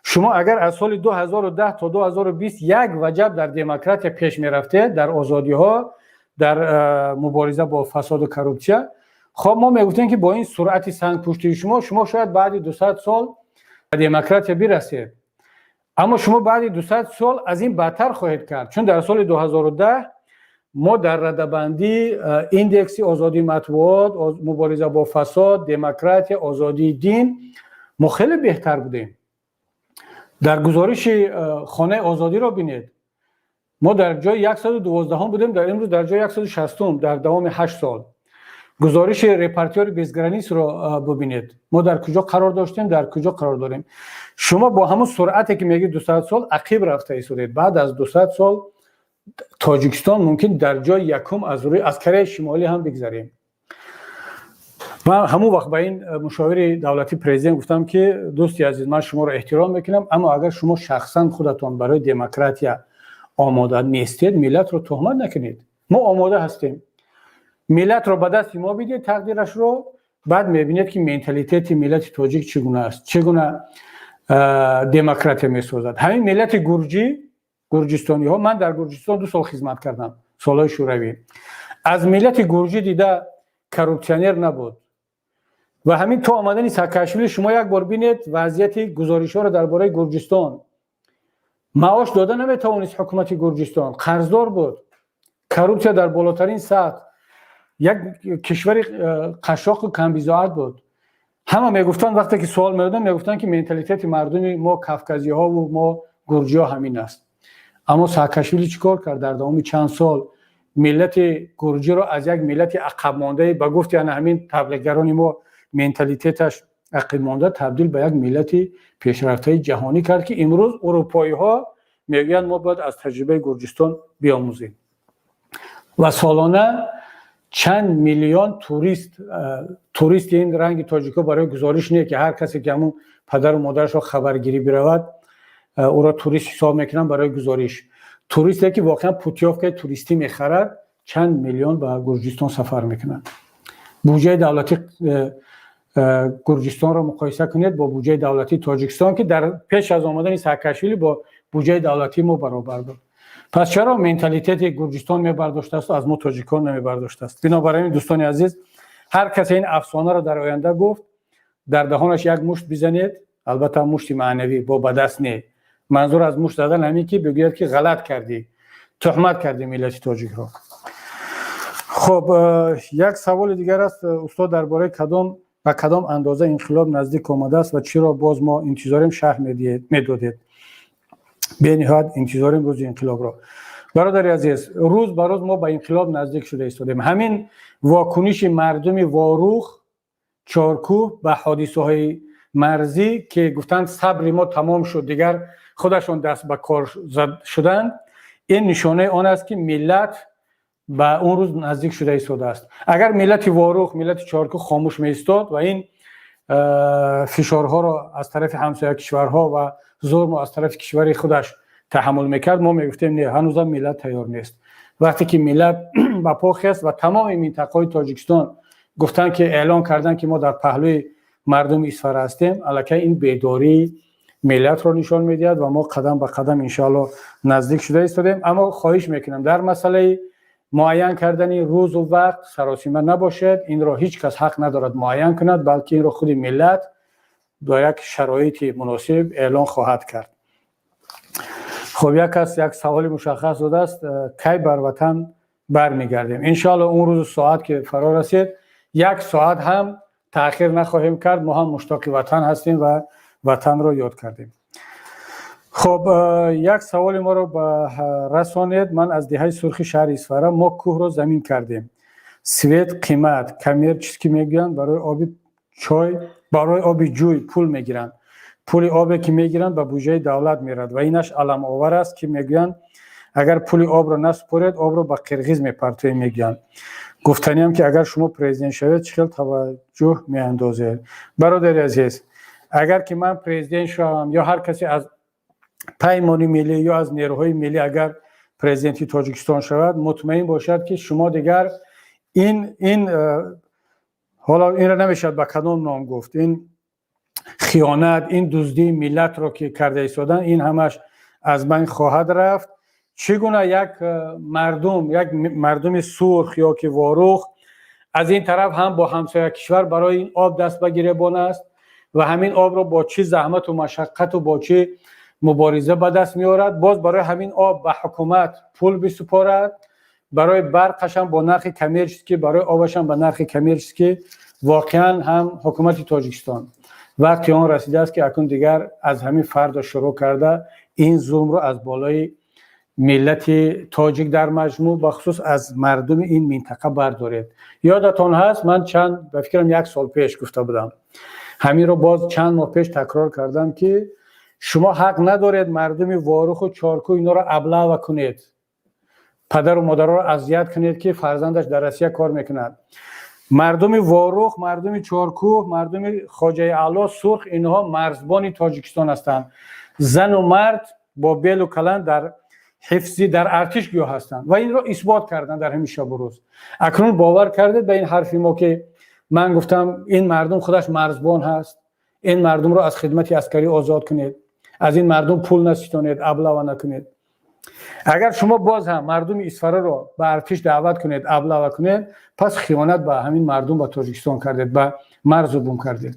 шумо агар аз соли 2010 то 2020 як ваҷаб дар демократия пеш мерафтед, дар озодиҳо, дар мубориза бо фасоду коррупсия, хоб, мо мегуфтем, ки бо ин суръати сангпуштии шумо, шумо шояд баъди 200 сол ба демократия бирасед. Аммо шумо баъди 200 сол аз ин бадтар хоҳед кард, чун дар соли 2010 мо дар радабандии индекси озодии матбуот, мубориза бо фасод, демократия, озодии дин мо хеле беҳтар будем. Дар гузориши Хонаи озодиро бинед, мо дар ҷои 112-ум будем, дар имрӯз дар ҷои 160-ум дар давоми 8 сол. Гузориши «Репортёры без границ» ро бубинед, мо дар куҷо қарор доштем, дар куҷо қарор дорем. Шумо бо ҳамун суръате, ки мегӯед, 200 сол ақиб рафта истодед. Баъд аз 200 сол Тоҷикистон мумкин дар ҷои якум аз рӯи аз Кореяи Шимолӣ ҳам бигзарем. Ман ҳамун вақт ба ин мушовири давлатии президент гуфтам, ки дӯсти азиз, ман шуморо эҳтиром мекунам, аммо агар шумо шахсан худатон барои демократия омода нестед, миллатро туҳмат накунед. Мо омода ҳастем, миллатро ба дасти мо бидиҳед, тақдирашро, баъд мебинед, ки менталитети миллати тоҷик чӣ гуна аст, чӣ гуна демократия месозад. Ҳамин миллати гурҷӣ, гурҷистониҳо, ман дар Гурҷистон 2 сол хизмат кардам солҳои шӯравӣ, аз миллати гурҷӣ дида коррупсионер набуд. Ва ҳамин то омадани Саакашвили шумо як бор бинед вазъияти гузоришҳоро дар бораи Гурҷистон. Маош дода наметавонист ҳукумати Гурҷистон, қарздор буд, коррупсия дар болотарин сатҳ, як кишвари қашшоқу камбизоат буд. Ҳама мегуфтанд, вақте ки суол медоданд, мегуфтанд, ки менталитети мардуми мо, кавказиҳову мо гурҷиҳо, ҳамин аст. Аммо Саакашвили чӣ кор кард дар давоми чанд сол? Миллати гурҷиро аз як миллати ақабмондае, ба гуфти ана ҳамин таблиғгарони мо, менталитеташ ақибмонда, табдил ба як миллати пешрафтаи ҷаҳонӣ кард, ки имрӯз урупоиҳо мегӯянд, мо бояд аз таҷрибаи Гурҷистон биомӯзем. Ва солона чанд миллион турист, туристи ин ранги тоҷико барои гузориш не, ки ҳар касе, ки ҳамун падару модарашро хабаргирӣ биравад, ӯро турист ҳисоб мекунанд барои гузориш. Туристе, ки воқеан путёвкаи туристӣ мехарад, чанд миллион ба Гурҷистон сафар мекунанд. Буҷаи давлати Гурҷистонро муқоиса кунед бо буҷаи давлатии Тоҷикистон, ки дар пеш аз омадани Саакашвили бо буҷаи давлатии мо баробар буд. Пас чаро менталитети Гурҷистон мебардоштааст, аз мо тоҷикон намебардоштааст? Бинобар ин, дӯстони азиз, ҳар касе ин афсонаро дар оянда гуфт, дар даҳонаш як мушт бизанед, албатта мушти маънавӣ, бо ба даст не. Манзур аз мушт задан ҳамин, ки бигӯяд, ки ғалат кардӣ, туҳмат кардӣ миллати тоҷикро. Хуб, як саволи дигар аст: устод, дар бораи кадом ба кадом андоза инқилоб наздик омадааст ва чиро боз мо интизорем, шарҳ медодед. Бениҳоят интизорем рӯзи инқилобро. Бародари азиз, рӯз ба рӯз мо ба инқилоб наздик шуда истодем. Ҳамин вокуниши мардуми Ворух, Чоркӯҳ ба ҳодисаҳои марзӣ, ки гуфтанд, сабри мо тамом шуд, дигар худашон даст ба кор шуданд, ин нишонаи он аст, ки миллат ба он рӯз наздик шуда истодааст. Агар миллати Ворух, миллати Чоркӯҳ хомӯш меистод ва ин фишорҳоро аз тарафи ҳамсоя кишварҳо ва зулмро аз тарафи кишвари худаш таҳаммул мекард, мо мегуфтем, не, ҳанӯзам миллат тайёр нест. Вақте ки миллат ба по хест ва тамоми минтақаҳои Тоҷикистон гуфтанд, ки эълон карданд, ки мо дар паҳлӯи мардуми Исфара ҳастем, аллакай ин бедории миллатро нишон медиҳад ва мо қадам ба қадам, иншоалло, наздик шуда истодем. Аммо хоҳиш мекунам, дар масъалаи муайян кардани рӯзу вақт саросима набошед. Инро ҳеҷ кас ҳақ надорад муайян кунад, балки инро худи миллат бо як шароити муносиб эълон хоҳад кард. Хуб, як кас як саволи мушаххас додааст: кай бар ватан бармегардем? Иншоалло, он рӯзу соат ки фаро расид, як соат ҳам таъхир нахоҳем кард. Мо ҳам муштоқи ватан ҳастем ва ватанро ёд кардем. Хуб, як саволи моро расонед. Ман аз деҳаи Сурхи шаҳри Исфара. Мо кӯҳро замин кардем, свет қимат, коммерческий мегӯянд, барои оби чой, барои оби ҷӯй пул мегиранд. Пули обе, ки мегиранд, ба буҷаи давлат меравад ва инаш аламовар аст, ки мегӯянд, агар пули обро насупоред, обро ба қирғиз мепартоем, мегӯянд. Гуфтаниам, ки агар шумо президент шавед, чӣ хел таваҷҷӯҳ меандозед? Бародари азиз, агар ки ман президент шавам ё ҳар касе аз Паймони Миллӣ ё аз нерӯҳои миллӣ агар президенти Тоҷикистон шавад, мутмаин бошад, ки шумо дигар ин ҳоло инро намешавад ба кадом ном гуфт, ин хиёнат, ин дуздии миллатро, ки карда истодан, ин ҳамаш аз байн хоҳад рафт. Чӣ гуна як мардум, як мардуми Сурх ё ки Ворух аз ин тараф ҳам бо ҳамсоя кишвар барои ин об даст ба гиребон аст ва ҳамин обро бо чӣ заҳмату машаққату бо чӣ мубориза ба даст меорад, боз барои ҳамин об ба ҳукумат пул бисупорад, барои барқашам бо нархи коммерческий, барои обашам ба нархи коммерческий. Воқеан ҳам ҳукумати Тоҷикистон, вақти он расидааст, ки акнун дигар аз ҳамин фардо шурӯъ карда ин зулмро аз болои миллати тоҷик дар маҷмӯъ, бахусус аз мардуми ин минтақа бардоред. Ёдатон ҳаст, ман чанд, ба фикрам, як сол пеш гуфта будам, ҳаминро боз чанд моҳ пеш такрор кардам, ки шумо ҳақ надоред мардуми Воруху Чорку инҳоро облава кунед, падару модароро азият кунед, ки фарзандаш дар Россия кор мекунад. Мардуми Ворух, мардуми Чоркӯҳ, мардуми Хоҷаи Аъло, Сурх, инҳо марзбони Тоҷикистон ҳастанд. Зану мард бо белу каланд дар ҳифзи, дар артиш гӯё ҳастанд ва инро исбот карданд дар ҳамин шабу рӯз. Акнун бовар кардед ба ин ҳарфи мо, ки ман гуфтам, ин мардум худаш марзбон ҳаст, ин мардумро аз хидмати аскарӣ озод кунед, аз ин мардум пул наситонед, облава накунед? Агар шумо боз ҳам мардуми Исфараро ба артиш даъват кунед, облава кунед, пас хиёнат ба ҳамин мардум, ба Тоҷикистон кардед, ба марзу бум кардед.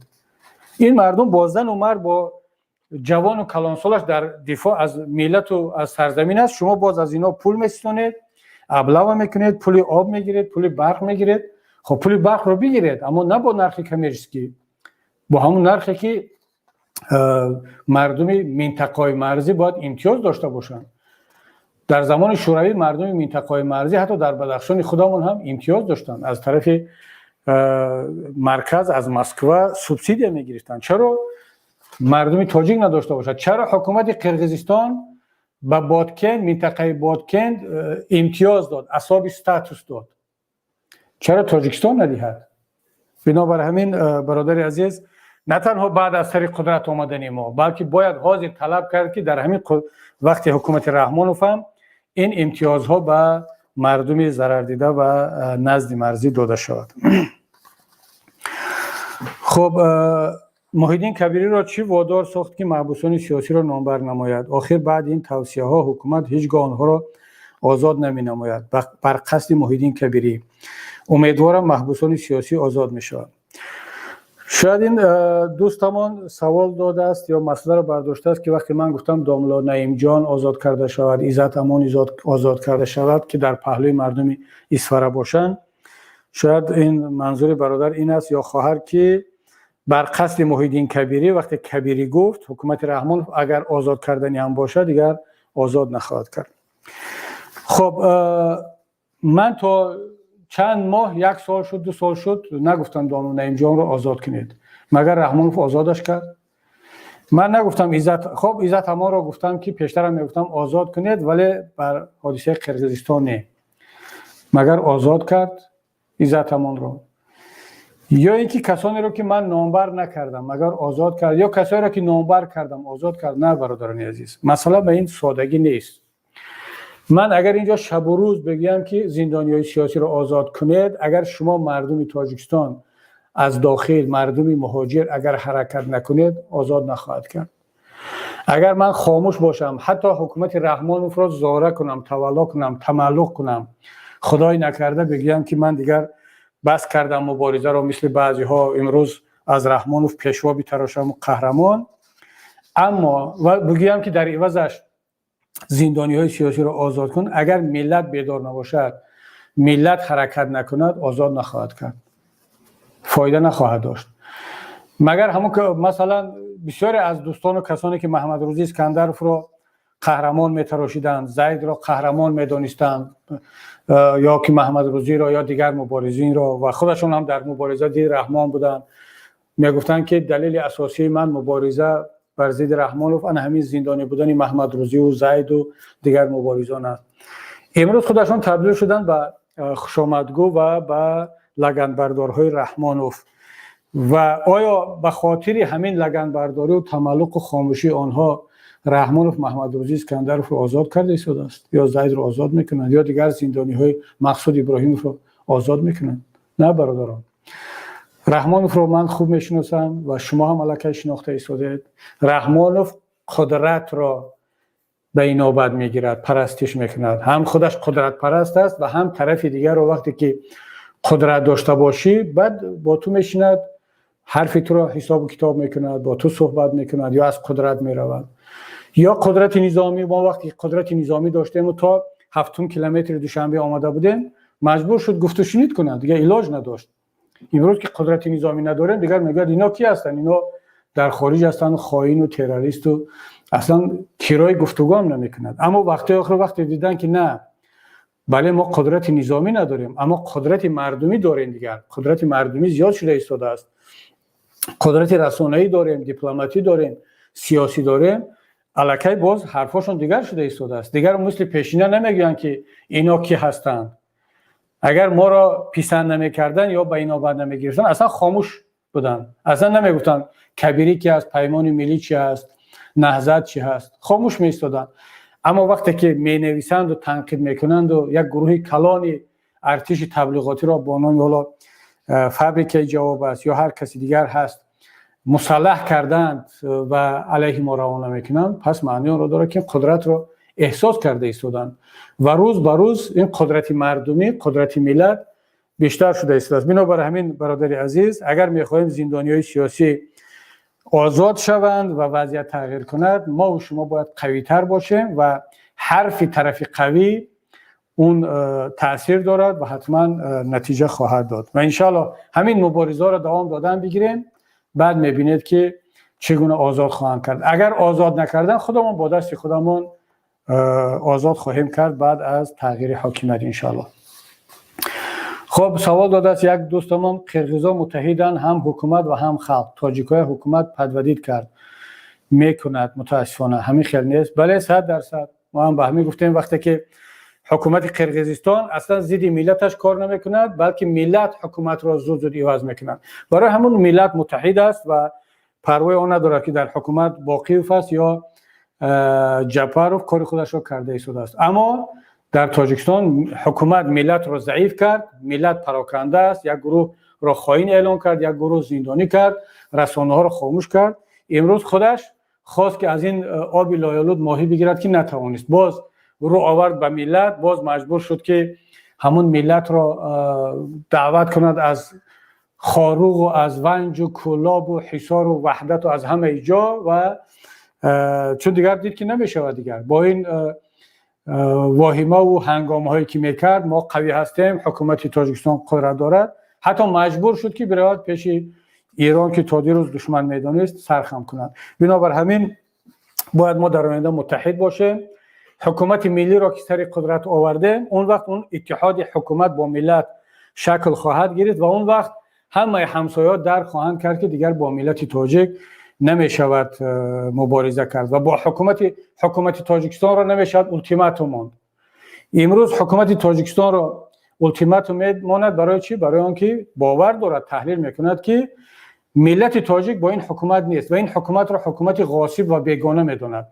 Ин мардум бо зану мард, бо ҷавону калонсолаш дар дифоъ аз миллату аз сарзамин аст. Шумо боз аз инҳо пул меситонед, облава мекунед, пули об мегиред, пули барқ мегиред. Хоб, пули барқро бигиред, аммо на бо нархи коммерческий, бо ҳамун нархе, ки мардуми минтақаҳои марзӣ бояд имтиёз дошта бошанд. Дар замони Шӯравӣ мардуми минтақаҳои марзӣ, ҳатто дар Бадахшони худамон ҳам, имтиёз доштанд, аз тарафи марказ, аз Москва субсидия мегирифтанд. Чаро мардуми тоҷик надошта бошад? Чаро ҳукумати Қирғизистон ба Бодкен, минтақаи Бодкен имтиёз дод, особый статус дод, чаро Тоҷикистон надиҳад? Бинобар ҳамин, бародари азиз, на танҳо баъд аз сари қудрат омадани мо, балки бояд ҳозир талаб кард, ки дар ҳамин вақти ҳукумати Раҳмонов ҳам ин имтиёзҳо ба мардуми зарардида ва назди марзӣ дода шавад. Хуб, Муҳиддин Кабириро чӣ водор сохт, ки маҳбусони сиёсиро номбар намояд? Охир баъди ин тавсияҳо ҳукумат ҳеҷ гоҳ онҳоро озод наменамояд. Бар қасди Муҳиддин Кабирӣ умедворам, маҳбусони сиёсӣ озод мешаванд. Шояд ин дӯстамон савол додааст ё масъаларо бардоштааст, ки вақте ман гуфтам домло Наимҷон озод карда шавад, Иззат Амон озод карда шавад, ки дар паҳлӯи мардуми Исфара бошанд, шояд ин манзури бародар ин аст ё хоҳар, ки бар қасди Муҳиддин Кабирӣ, вақте Кабирӣ гуфт, ҳукумати Раҳмонов агар озод кардани ҳам бошад, дигар озод нахоҳад кард. Хуб, ман то чанд моҳ, як сол шуд, 2 сол шуд, нагуфтам домло Наимҷонро озод кунед. Магар Раҳмонов озодаш кард? Ман нагуфтам Иззат, хоб, Иззат Амонро гуфтам, ки пештарам мегуфтам озод кунед, вале бар ҳодисаи Қирғизистон не. Магар озод кард Иззат Амонро? Ё ин ки касонеро, ки ман номбар накардам, магар озод кард? Ё касоеро, ки номбар кардам, озод кард? На, бародарони азиз, масъала ба ин содагӣ нест. Ман агар инҷо шабу рӯз бигӯям, ки зиндониҳои сиёсиро озод кунед, агар шумо мардуми Тоҷикистон аз дохил, мардуми муҳоҷир агар ҳаракат накунед, озод нахоҳад кард. Агар ман хомӯш бошам, ҳатто ҳукумати Раҳмоновро зора кунам, тавалло кунам, тамаллуқ кунам, худой накарда бигӯям, ки ман дигар бас кардам муборизаро, мисли баъзеҳо имрӯз аз Раҳмонов пешво битарошаму қаҳрамон, аммо бигӯям, ки дар ивазаш зиндониҳои сиёсиро озод кун, агар миллат бедор набошад, миллат ҳаракат накунад, озод нахоҳад кард, фоида нахоҳад дошт. Магар ҳамон, масалан, бисёре аз дӯстону касоне, ки Маҳмадрӯзӣ Искандаровро қаҳрамон метарошиданд, Зайдро қаҳрамон медонистанд, ё ки Маҳмадрӯзиро ё дигар муборизинро, ва худашон ҳам дар мубориза зидди Раҳмон буданд, мегуфтанд, ки далели асосии ман мубориза Бар зидди Раҳмонов ана ҳамин зиндонӣ будани Маҳмадрӯзиву Зайду дигар муборизон аст. Имрӯз худашон табдил шуданд ба хушомадгӯ ва ба лаганбардорҳои Раҳмонов. Ва оё ба хотири ҳамин лаганбардорию тамаллуқу хомӯшии онҳо Раҳмонов Маҳмадрӯзӣ Искандаровро озод карда истодааст ё Зайдро озод мекунад, ё дигар зиндониҳои Мақсуд Иброҳимовро озод мекунанд? На, бародарон, Раҳмоновро ман хуб мешиносам ва шумо ҳам аллакай шинохта истодед. Раҳмонов қудратро ба инобат мегирад, парастиш мекунад. Ҳам худаш қудратпараст аст ва ҳам тарафи дигарро. Вақте ки қудрат дошта бошӣ, баъд бо ту мешинад, ҳарфи туро ҳисобу китоб мекунад, бо ту суҳбат мекунад ё аз қудрат меравад, ё қудрати низомӣ. Мо вақте қудрати низомӣ доштему то ҳафтум километри Душанбе омада будем, маҷбур шуд гуфтушунид кунад, дигар илоҷ надошт. Имрӯз ки қудрати низомӣ надорем, дигар мегӯяд: «Ино ки ҳастанд? Ино дар хориҷ ҳастанд, хоину террористу». Аслан кирои гуфтугӯ ҳам намекунад. Аммо вақтҳои охир, вақте дидан ки на, бале, мо қудрати низомӣ надорем, аммо қудрати мардумӣ дорем, дигар қудрати мардумӣ зиёд шуда истодааст, қудрати расонаӣ дорем, дипломатӣ дорем, сиёсӣ дорем, аллакай боз ҳарфҳошон дигар шуда истодааст. Дигар мисли пешина намегӯянд, ки ино кӣ ҳастанд. Агар моро писанд намекарданд ё ба инобат намегирифтанд, аслан хомӯш буданд, аслан намегуфтанд, Кабирӣ ки аст, Паймони миллӣ чи аст, Наҳзат чи ҳаст, хомӯш меистоданд. Аммо вақте ки менависанду танқид мекунанду як гурӯҳи калони артиши таблиғотиро бо номи ҳоло фабрикаи ҷавоб аст ё ҳар каси дигар ҳаст, мусаллаҳ карданд ва алайҳи мо равона мекунанд, пас маънии онро дорад, ки қудратро эҳсос карда истоданд ва рӯз ба рӯз ин қудрати мардумӣ, қудрати миллат бештар шуда истодааст. Бинобар ҳамин, бародари азиз, агар мехоҳем зиндониҳои сиёсӣ озод шаванд ва вазъият тағйир кунад, мову шумо бояд қавитар бошем ва ҳарфи тарафи қавӣ он таъсир дорад ва ҳатман натиҷа хоҳад дод. Ва иншоалло ҳамин муборизаро давом додан бигирем, баъд мебинед, ки чӣ гуна озод хоҳанд кард. Агар озод накардан, худамон бо дасти худамон озод хоҳем кард баъд аз тағйири ҳокимият, иншоалло. Хуб, савол додааст як дӯстамон: «Қирғизо муттаҳиданд, ҳам ҳукумат ва ҳам халқ. Тоҷикҳои ҳукумат подводить кард, мекунад, мутаассифона. Ҳамин хел нест?» Бале, 100%. Мо ҳам ба ҳамин гуфтем, вақте ки ҳукумати Қирғизистон аслан зидди миллаташ кор намекунад, балки миллат ҳукуматро зуд зуд иваз мекунад. Барои ҳамун миллат муттаҳид аст ва парвои он надорад, ки дар ҳукумат Боқиев аст ё Ҷапаров, кори худашро карда истодааст. Аммо дар Тоҷикистон ҳукумат миллатро заиф кард, миллат пароканда аст, як гурӯҳро хоин эълон кард, як гурӯҳ зиндонӣ кард, расонаҳоро хомӯш кард. Имрӯз худаш хост, ки аз ин оби лоялуд моҳӣ бигирад, ки натавонист. Боз рӯ овард ба миллат, боз маҷбур шуд, ки ҳамун миллатро даъват кунад аз Хоруғу аз Ванҷу Кӯлобу Ҳисору Ваҳдату аз ҳамаи ҷо. Ва чун дигар дид, ки намешавад дигар бо ин воҳимаву ҳангомаҳое, ки мекард, мо қавӣ ҳастем, ҳукумати Тоҷикистон қудрат дорад, ҳатто маҷбур шуд, ки биравад пеши Эрон, ки то дирӯз душман медонист, сархам кунад. Бинобар ҳамин бояд мо дар оянда муттаҳид бошем. Ҳукумати миллиро ки сари қудрат овардем, он вақт он иттиҳоди ҳукумат бо миллат шакл хоҳад гирифт ва он вақт ҳамаи ҳамсояҳо дарк хоҳанд кард, ки дигар бо миллати тоҷик намешавад мубориза кард ва бо ҳукумати Тоҷикистонро намешавад ултиматум монд. Имрӯз ҳукумати Тоҷикистонро ултиматум мемонад. Барои чӣ? Барои он ки бовар дорад, таҳлил мекунад, ки миллати тоҷик бо ин ҳукумат нест ва ин ҳукуматро ҳукумати ғосиб ва бегона медонад.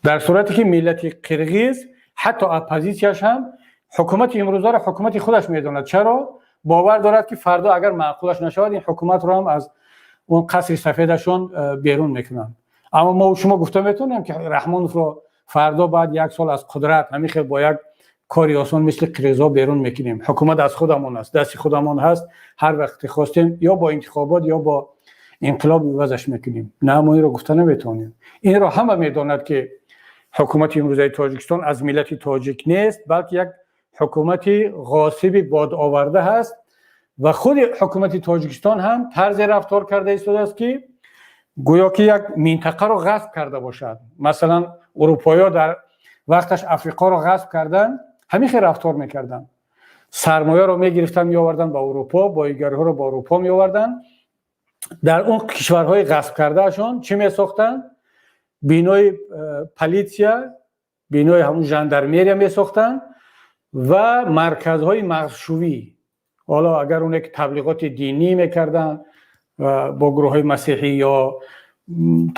Дар сурате ки миллати қирғиз, ҳатто оппозитсияш ҳам ҳукумати имрӯзаро ҳукумати худаш медонад. Чаро? Бовар дорад, ки фардо агар маъқулаш нашавад, ин ҳукуматро ҳам аз он қасри сафедашон берун мекунанд. Аммо мо шумо гуфта метавонем, ки Раҳмоновро фардо баъд як сол аз қудрат ҳамин хел бо як кори осон мисли қирғизҳо берун мекунем? Ҳукумат аз худамон аст, дасти худамон ҳаст, ҳар вақте хостем, ё бо интихобот, ё бо инқилоб ивазаш мекунем. На, мо инро гуфта наметавонем. Инро ҳама медонад, ки ҳукумати имрӯзаи Тоҷикистон аз миллати тоҷик нест, балки як ҳукумати ғосиби бодоварда ҳаст ва худи ҳукумати Тоҷикистон ҳам тарзе рафтор карда истодааст, ки гӯё ки як минтақаро ғасб карда бошад. Масалан, урупоиҳо дар вақташ Африқоро ғасб карданд, ҳамин хел рафтор мекарданд: сармояро мегирифтанд, меоварданд ба Урупо, боигариҳоро ба Урупо меоварданд. Дар он кишварҳои ғасб кардаашон чӣ месохтанд? Бинои полиция, бинои ҳамун жандармерия месохтанд ва марказҳои мағзшӯӣ. Ҳоло агар оне ки таблиғоти динӣ мекарданд бо гурӯҳҳои масеҳӣ ё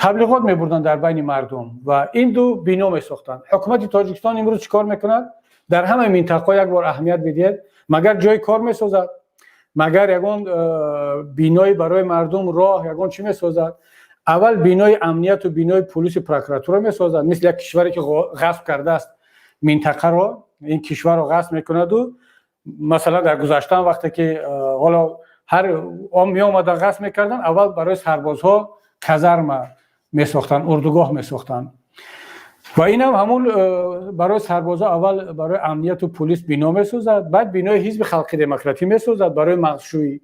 таблиғот мебурданд дар байни мардум, ва ин ду бино месохтанд. Ҳукумати Тоҷикистон имрӯз чӣ кор мекунад? Дар ҳамаи минтақаҳо як бор аҳамият бидиҳед: магар ҷои кор месозад? Магар ягон бинои барои мардум, роҳ, ягон чӣ месозад? Аввал бинои амнияту бинои полиси, прокуратура месозад, мисли як кишваре ки ғасб кардааст минтақаро, ин кишварро ғасб мекунаду. Масалан, дар гузаштаам вақте ки ҳоло ҳар меомадан, ғасб мекарданд, аввал барои сарбозҳо казарма месохтанд, урдугоҳ месохтанд. Ва инам ҳамун барои сарбозҳо аввал барои амнияту полис бино месозад, баъд бинои Ҳизби Халқи Демократӣ месозад барои мағзшӯӣ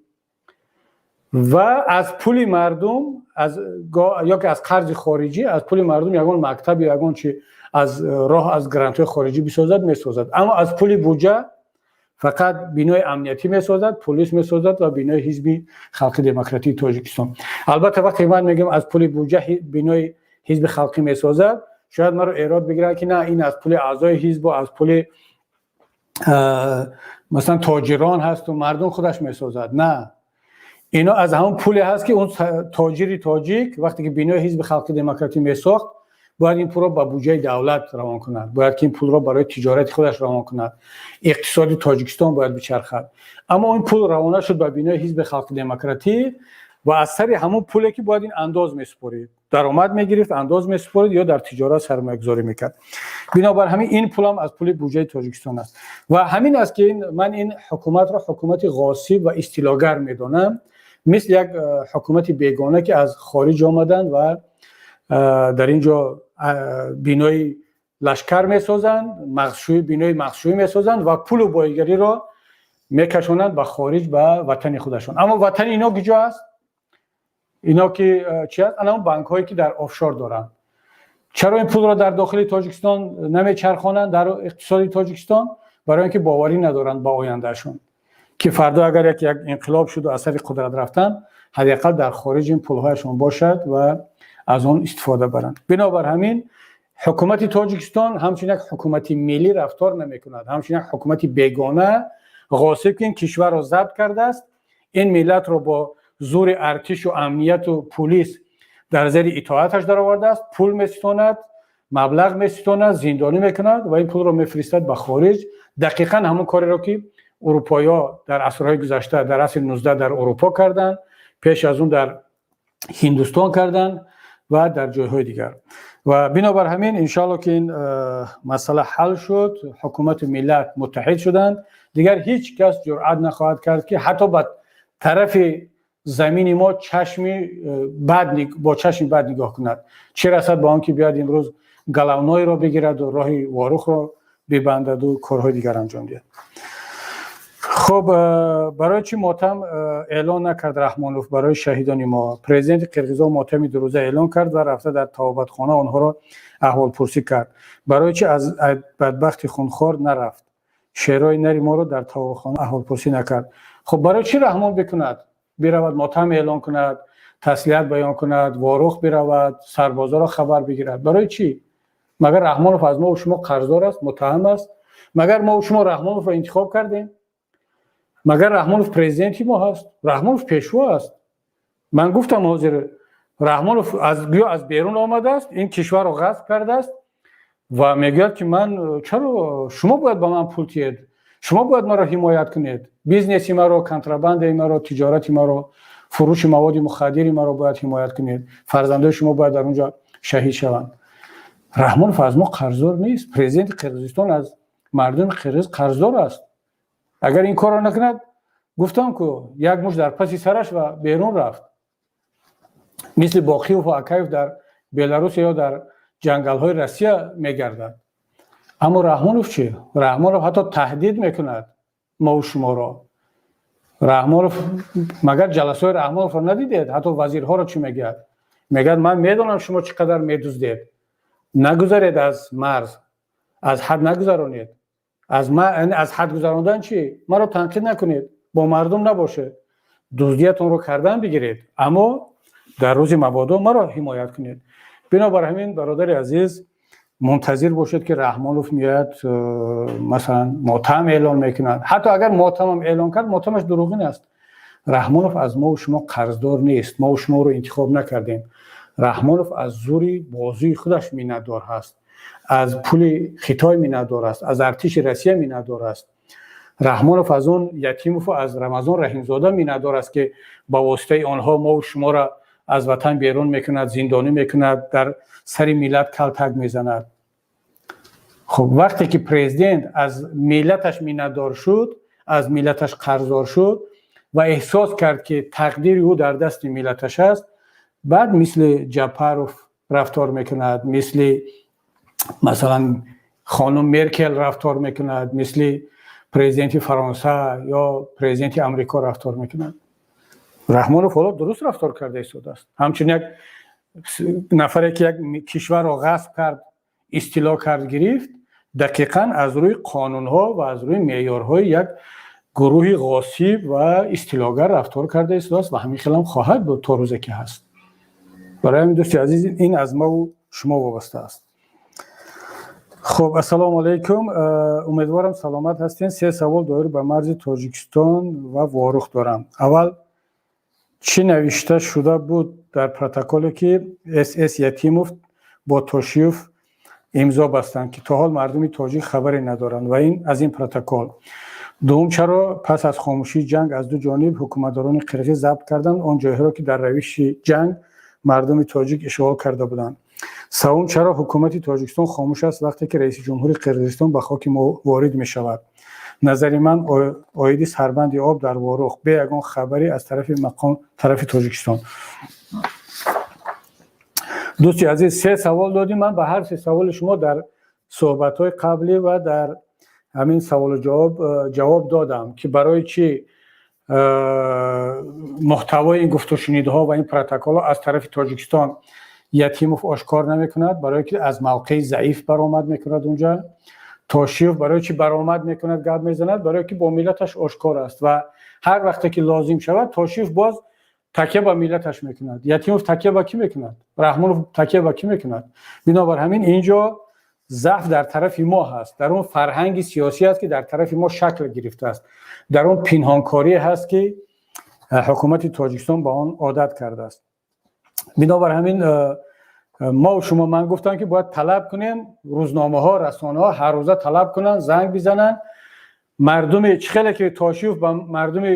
ва аз пули мардум ё ки аз қарзи хориҷӣ, аз пули мардум ягон мактаб ё ягон чи аз роҳ, аз грантҳои хориҷӣ бисозад, месозад. Аммо аз пули буҷа фақат бинои амниятӣ месозад, полис месозад ва бинои Ҳизби Халқи Демократии Тоҷикистон. Албатта, вақте ман мегӯям, аз пули буҷа бинои Ҳизби Халқӣ месозад, шояд маро эрод бигирад, ки на, ин аз пули аъзои ҳизбу аз пули, масалан, тоҷирон ҳасту мардум худаш месозад. На, ино аз ҳамон пуле ҳаст, ки он тоҷири тоҷик вақте ки бинои Ҳизби Халқи Демократӣ месохт, бояд ин пулро ба буҷаи давлат равон кунад, бояд ки ин пулро барои тиҷорати худаш равон кунад, иқтисоди Тоҷикистон бояд бичархад. Аммо ин пул равона шуд ба бинои Ҳизби Халқи Демократӣ ва аз сари ҳамон пуле ки бояд ин андоз месупорид, даромад мегирифт, андоз месупорид ё дар тиҷорат сармоягузорӣ мекард. Бинобар ҳамин ин пулам аз пули буҷаи Тоҷикистон аст. Ва ҳамин аст, ки ман ин ҳукуматро ҳукумати ғосиб ва истилогар медонам, мисли як ҳукумати бегона, ки аз хориҷ омаданд ва дар ин ҷо бинои лашкар месозанд, мағзшӯӣ, бинои мағзшӯӣ месозанд ва пулу боигариро мекашонанд ба хориҷ, ба ватани худашон. Аммо ватани ино куҷо аст? Ино ки чи аст? Ана он банкҳое, ки дар офшор доранд. Чаро ин пулро дар дохили Тоҷикистон намечархонанд, дар иқтисоди Тоҷикистон? Барои ин ки боварӣ надоранд ба ояндаашон, ки фардо агар як инқилоб шуду аз сари қудрат рафтанд, ҳадди ақал дар хориҷ ин пулҳояшон бошад ва аз он истифода баранд. Бинобар ҳамин ҳукумати Тоҷикистон ҳамчун як ҳукумати миллӣ рафтор намекунад, ҳамчун як ҳукумати бегона, ғосиб, ки ин кишварро забт кардааст, ин миллатро бо зури артишу амнияту пулис дар зери итоаташ даровардааст, пул меситонад, маблағ меситонад, зиндонӣ мекунад ва ин пулро мефиристад ба хориҷ. Дақиқан ҳамон кореро, ки урупоиҳо дар асрҳои гузашта, дар асри 19 дар Урупо карданд, пеш аз он дар Ҳиндустон карданд ва дар ҷойҳои дигар. Ва бинобар ҳамин, иншоалло, ки ин масъала ҳал шуд, ҳукумату миллат муттаҳид шуданд, дигар ҳеҷ кас ҷуръат нахоҳад кард, ки ҳатто ба тарафи замини мо чашми бад бо чашми бад нигоҳ кунад, чӣ расад ба он ки биёяд, имрӯз Головнойро бигираду роҳи Ворухро бибандаду корҳои дигар анҷом диҳад. Хуб, барои чӣ мотам эълон накард Раҳмонов барои шаҳидони мо? Президенти Қирғизо мотами дурӯза эълон кард ва рафта дар табобатхона онҳоро аҳволпурсӣ кард. Барои чӣ аз бадбахти хунхор нарафт, шерои нари моро дар табобатхона аҳволпурсӣ накард? Хуб, барои чӣ Раҳмон бикунад, биравад, мотам эълон кунад, таслият баён кунад, Ворух биравад, сарбозоро хабар бигирад? Барои чӣ? Магар Раҳмонов аз мову шумо қарздор аст, муттаҳам аст? Магар мову шумо Раҳмоновро интихоб кардем? Магар Раҳмонов президенти мо ҳаст? Раҳмонов пешво аст. Ман гуфтам, ҳозир Раҳмонов гӯё аз берун омадааст, ин кишварро ғасб кардааст ва мегӯяд, ки ман чаро шумо бояд ба ман пул тиҳед, шумо бояд маро ҳимоят кунед, бизнеси маро, контрабандаи маро, тиҷорати маро, фурӯши маводи мухаддири маро бояд ҳимоят кунед, фарзандои шумо бояд дар он ҷо шаҳид шаванд. Раҳмонов аз мо қарздор нест. Президенти Қирғизистон аз мардуми қирғиз қарздор аст. Агар ин корро накунад, гуфтам ку, як муш дар паси сараш ва берун рафт, мисли Боқиев ва Акаев дар Беларус ё дар ҷангалҳои Россия мегардад. Аммо Раҳмонов чӣ? Раҳмонов ҳатто таҳдид мекунад мову шуморо. Раҳмонов, магар ҷаласаҳои Раҳмоновро надидед? Ҳатто вазирҳоро чӣ мегӯяд? Мегӯяд: «Ман медонам, шумо чӣ қадар медуздед, нагузаред аз марз, аз ҳад нагузаронед». Аз ҳад гузарондан чӣ? Маро танқид накунед, бо мардум набошед. Дуздиятонро кардан бигиред, аммо дар рӯзи мабодо маро ҳимоят кунед. Бинобар ҳамин, бародари азиз, мунтазир бошед, ки Раҳмонов меояд, масалан, мотам эълон мекунад. Ҳатто агар мотамам эълон кард, мотамаш дурӯғин аст. Раҳмонов аз мову шумо қарздор нест, мову шумо ӯро интихоб накардем. Раҳмонов аз зӯри бозуи худаш миннатдор ҳаст, аз пули Хитой миннатдор аст, аз артиши Россия миннатдор аст. Раҳмонов аз он Ятимову аз Рамазон Раҳимзода миннатдор аст, ки ба воситаи онҳо мову шуморо аз ватан берун мекунад, зиндонӣ мекунад, дар сари миллат калтак мезанад. Хуб, вақте ки президент аз миллаташ миннатдор шуд, аз миллаташ қарздор шуд ва эҳсос кард, ки тақдири ӯ дар дасти миллаташ аст, баъд мисли Ҷапаров рафтор мекунад, мисли, масалан, хонум Меркел рафтор мекунад, мисли президенти Фаронса ё президенти Амрико рафтор мекунад. Раҳмонов ҳоло дуруст рафтор карда истодааст, ҳамчун як нафаре, ки як кишварро ғасб кард, истило кард, гирифт, дақиқан аз рӯи қонунҳо ва аз рӯи меъёрҳои як гурӯҳи ғосиб ва истилогар рафтор карда истодааст ва ҳамин хелам хоҳад буд то рӯзе ки ҳаст. Барои ҳамин, дӯсти азиз, ин аз маву шумо вобаста аст. Хуб, ассалому алайкум, умедворам, саломат ҳастен. Се савол доир ба марзи Тоҷикистон ва Ворух дорам. Аввал, чӣ навишта шуда буд дар протоколе, ки СС Ятимов бо Тошиев имзо бастанд, ки то ҳол мардуми тоҷик хабаре надоранд ва ин аз ин протокол? Дуввум, чаро пас аз хомӯшии ҷанг аз ду ҷониб ҳукуматдорони қирғиз забт карданд он ҷойҳоро, ки дар равиши ҷанг мардуми тоҷик ишғол карда буданд? Севум, чаро ҳукумати Тоҷикистон хомӯш аст, вақте ки раиси ҷумҳури Қирғизистон ба хоки мо ворид мешавад? Назари ман оиди сарбанди об дар Ворух бе ягон хабарӣ аз тарафи мақом тарафи Тоҷикистон. Дӯсти азиз, се савол додем. Ман ба ҳар се саволи шумо дар суҳбатҳои қаблӣ ва дар ҳамин саволу ҷавоб ҷавоб додам, ки барои чӣ муҳтавои ин гуфтушунидҳо ва ин протоколҳо аз тарафи Тоҷикистон Ятимов ошкор намекунад, барое ки аз мавқеи заиф баромад мекунад унҷа. Тошиев барои чӣ баромад мекунад, гап мезанад? Барое ки бо миллаташ ошкор аст ва ҳар вақте ки лозим шавад, Тошиев боз такя ба миллаташ мекунад. Ятимов такя ба кӣ мекунад? Раҳмонов такя ба кӣ мекунад? Бинобар ҳамин, инҷо заъф дар тарафи мо ҳаст, дар он фарҳанги сиёсӣ аст, ки дар тарафи мо шакл гирифтааст, дар он пинҳонкорӣ ҳаст, ки ҳукумати Тоҷикистон ба он одат кардааст. Бинобар ҳамин, мо шумо, ман гуфтам, ки бояд талаб кунем, рӯзномаҳо, расонаҳо ҳаррӯза талаб кунанд, занг бизананд. Мардуми чӣ хеле ки Тошиев ба мардуми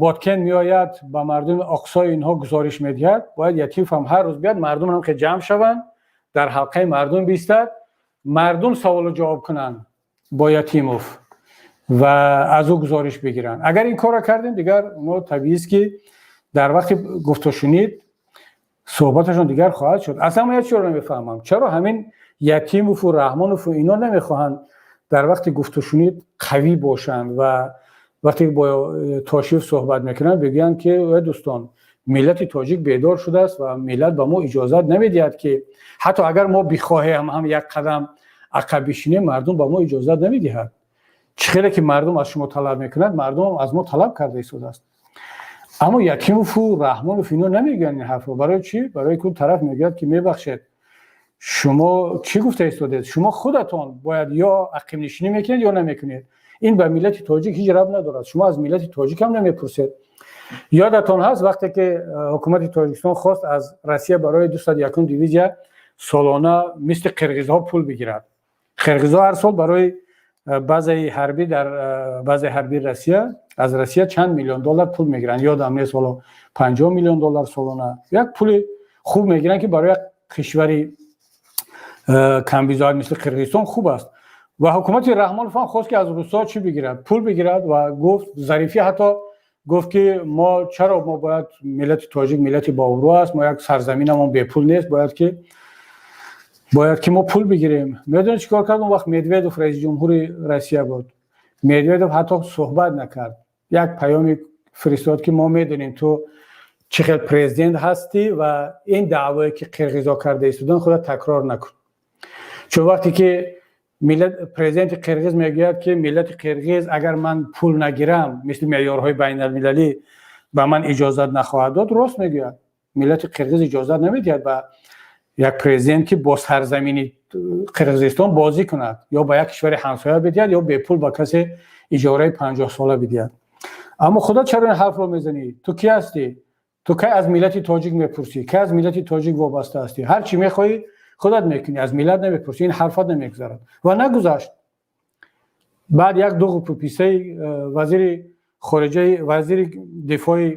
Боткен меояд, ба мардуми Оқсои инҳо гузориш медиҳад, бояд Ятимов ҳам ҳар рӯз биёяд, мардум ҳам ки ҷамъ шаванд, дар ҳалқаи мардум биистад, мардум саволу ҷавоб кунанд бо Ятимов ва аз ӯ гузориш бигиранд. Агар ин корро кардем, дигар мо табиист, ки дар вақти гуфтушунид суҳбаташон дигар хоҳад шуд. Аслан ман як чиро намефаҳмам: чаро ҳамин Ятимову Раҳмонову ино намехоҳанд дар вақти гуфтушунид қавӣ бошанд ва вақте бо Тошиев суҳбат мекунанд, бигӯянд, ки э дӯстон, миллати тоҷик бедор шудааст ва миллат ба мо иҷозат намедиҳад, ки ҳатто агар мо бихоҳем ҳам як қадам ақаб бишинем, мардум ба мо иҷозат намедиҳад. Чӣ хеле ки мардум аз шумо талаб мекунад, мардумам аз мо талаб карда истодааст. Аммо Ятимову Раҳмонов ино намегӯянд ин ҳарфро. Барои чӣ? Барои ки он тараф мегӯяд, ки мебахшед, шумо чӣ гуфта истодед? Шумо худатон бояд ё ақибнишинӣ мекунед, ё намекунед. Ин ба миллати тоҷик ҳеҷ рабт надорад, шумо аз миллати тоҷик ҳам намепурсед. Ёдатон ҳаст, вақте ки ҳукумати Тоҷикистон хост аз Россия барои 201-ум дивизия солона мисли қирғизҳо пул бигирад? Қирғизҳо ҳар сол барои базаи ҳарбӣ, дар базаи ҳарбии Россия, аз Россия чанд миллион доллар пул мегиранд, ёдам нест ҳоло, 50 миллион доллар солона, як пули хуб мегиранд, ки барои як кишвари камбизоат мисли Қирғизистон хуб аст. Ва ҳукумати Раҳмонов ҳам хост, ки аз русҳо чӣ бигирад? Пул бигирад. Ва гуфт, Зарифӣ ҳатто гуфт, ки мо чаро мо бояд, миллати тоҷик миллати бообрӯ аст, мо як сарзаминамон бепул нест, бояд ки мо пул бигирем. Медонед, чӣ кор кард? Он вақт Медведев раиси ҷумҳури Россия буд. Медведев ҳатто суҳбат накард, як паёми фиристод, ки мо медонем, ту чӣ хел президент ҳастӣ ва ин даъвое, ки қирғизо карда истодан, худа такрор накун. Чун вақте ки миллат, президенти қирғиз мегӯяд, ки миллати қирғиз, агар ман пул нагирам, мисли меъёрҳои байналмилалӣ Ба ман иҷозат нахоҳад дод. Рост мегӯяд, миллати қирғиз иҷозат намедиҳад ба як президент, ки бо сарзамини Қирғизистон бозӣ кунад, ё ба як кишвари ҳамсоя бидиҳад, ё бепул ба касе иҷораи 50 сола бидиҳад. Аммо худо, чаро ин ҳарфро мезанӣ? Ту кӣ ҳастӣ? Ту кай аз миллати тоҷик мепурсӣ? Кай аз миллати тоҷик вобаста ҳастӣ? Ҳар чӣ мехоҳӣ, худат мекунӣ, аз миллат намепурсӣ. Ин ҳарфат намегузарад. Ва нагузашт. Баъд як дуғу пуписаи вазири хориҷаи, вазири дифои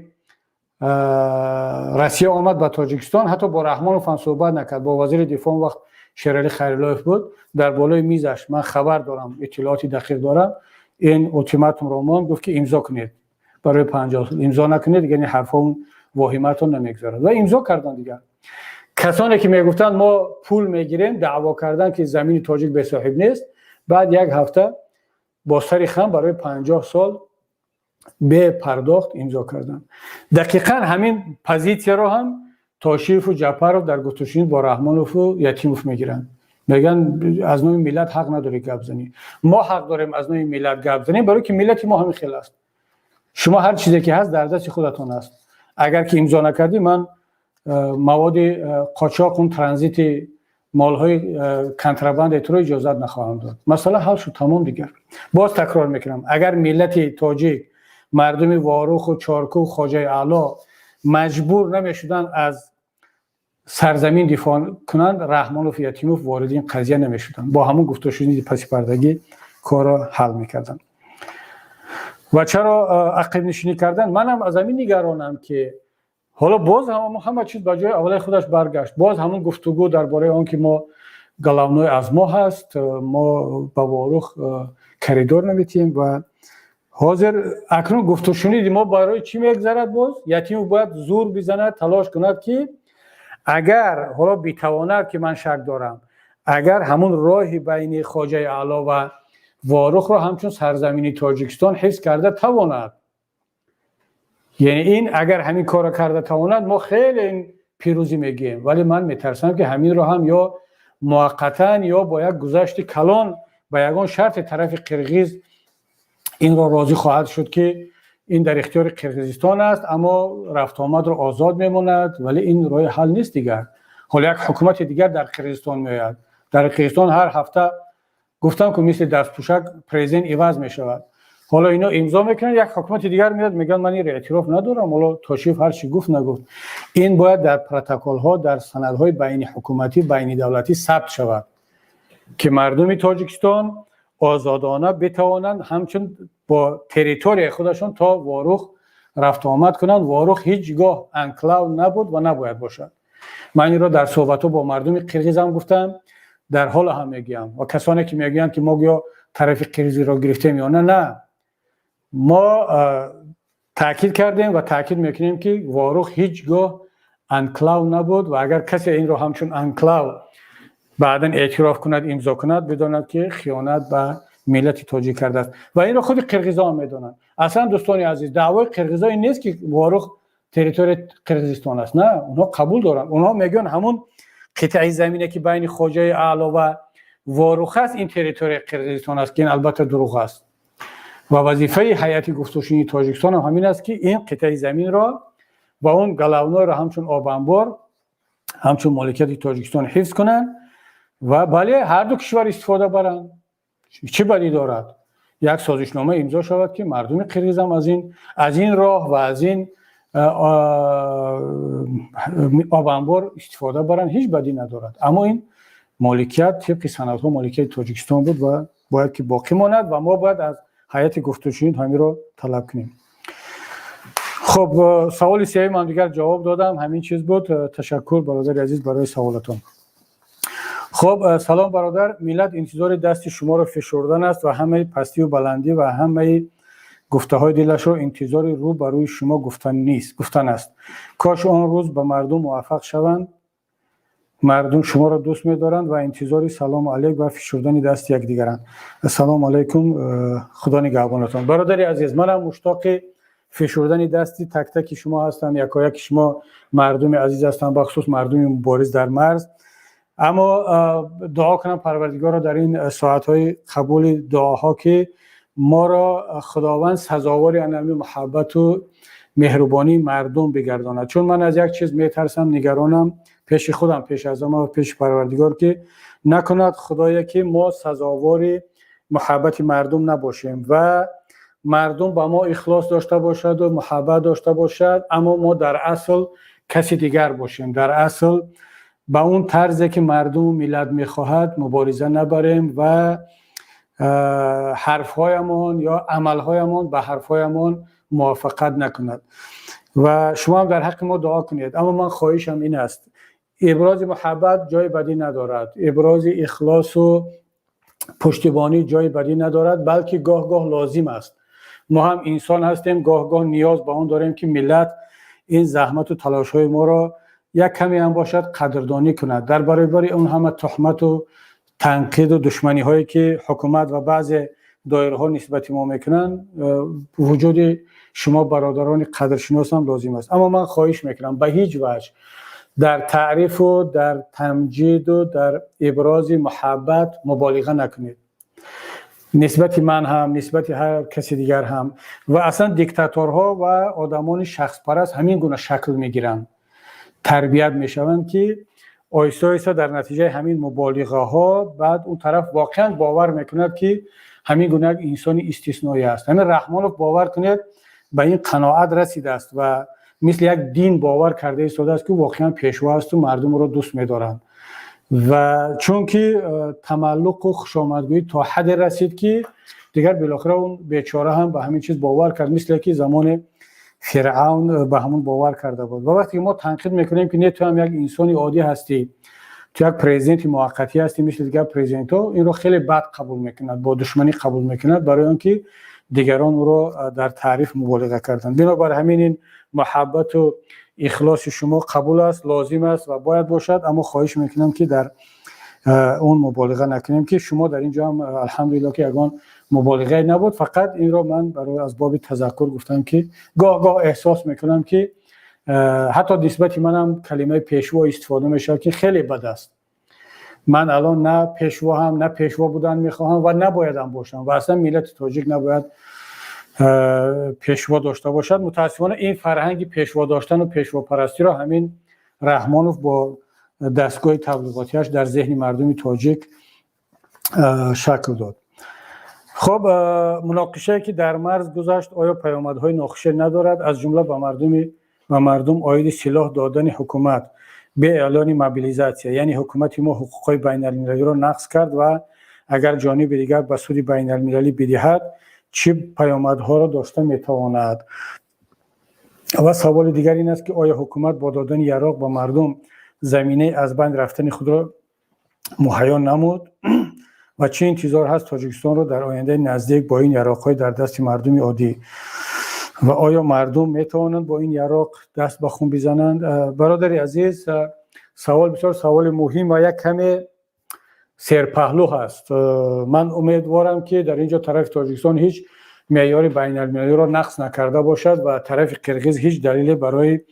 Россия омад ба Тоҷикистон, ҳатто бо Раҳмонов ҳам суҳбат накард. Бо вазири дифоъ, он вақт Шералӣ Хайруллоев буд, дар болои мизаш, ман хабар дорам, иттилооти дақиқ дорам, ин ултиматумро монд, гуфт, ки имзо кунед барои 50 сол, имзо накунед, дигар ин ҳарфҳо воҳиматон намегузарад. Ва имзо карданд. Дигар касоне, ки мегуфтанд, мо пул мегирем, даъво карданд, ки замини тоҷик бесоҳиб нест, баъд як ҳафта бо сари хам барои 50 сол бепардохт имзо карданд. Дақиқан ҳамин позитсияро ҳам Тошиеву Ҷапаров дар гуфтушунид бо Раҳмонову Ятимов мегиранд. Мегӯянд, аз номи миллат ҳақ надорӣ гап занӣ. Мо ҳақ дорем аз номи миллат гап занем, барои ки миллати мо ҳамин хел аст. Шумо ҳар чизе ки ҳаст, дар дасти худатон аст. Агар ки имзо накардӣ, ман маводи қочоқ, он транзити молҳои контрабандаи туро иҷозат нахоҳам дод. Масъала ҳал шуд, тамом. Дигар боз такрор мекунам, агар миллати тоҷик, мардуми Воруху Чорку, Хоҷаи Аъло маҷбур намешуданд аз сарзамин дифоъ кунанд, Раҳмонов, Ятимов вориди ин қазия намешуданд. Бо ҳамон гуфтушуниди пасипардагӣ корро ҳал мекарданд. Ва чаро ақибнишинӣ кардан? Манам аз ҳамин нигаронам, ки ҳоло боз ҳама чиз ба ҷои аввалаи худаш баргашт. Боз ҳамон гуфтугӯ дар бораи он, ки мо головной аз мо ҳаст, мо ба Ворух коридор наметиҳем. Ва ҳозир акнун гуфтушуниди мо барои чӣ мегзарад? Боз Ятимов бояд зур бизанад, талош кунад, ки агар ҳоло битавонад, ки ман шак дорам, агар ҳамун роҳи байни Хоҷаи Аъло ва Ворухро ҳамчун сарзамини Тоҷикистон ҳифз карда тавонад. Яъне ин агар ҳамин корро карда тавонад, мо хеле ин пирӯзӣ мегӯем. Вале ман метарсам, ки ҳаминро ҳам ё муваққатан, ё бо як гузашти калон, ба ягон шарти тарафи қирғиз инро розӣ хоҳад шуд, ки ин дар ихтиёри Қирғизистон аст, аммо рафтуомадро озод мемонад. Вале ин роҳи ҳал нест. Дигар ҳоло як ҳукумати дигар дар Қирғизистон меояд. Дар Қирғизистон ҳар ҳафта, гуфтам ку, мисли дастпӯшак президент иваз мешавад. Ҳоло ино имзо мекунанд, як ҳукумати дигар меояд, мегӯянд, ман инро эътироф надорам. Ҳоло Тошиев ҳар чӣ гуфт, нагуфт, ин бояд дар протоколҳо, дар санадҳои байниҳукуматӣ, байнидавлатӣ сабт шавад, ки мардуми Тоҷикистон озодона битавонанд ҳамчун бо территорияи худашон то Ворух рафтуомад кунанд. Ворух ҳеҷ гоҳ анклав набуд ва набояд бошад. Ман инро дар суҳбатҳо бо мардуми қирғизам гуфтам, дар ҳоло ҳам мегӯям. Ва касоне, ки мегӯянд, ки мо гӯё тарафи қирғизиро гирифтем ё на, на, мо таъкид кардем ва таъкид мекунем, ки Ворух ҳеҷ гоҳ анклав набуд. Ва агар касе инро ҳамчун анклав баъдан эътироф кунад, имзо кунад, бидонад, ки хиёнат ба миллати тоҷик кардааст. Ва инро худи қирғизо ҳам медонанд. Аслан, дӯстони азиз, даъвои қирғизо ин нест, ки Ворух территорияи Қирғизистон аст. На, онҳо қабул доранд. Онҳо мегӯянд, ҳамун қитъаи замине, ки байни Хоҷаи Аъло ва Ворух аст, ин территорияи Қирғизистон аст, ки ин албатта дурӯғ аст. Ва вазифаи ҳайати гуфтушунии Тоҷикистон ҳам ҳамин аст, ки ин қитъаи заминро ва он головнойро ҳамчун обанбор, ҳамчун моликияти Тоҷикистон ҳифз кунанд ва бале, ҳарду кишвар истифода баранд. Чӣ бадӣ дорад, як созишнома имзо шавад, ки мардуми қирғизам аз ин роҳ ва аз ин обанбор истифода баранд? Ҳеҷ бадӣ надорад. Аммо ин моликият тибқи санадҳо моликияти Тоҷикистон буд ва бояд ки боқӣ монад. Ва мо бояд аз ҳайати гуфтушунид ҳаминро талаб кунем. Хуб, саволи сеюм ҳам дигар ҷавоб додам, ҳамин чиз буд. Ташаккур, бародари азиз, барои саволатон. Хуб, салом, бародар. Миллат интизори дасти шуморо фишурдан аст ва ҳамаи пастию баландӣ ва ҳамаи гуфтаҳои дилашро интизори рӯ ба рӯи шумо гуфтан нест, гуфтан аст. Кош он рӯз ба мардум муваффақ шаванд. Мардум шуморо дӯст медоранд ва интизори салому алейк ва фишурдани дасти якдигаранд. Ассалому алайкум, Худо нигаҳбонатон, бародари азиз. Манам муштоқи фишурдани дасти тактаки шумо ҳастам, якояки шумо мардуми азиз ҳастам, бахусус мардуми мубориз дар марз. Аммо дуо кунам Парвардигорро дар ин соатҳои қабули дуоҳо, ки моро Худованд сазовори анами муҳаббату Меҳрубонии мардум бигардонад, чун ман аз як чиз метарсам, нигаронам пеши худам, пеш аз ҳама ва пеши Парвардигор, ки накунад Худое ки мо сазовори муҳаббати мардум набошем ва мардум ба мо ихлос дошта бошаду муҳаббат дошта бошад, аммо мо дар асл каси дигар бошем, дар асл ба он тарзе ки мардуму миллат мехоҳад мубориза набарем ва ҳарфҳоямон ё амалҳоямон ба ҳарфҳоямон мувофиқат накунад. Ва шумо ҳам дар ҳаққи мо дуо кунед. Аммо ман хоҳишам ин аст: ибрози муҳаббат ҷои бадӣ надорад, ибрози ихлосу пуштибонӣ ҷои бадӣ надорад, балки гоҳ гоҳ лозим аст. Мо ҳам инсон ҳастем, гоҳ гоҳ ниёз ба он дорем, ки миллат ин заҳмату талошҳои моро як каме ҳам бошад қадрдонӣ кунад. Дар баробари он ҳама туҳмату танқиду душманиҳое ки ҳукумат ва баъзе доираҳо нисбати мо мекунанд, вуҷуди шумо бародарони қадршинос ҳам лозим аст. Аммо ман хоҳиш мекунам, ба ҳеҷ ваҷҳ дар таърифу дар тамҷиду дар ибрози муҳаббат муболиға накунед, нисбати ман ҳам, нисбати ҳар каси дигар ҳам. Ва аслан диктаторҳо ва одамони шахспараст ҳамин гуна шакл мегиранд, тарбият мешаванд, ки оҳиста оҳиста дар натиҷаи ҳамин муболиғаҳо баъд он тараф воқеан бовар мекунад, ки ҳамин гуна як инсони истисноӣ аст. Ҳамин Раҳмонов, бовар кунед, ба ин қаноат расидааст ва мисли як дин бовар карда истодааст, ки воқеан пешво асту мардум ӯро дӯст медоранд. Ва чунки тамаллуқу хушомадгӯӣ то ҳадде расид, ки дигар билохира он бечора ҳам ба ҳамин чиз бовар кард, мисле ки замони Фиръавн ба ҳамон бовар карда буд. Ва вақте ки мо танқид мекунем, ки не, ту ҳам як инсони оддӣ ҳастӣ, ту як президенти муваққатӣ ҳастӣ, мисли дигар президентҳо, инро хеле бад қабул мекунад, бо душманӣ қабул мекунад, барои он ки дигарон ӯро дар таъриф муболиға карданд. Бинобар ҳамин ин муҳаббату ихлоси шумо қабул аст, лозим аст ва бояд бошад, аммо хоҳиш мекунам, ки дар он муболиға накунем, ки шумо дар ин ҷо ҳам, алҳамдулилло, ки ягон муболиғае набуд. Фақат инро ман барои аз боби тазаккур гуфтам, ки гоҳ гоҳ эҳсос мекунам, ки ҳатто нисбати манам калимаи пешво истифода мешавад, ки хеле бад аст. Ман алон на пешво ҳам, на пешво будан мехоҳам ва набоядам бошам. Ва аслан миллати тоҷик набояд пешво дошта бошад. Мутаассифона, ин фарҳанги пешво доштану пешвопарастиро ҳамин Раҳмонов бо дастгоҳи таблиғотиаш дар зеҳни мардуми тоҷик шакл дод. Хуб, муноқишае ки дар марз гузашт, оё паёмадҳои нохуше надорад, аз ҷумла ба мардум оиди силоҳ додани ҳукумат бе эълони мобилизатсия? Яъне ҳукумати мо ҳуқуқҳои байналмилалиро нақз кард ва агар ҷониби дигар ба суди байналмилалӣ бидиҳад, чӣ паёмадҳоро дошта метавонад? Ва саволи дигар ин аст, ки оё ҳукумат бо додани яроқ ба мардум заминаи аз байн рафтани худро муҳайё намуд ва чӣ интизор ҳаст Тоҷикистонро дар ояндаи наздик бо ин яроқҳои дар дасти мардуми оддӣ ва оё мардум метавонанд бо ин яроқ даст ба хун бизананд? Бародари азиз, савол бисёр саволи муҳим ва як каме серпаҳлӯ ҳаст. Ман умедворам, ки дар ин ҷо тарафи Тоҷикистон ҳеҷ меъёри байналмилалиро нақз накарда бошад ва тарафи қирғиз ҳеҷ далеле барои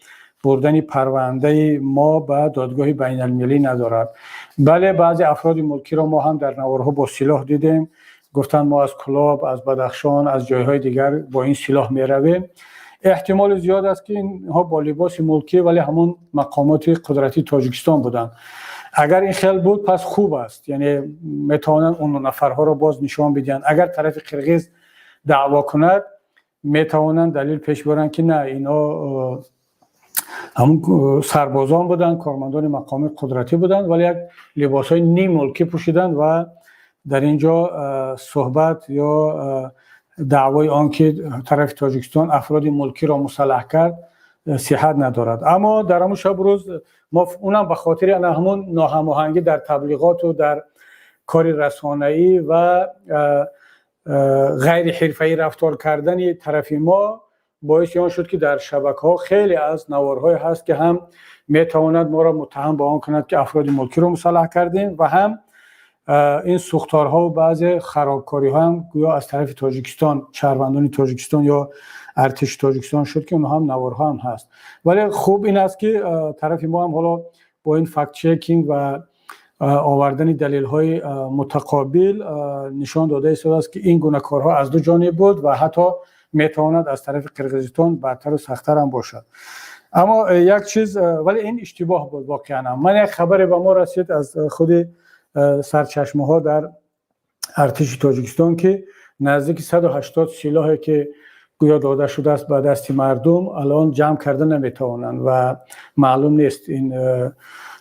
бурдани парвандаи мо ба додгоҳи байналмилалӣ надорад. Бале, баъзе афроди мулкиро мо ҳам дар наворҳо бо силоҳ дидем. Гуфтанд, мо аз Кӯлоб, аз Бадахшон, аз ҷойҳои дигар бо ин силоҳ меравем. Эҳтимоли зиёд аст, ки инҳо бо либоси мулкӣ, вале ҳамон мақомоти қудратии Тоҷикистон буданд. Агар ин хел буд, пас хуб аст, яъне метавонанд он нафарҳоро боз нишон бидиҳанд. Агар тарафи қирғиз даъво кунад, метавонанд далел пеш биёранд, ки на, инҳо ҳамун сарбозон буданд, кормандони мақоми қудратӣ буданд, вале як либосҳои ниммулкӣ пӯшиданд. Ва дар ин ҷо суҳбат ё даъвои он ки тарафи Тоҷикистон афроди мулкиро мусаллаҳ кард, сиҳат надорад. Аммо дар ҳамун шабу рӯз мо, унам ба хотири ана ҳамун ноҳамоҳангӣ дар таблиғоту дар кори расонаӣ ва ғайриҳирфаӣ рафтор кардани тарафи мо, боиси он шуд, ки дар шабакаҳо хеле аз наворҳое ҳаст, ки ҳам метавонад моро муттаҳам ба он кунад, ки афроди мулкиро мусаллаҳ кардем, ва ҳам ин сӯхторҳову баъзе харобкориҳо ҳам гӯё аз тарафи Тоҷикистон, шаҳрвандони Тоҷикистон ё артиши Тоҷикистон шуд, ки онҳо ҳам наворҳо ҳам ҳаст. Вале хуб ин аст, ки тарафи мо ҳам ҳоло бо ин фактчекинг ва овардани далелҳои мутақобил нишон дода истодааст, ки ин гуна корҳо аз ду ҷониб буд ва ҳатто метавонад аз тарафи Қирғизистон бадтару сахттар ҳам бошад. Аммо як чиз, вале ин иштибоҳ буд воқеан. Ман як хабаре ба мо расид аз худи сарчашмаҳо дар артиши Тоҷикистон, ки наздики 180 силоҳе, ки гӯё дода шудааст ба дасти мардум, алон ҷамъ карда наметавонанд ва маълум нест, ин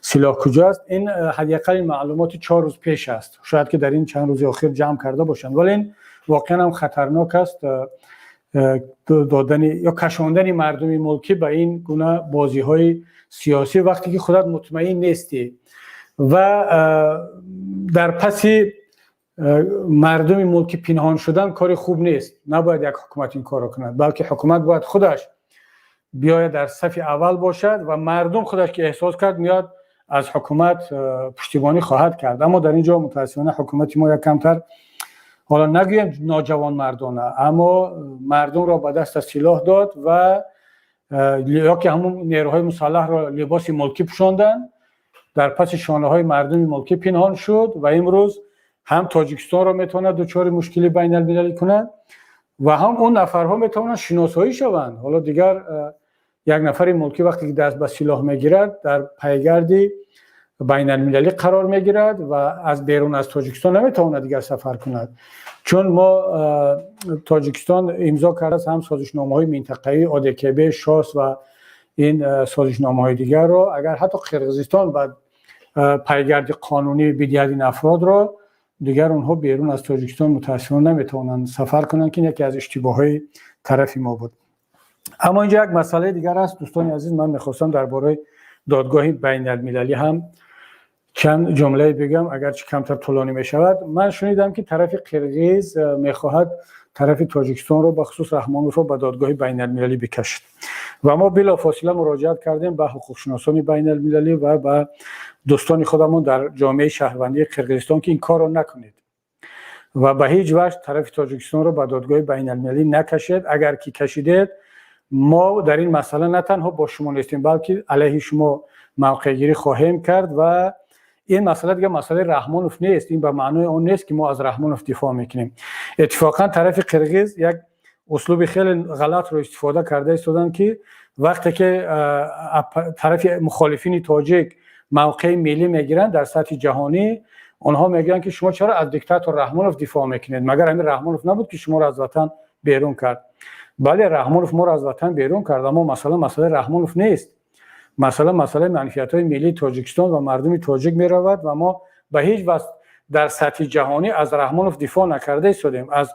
силоҳ куҷоаст. Ин ҳадди ақал маълумоти 4 рӯз пеш аст. Шояд ки дар ин чанд рӯзи охир ҷамъ карда бошанд, вале ин воқеан ҳам хатарнок аст, додани ё кашондани мардуми мулкӣ ба ин гуна бозиҳои сиёсӣ, вақте ки худат мутмаин нестӣ ва дар паси мардуми мулкӣ пинҳон шудан кори хуб нест. Набояд як ҳукумат ин корро кунад, балки ҳукумат бояд худаш биёяд, дар сафи аввал бошад ва мардум худаш ки эҳсос кард, меояд, аз ҳукумат пуштибонӣ хоҳад кард. Аммо дар ин ҷо мутаассифона ҳукумати мо як камтар, ҳоло нагӯем ноҷавонмардона, аммо мардумро ба даста силоҳ дод ва ё ки ҳамун нерӯҳои мусаллаҳро либоси мулкӣ пӯшонданд, дар паси шонаҳои мардуми мулкӣ пинҳон шуд ва имрӯз ҳам Тоҷикистонро метавонад дучори мушкили байналмилалӣ кунад ва ҳам он нафарҳо метавонанд шиносоӣ шаванд. Ҳоло дигар як нафари мулкӣ вақте ки даст ба силоҳ мегирад, дар пайгарди байналмилалӣ қарор мегирад ва аз берун аз Тоҷикистон наметавонад дигар сафар кунад, чун мо Тоҷикистон имзо кардааст ҳам созишномаҳои минтақавӣ, ОДКБ, ШОС ва ин созишномаҳои дигарро. Агар ҳатто Қирғизистон ба пайгарди қонунӣ бидиҳад ин афродро, дигар онҳо берун аз Тоҷикистон мутаассифона наметавонанд сафар кунанд, ки ин яке аз иштибоҳҳои тарафи мо буд. Аммо инҷо як масъалаи дигар аст, дӯстони азиз. Ман мехостам дар бораи додгоҳи байналмилалӣ ҳам чанд ҷумлае бигӯям, агарчи камтар тӯлонӣ мешавад. Ман шунидам, ки тарафи қирғиз мехоҳад тарафи Тоҷикистонро, бахусус Раҳмоновро, ба додгоҳи байналмилалӣ бикашад ва мо билофосила муроҷиат кардем ба ҳуқуқшиносони байналмилалӣ ва ба дӯстони худамон дар ҷомеаи шаҳрвандии Қирғизистон, ки ин корро накунед ва ба ҳеҷ ваҷҳ тарафи Тоҷикистонро ба додгоҳи байналмилалӣ накашед. Агар ки кашидед, мо дар ин масъала на танҳо бо шумо нестем, балки алайҳи шумо мавқеъгирӣ хоҳем кард. Ва ин масъала дигар масъалаи Раҳмонов нест. Ин ба маънои он нест, ки мо аз Раҳмонов дифоъ мекунем. Иттифоқан тарафи қирғиз як услуби хеле ғалатро истифода карда истоданд, ки вақте ки тарафи мухолифини тоҷик мавқеи миллӣ мегиранд дар сатҳи ҷаҳонӣ, онҳо мегӯянд, ки шумо чаро аз диктатор Раҳмонов дифоъ мекунед? Магар ҳамин Раҳмонов набуд, ки шуморо аз ватан берун кард? Бале, Раҳмонов моро аз ватан берун кард, аммо масъала масъалаи Раҳмонов нест. Масъала масъалаи манфиатҳои миллии Тоҷикистон ва мардуми тоҷик меравад ва мо ба ҳеҷ ваҷҳ дар сатҳи ҷаҳонӣ аз Раҳмонов дифоъ накарда истодем, аз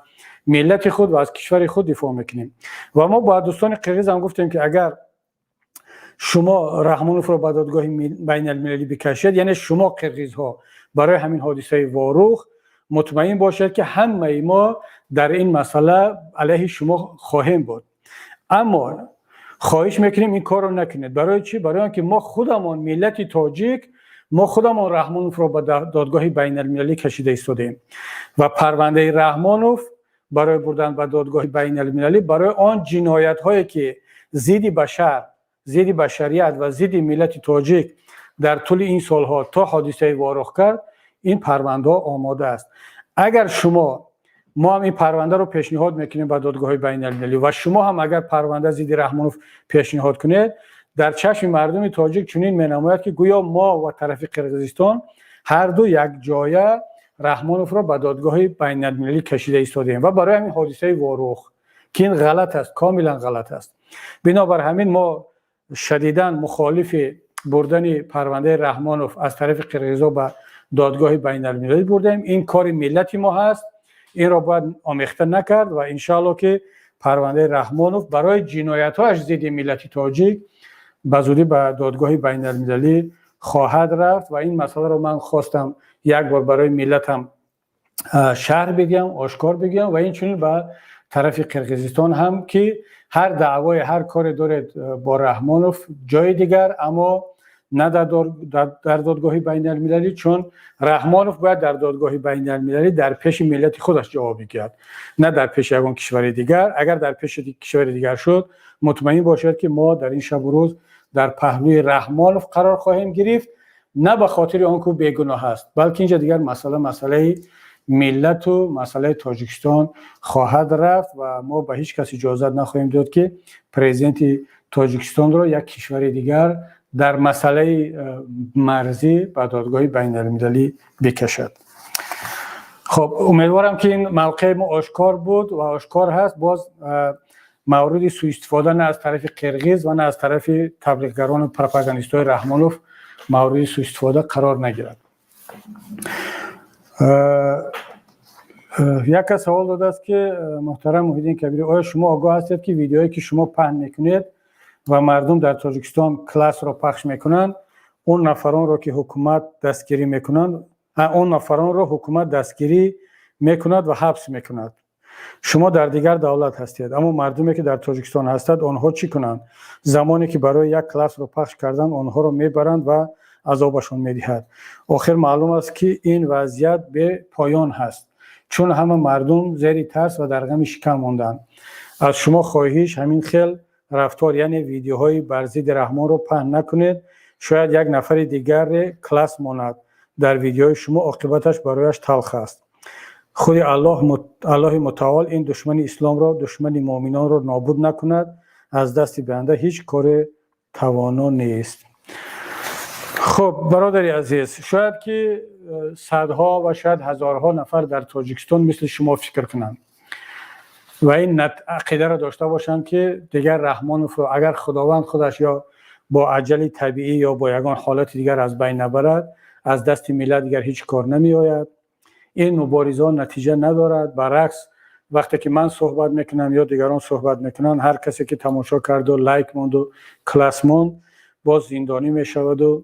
миллати худ ва аз кишвари худ дифоъ мекунем. Ва мо ба дӯстони қирғиз ҳам гуфтем, ки агар шумо Раҳмоновро ба додгоҳи байналмилалӣ бикашед, яъне шумо қирғизҳо барои ҳамин ҳодисаи Ворух, мутмаин бошед, ки ҳамаи мо дар ин масъала алайҳи шумо хоҳем буд. Аммо хоҳиш мекунем, ин корро накунед. Барои чӣ? Барои он ки мо худамон, миллати тоҷик, мо худамон Раҳмоновро ба додгоҳи байналмилалӣ кашида истодаем ва парвандаи Раҳмонов барои бурдан ба додгоҳи байналмилалӣ барои он ҷиноятҳое, ки зидди башар, зидди башарият ва зидди миллати тоҷик дар тӯли ин солҳо то ҳодисаи Ворух кард, ин парвандаҳо омода аст. Агар шумо, мо ҳам ин парвандаро пешниҳод мекунем ба додгоҳҳои байналмилалӣ ва шумо ҳам агар парванда зидди Раҳмонов пешниҳод кунед, дар чашми мардуми тоҷик чунин менамояд, ки гӯё мо ва тарафи Қирғизистон ҳарду якҷоя Раҳмоновро ба додгоҳи байналмилалӣ кашида истодаем ва барои ҳамин ҳодисаи Ворух, ки ин ғалат аст, комилан ғалат аст. Бинобар ҳамин мо шадидан мухолифи бурдани парвандаи Раҳмонов аз тарафи қирғизо ба додгоҳи байналмилалӣ бурдаем. Ин кори миллати мо ҳаст, инро бояд омехта накард ва иншоалло, ки парвандаи Раҳмонов барои ҷиноятҳояш зидди миллати тоҷик ба зудӣ ба додгоҳи байналмилалӣ хоҳад рафт. Ва ин масъаларо ман хостам як бор барои миллатам шарҳ бигӯям, ошкор бигӯям ва инчунин ба тарафи Қирғизистон ҳам, ки ҳар даъвое, ҳар коре доред бо Раҳмонов, ҷои дигар, аммо на дар додгоҳи байналмилалӣ, чун Раҳмонов бояд дар додгоҳи байналмилалӣ дар пеши миллати худаш ҷавоб бигӯяд, на дар пеши ягон кишвари дигар. Агар дар пеши кишвари дигар шуд, мутмаин бошед, ки мо дар ин шабу рӯз дар паҳлӯи Раҳмонов қарор хоҳем гирифт, на ба хотири он ки бегуноҳ аст, балки инҷа дигар масъала масъалаи Миллату масъалаи Тоҷикистон хоҳад рафт ва мо ба ҳеҷ кас иҷозат нахоҳем дод, ки президенти Тоҷикистонро як кишвари дигар дар масъалаи марзӣ ба додгоҳи байналмилалӣ бикашад. Хуб, умедворам, ки ин мавқеи мо ошкор буд ва ошкор ҳаст, боз мавриди суистифода на аз тарафи қирғиз ва на аз тарафи таблиғгарону пропагандистҳои Раҳмонов мавриди суистифода қарор нагирад. Як кас савол додааст, ки муҳтарам Муҳиддин Кабирӣ, оё шумо огоҳ ҳастед, ки видеое, ки шумо паҳн мекунед ва мардум дар Тоҷикистон классро пахш мекунанд, он нафаронро, ки ҳукумат дастгирӣ мекунанд, он нафаронро ҳукумат дастгирӣ мекунад ва ҳабс мекунад? Шумо дар дигар давлат ҳастед, аммо мардуме, ки дар Тоҷикистон ҳастад, онҳо чӣ кунанд? Замоне ки барои як классро пахш кардан онҳоро мебаранд ва азобашон медиҳад. Охир маълум аст, ки ин вазъият бепоён ҳаст, чун ҳама мардум зери тарс ва дар ғами шикам монданд. Аз шумо хоҳиш, ҳамин хел рафтор, яъне видеоҳои бар зидди Раҳмонро паҳн накунед. Шояд як нафари дигаре класс монад дар видеои шумо, оқибаташ барояш талх аст. Худи Аллоҳи мутаол ин душмани исломро, душмани муъминонро нобуд накунад, аз дасти банда ҳеҷ коре тавоно нест. Хуб, бародари азиз, шояд ки садҳо ва шояд ҳазорҳо нафар дар Тоҷикистон мисли шумо фикр кунанд ва ин ақидаро дошта бошанд, ки дигар Раҳмоновро агар Худованд худаш ё бо аҷали табиӣ, ё бо ягон ҳолати дигар аз байн набарад, аз дасти миллат дигар ҳеҷ кор намеояд, ин муборизаҳо натиҷа надорад. Баръакс, вақте ки ман суҳбат мекунам ё дигарон суҳбат мекунанд, ҳар касе ки тамошо карду лайк монду класс монд, боз зиндонӣ мешаваду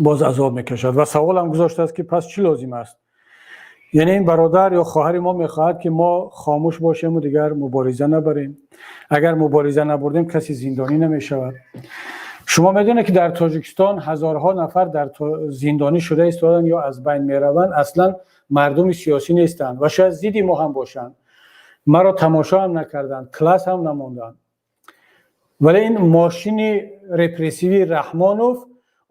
боз азоб мекашад. Ва саволам гузоштааст, ки пас чӣ лозим аст? Яъне ин бародар ё хоҳари мо мехоҳад, ки мо хомӯш бошему дигар мубориза набарем. Агар мубориза набурдем, касе зиндонӣ намешавад. Шумо медонед, ки дар Тоҷикистон ҳазорҳо нафар дар зиндонӣ шуда истоданд ё аз байн мераванд, аслан мардуми сиёсӣ нестанд ва шояд зидди мо ҳам бошанд, маро тамошо ҳам накарданд, класс ҳам намонданд, вале ин мошини репрессивии Раҳмонов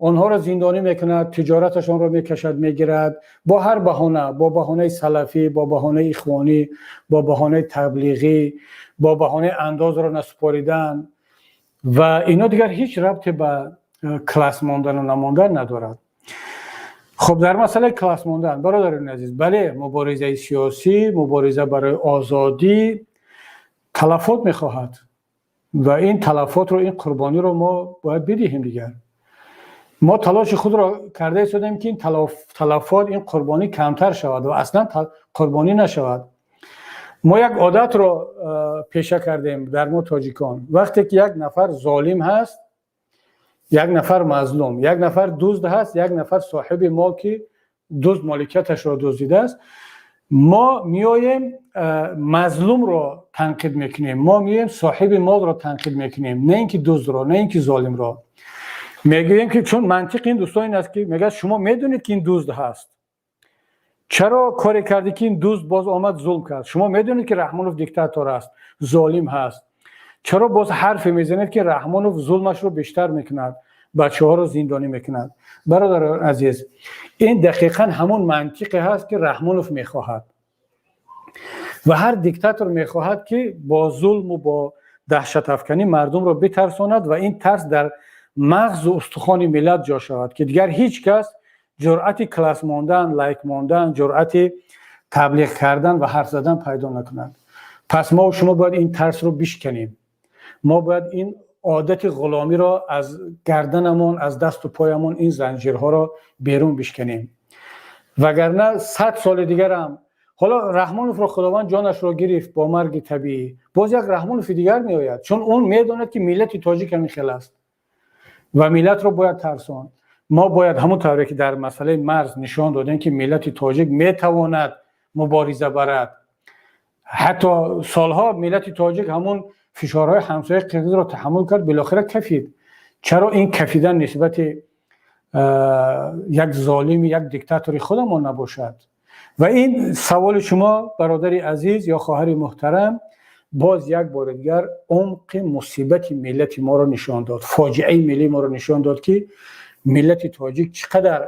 онҳоро зиндонӣ мекунад, тиҷораташонро мекашад, мегирад бо ҳар баҳона: бо баҳонаи салафӣ, бо баҳонаи ихвонӣ, бо баҳонаи таблиғӣ, бо баҳонаи андозро насупоридан. Ва ино дигар ҳеҷ рабте ба класс мондану намондан надорад. Хуб, дар масъалаи класс мондан, бародарони азиз, бале, муборизаи сиёсӣ, мубориза барои озодӣ талафот мехоҳад ва ин талафотро, ин қурбониро мо бояд бидиҳем. Дигар мо талоши худро карда истодем, ки ин талафот, ин қурбонӣ камтар шавад ва аслан қурбонӣ нашавад. Мо як одатро пеша кардем дар мо тоҷикон: вақте ки як нафар золим ҳаст, як нафар мазлум, як нафар дузд ҳаст, як нафар соҳиби мол, ки дузд моликияташро дуздидааст, мо меоем, мазлумро танқид мекунем, мо меоем, соҳиби молро танқид мекунем, на ин ки дуздро, на ин ки золимро. Мегӯем, ки чун мантиқи ин дӯстон ин аст, ки мегӯяд: шумо медонед, ки ин дузд ҳаст, чаро коре кардӣ, ки ин дузд боз омад, зулм кард? Шумо медонед, ки Раҳмонов диктатор аст, золим ҳаст, чаро боз ҳарфе мезанед, ки Раҳмонов зулмашро бештар мекунад, бачаҳоро зиндонӣ мекунад? Бародарон азиз, ин дақиқан ҳамон мантиқе ҳаст, ки Раҳмонов мехоҳад ва ҳар диктатор мехоҳад, ки бо зулму бо даҳшатафканӣ мардумро битарсонад ва ин тарс дар мағзу устухони миллат ҷо шавад, ки дигар ҳеҷ кас ҷуръати класс мондан, лайк мондан, ҷуръати таблиғ кардан ва ҳарф задан пайдо накунад. Пас мо шумо бояд ин тарсро бишканем. Мо бояд ин одати ғуломиро аз гарданамон, аз дасту поямон ин занҷирҳоро берун бишканем, вагарна 100 соли дигарам, ҳоло Раҳмоновро Худованд ҷонашро гирифт бо марги табиӣ, боз як Раҳмонови дигар меояд, чун он медонад, ки миллати тоҷик ҳамин хел аст ва миллатро бояд тарсонд. Мо бояд ҳамон тавре ки дар масъалаи марз нишон додем, ки миллати тоҷик метавонад мубориза барад, ҳатто солҳо миллати тоҷик ҳамон фишорҳои ҳамсояи қирғизро таҳаммул кард, билохира кафид. Чаро ин кафидан нисбати як золими, як диктатори худамон набошад? Ва ин саволи шумо, бародари азиз ё хоҳари муҳтарам, боз як бори дигар умқи мусибати миллати моро нишон дод, фоҷиаи миллии моро нишон дод, ки миллати тоҷик чӣ қадар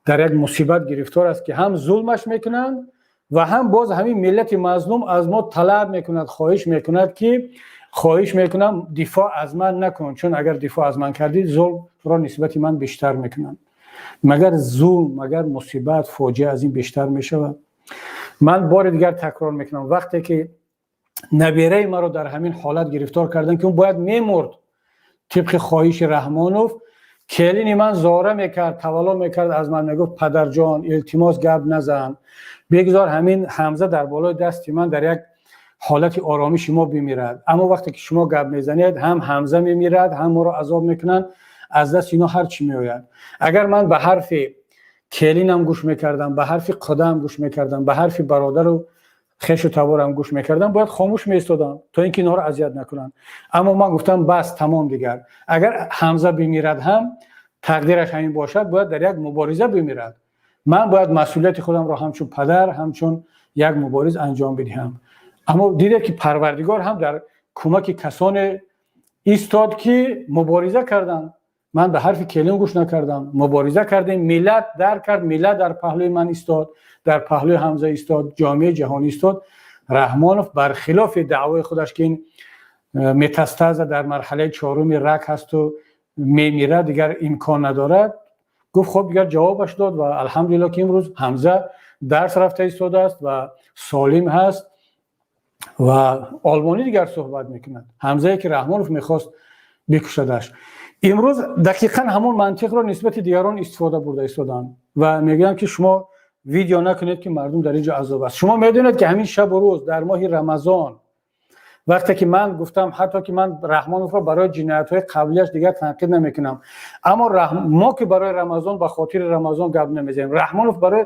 дар як мусибат гирифтор аст, ки ҳам зулмаш мекунанд. Ва ҳам боз ҳамин миллати мазлум аз мо талаб мекунад, хоҳиш мекунад, ки хоҳиш мекунам, дифоъ аз ман накун, чун агар дифоъ аз ман кардӣ, зулмро нисбати ман бештар мекунанд. Магар зулм, магар мусибат, фоҷиа аз ин бештар мешавад? Ман бори дигар такрор мекунам, вақте ки набераи маро дар ҳамин ҳолат гирифтор карданд, ки ӯ бояд мемурд тибқи хоҳиши Раҳмонов, келини ман зора мекард, тавалло мекард, аз ман мегуфт: «Падарҷон, илтимос, гап назан, бигзор ҳамин Ҳамза дар болои дасти ман дар як ҳолати оромиши мо бимирад. Аммо вақте ки шумо гап мезанед, ҳам Ҳамза мемирад, ҳам моро азоб мекунанд, аз дасти ино ҳар чӣ меояд». Агар ман ба ҳарфи келинам гӯш мекардам, ба ҳарфи қудам гӯш мекардам, ба ҳарфи бародару хешу таборам гӯш мекардам, бояд хомӯш меистодам, то ин ки инҳоро азият накунанд. Аммо ман гуфтам: «Бас, тамом, дигар. Агар Ҳамза бимирад ҳам, тақдираш ҳамин бошад, бояд дар як мубориза бимирад. Ман бояд масъулияти худамро ҳамчун падар, ҳамчун як мубориз анҷом бидиҳам». Аммо дидед, ки Парвардигор ҳам дар кӯмаки касоне истод, ки мубориза карданд. Ман ба ҳарфи келин гӯш накардам, мубориза кардем, миллат дарк кард, миллат дар паҳлӯи ман истод, дар паҳлӯи Ҳамза истод, ҷомеаи ҷаҳонӣ истод. Раҳмонов бархилофи даъвои худаш, ки ин метастаза дар марҳалаи чоруми рак ҳасту мемирад, дигар имкон надорад, гуфт: «Хоб, дигар», ҷавобаш дод ва алҳамдулилло, ки имрӯз Ҳамза дарс рафта истодааст ва солим ҳаст ва олмонӣ дигар суҳбат мекунад. Ҳамзае, ки Раҳмонов мехост бикушадаш. Имрӯз дақиқан ҳамон мантиқро нисбати дигарон истифода бурда истоданд ва мегӯянд, ки шумо видео накунед, ки мардум дар ин ҷо азоб аст. Шумо медонед, ки ҳамин шабу рӯз дар моҳи Рамазон, вақте ки ман гуфтам, ҳатто ки ман Раҳмоновро барои ҷиноятҳои қаблияш дигар танқид намекунам, аммо мо ки барои Рамазон, ба хотири Рамазон гап намезанем. Раҳмонов, барои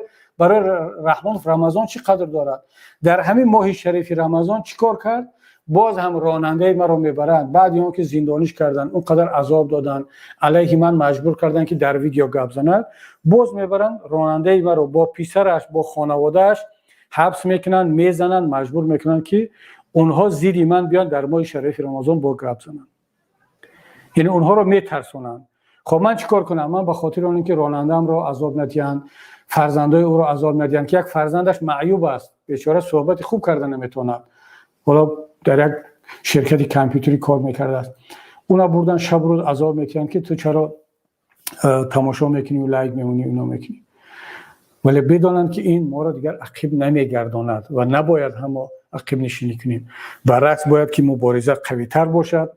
Раҳмонов Рамазон чӣ қадр дорад? Дар ҳамин моҳи шарифи Рамазон чӣ кор кард? Боз ҳам ронандаи маро мебаранд, баъди он ки зиндониш карданд, он қадар азоб доданд, алайҳи ман маҷбур карданд, ки дар видео гап занад. Боз мебаранд ронандаи маро бо писараш, бо хонаводааш ҳабс мекунанд, мезананд, маҷбур мекунанд, ки онҳо зидди ман биёнд, дар моҳи шарифи Рамазон бо гап зананд. Яъне онҳоро метарсонанд. Хоб, ман чӣ кор кунам? Ман ба хотири он ки ронандаамро азоб надиҳанд, фарзандои ӯро азоб надиҳанд, ки як фарзандаш маъюб аст, бечора, суҳбати хуб карда наметавонад, ҳоло дар як ширкати компютерӣ кор мекардааст, уна бурдан, шабу рӯз азоб метиҳанд, ки ту чаро тамошо мекунӣ, лайк мемонӣ, ино мекунӣ. Вале бидонанд, ки ин моро дигар ақиб намегардонад ва набояд ҳамо ақибнишинӣ кунем. Баръакс, бояд ки мубориза қавитар бошад,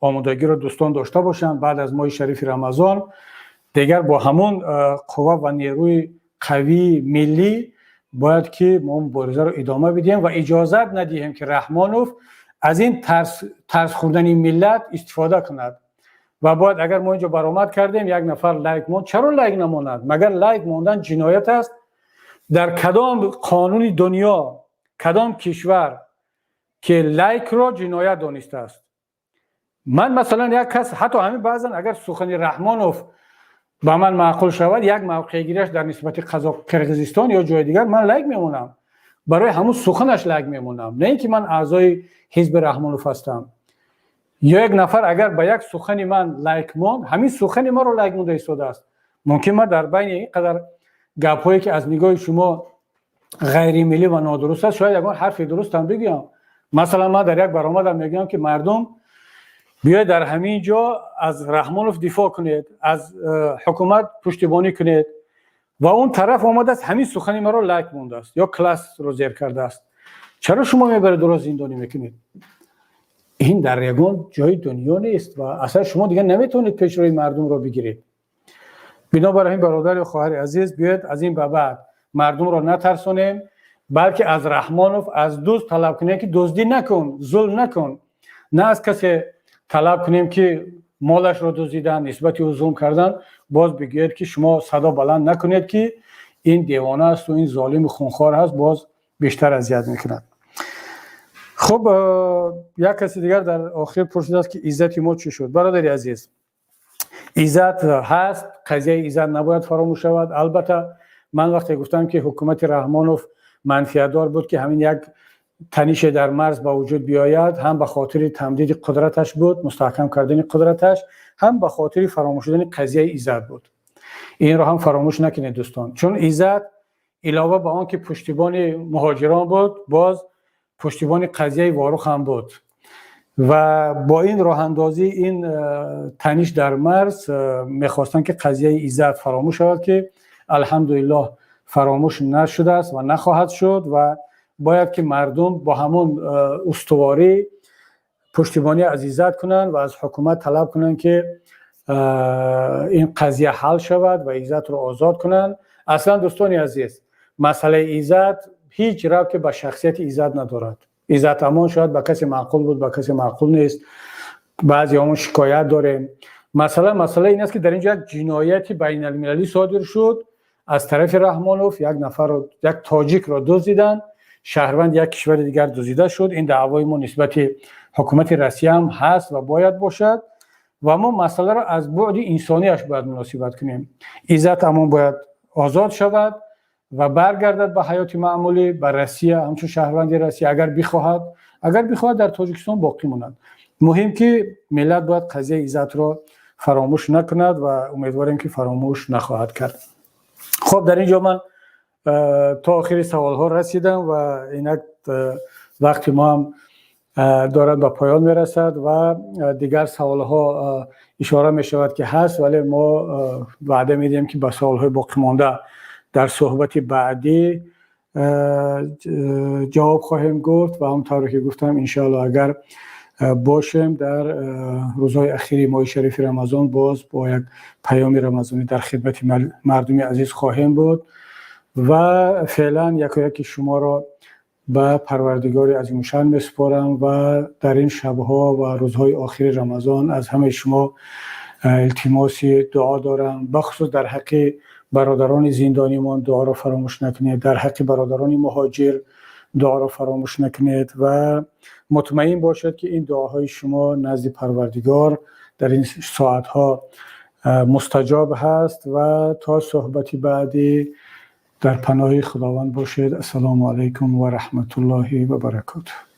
омодагиро дӯстон дошта бошанд. Баъд аз моҳи шарифи Рамазон дигар бо ҳамон қувва ва нерӯи қавии миллӣ бояд ки мо муборизаро идома бидиҳем ва иҷозат надиҳем, ки Раҳмонов аз ин тарс хӯрдани миллат истифода кунад. Ва бояд, агар мо инҷо баромад кардем, як нафар лайк монд, чаро лайк намонад? Магар лайк мондан ҷиноят аст? Дар кадом қонуни дунё, кадом кишвар ки лайкро ҷиноят донистааст? Ман масалан, як кас, ҳатто ҳамин баъзан агар сухани Раҳмонов ба ман маъқул шавад, як мавқеъгириаш дар нисбати Қазоқ, Қирғизистон ё ҷои дигар, ман лайк мемонам, барои ҳамун суханаш лайк мемонам, на ин ки ман аъзои ҳизби Раҳмонов ҳастам. Ё як нафар агар ба як сухани ман лайк монд, ҳамин сухани маро лайк монда истодааст. Мумкин ман дар байни ин қадар гапҳое, ки аз нигоҳи шумо ғайримиллӣ ва нодуруст аст, шояд ягон ҳарфи дурустам бигӯям. Масалан, ман дар як баромадам мегӯям, ки мардум, биёед, дар ҳамин ҷо аз Раҳмонов дифоъ кунед, аз ҳукумат пуштибонӣ кунед, ва он тараф омадааст, ҳамин сухани маро лайк мондааст ё классро зер кардааст. Чаро шумо мебаред, ӯро зиндонӣ мекунед? Ин дар ягон ҷои дунё нест ва аслан шумо дигар наметавонед пешрои мардумро бигиред. Бинобар ҳамин, бародар ё хоҳари азиз, биёед, аз ин ба баъд мардумро натарсонем, балки аз Раҳмонов, аз дузд талаб кунем, ки дуздӣ накун, зулм накун, на аз касе талаб кунем, ки молашро дуздидан, нисбати ӯ зулм кардан, боз бигӯед, ки шумо садо баланд накунед, ки ин девона асту ин золими хунхор ҳаст, боз бештар азият мекунад. Хуб, як каси дигар дар охир пурсидааст, ки иззати мо чӣ шуд? Бародари азиз, иззат ҳаст, қазияи иззат набояд фаромӯш шавад. Албатта, ман вақте гуфтам, ки ҳукумати Раҳмонов манфиатдор буд, ки ҳамин як танише дар марз ба вуҷуд биёяд, ҳам ба хотири тамдиди қудраташ буд, мустаҳкам кардани қудраташ, ҳам ба хотири фаромӯш шудани қазияи иззат буд. Инро ҳам фаромӯш накунед, дӯстон, чун иззат Илова ба он ки пуштибони муҳоҷирон буд, боз пуштибони қазияи Ворух ҳам буд ва бо ин роҳандозии ин таниш дар марз мехостанд, ки қазияи Иззат фаромӯш шавад, ки алҳамдулиллоҳ фаромӯш нашудааст ва нахоҳад шуд. Ва бояд ки мардум бо ҳамон устуворӣ пуштибонӣ аз Иззат кунанд ва аз ҳукумат талаб кунанд, ки ин қазия ҳал шавад ва Иззатро озод кунанд. Аслан, дӯстони азиз, масъалаи Иззат ҳеҷ рабте ба шахсияти Иззат надорад. Иззат Амон шояд ба касе маъқул буд, ба касе маъқул нест, баъзеҳомон шикоят дорем. Масъала ин аст, ки дар инҷо як ҷинояти байналмилалӣ содир шуд аз тарафи Раҳмонов. Як нафарро, як тоҷикро дуздиданд, шаҳрванди як кишвари дигар дуздида шуд. Ин даъвои мо нисбати ҳукумати Россия ҳам ҳаст ва бояд бошад ва мо масъаларо аз буъди инсонияш бояд муносибат кунем. Иззат Амон бояд озод шавад ва баргардад ба ҳаёти маъмулӣ, ба Россия, ҳамчун шаҳрванди Россия агар бихоҳад, агар бихоҳад, дар Тоҷикистон боқӣ монад. Муҳим ки миллат бояд қазияи Иззатро фаромӯш накунад ва умедворем, ки фаромӯш нахоҳад кард. Хуб, дар ин ҷо ман то охири саволҳо расидам ва инак вақти мо ҳам дорад ба поён мерасад ва дигар саволҳо ишора мешавад, ки ҳаст, вале мо ваъда медиҳем, ки ба саволҳои боқимонда дар суҳбати баъдӣ ҷавоб хоҳем гуфт. Ва ҳамон тавре ки гуфтам, иншоалло, агар бошем, дар рӯзҳои ахири моҳи шарифи Рамазон боз бо як паёми рамазонӣ дар хидмати мардуми азиз хоҳем буд. Ва феълан якояки шуморо ба Парвардигори азимушан месупорам ва дар ин шабҳо ва рӯзҳои охири Рамазон аз ҳамаи шумо илтимоси дуо дорам. Бахусус дар ҳаққи бародарони зиндонимон дуоро фаромӯш накунед, дар ҳаққи бародарони муҳоҷир дуоро фаромӯш накунед ва мутмаин бошед, ки ин дуоҳои шумо назди Парвардигор дар ин соатҳо мустаҷоб ҳаст. Ва то суҳбати баъдӣ дар паноҳи Худованд бошед. Ассалому алайкум ва раҳматуллоҳи ва баракотуҳ.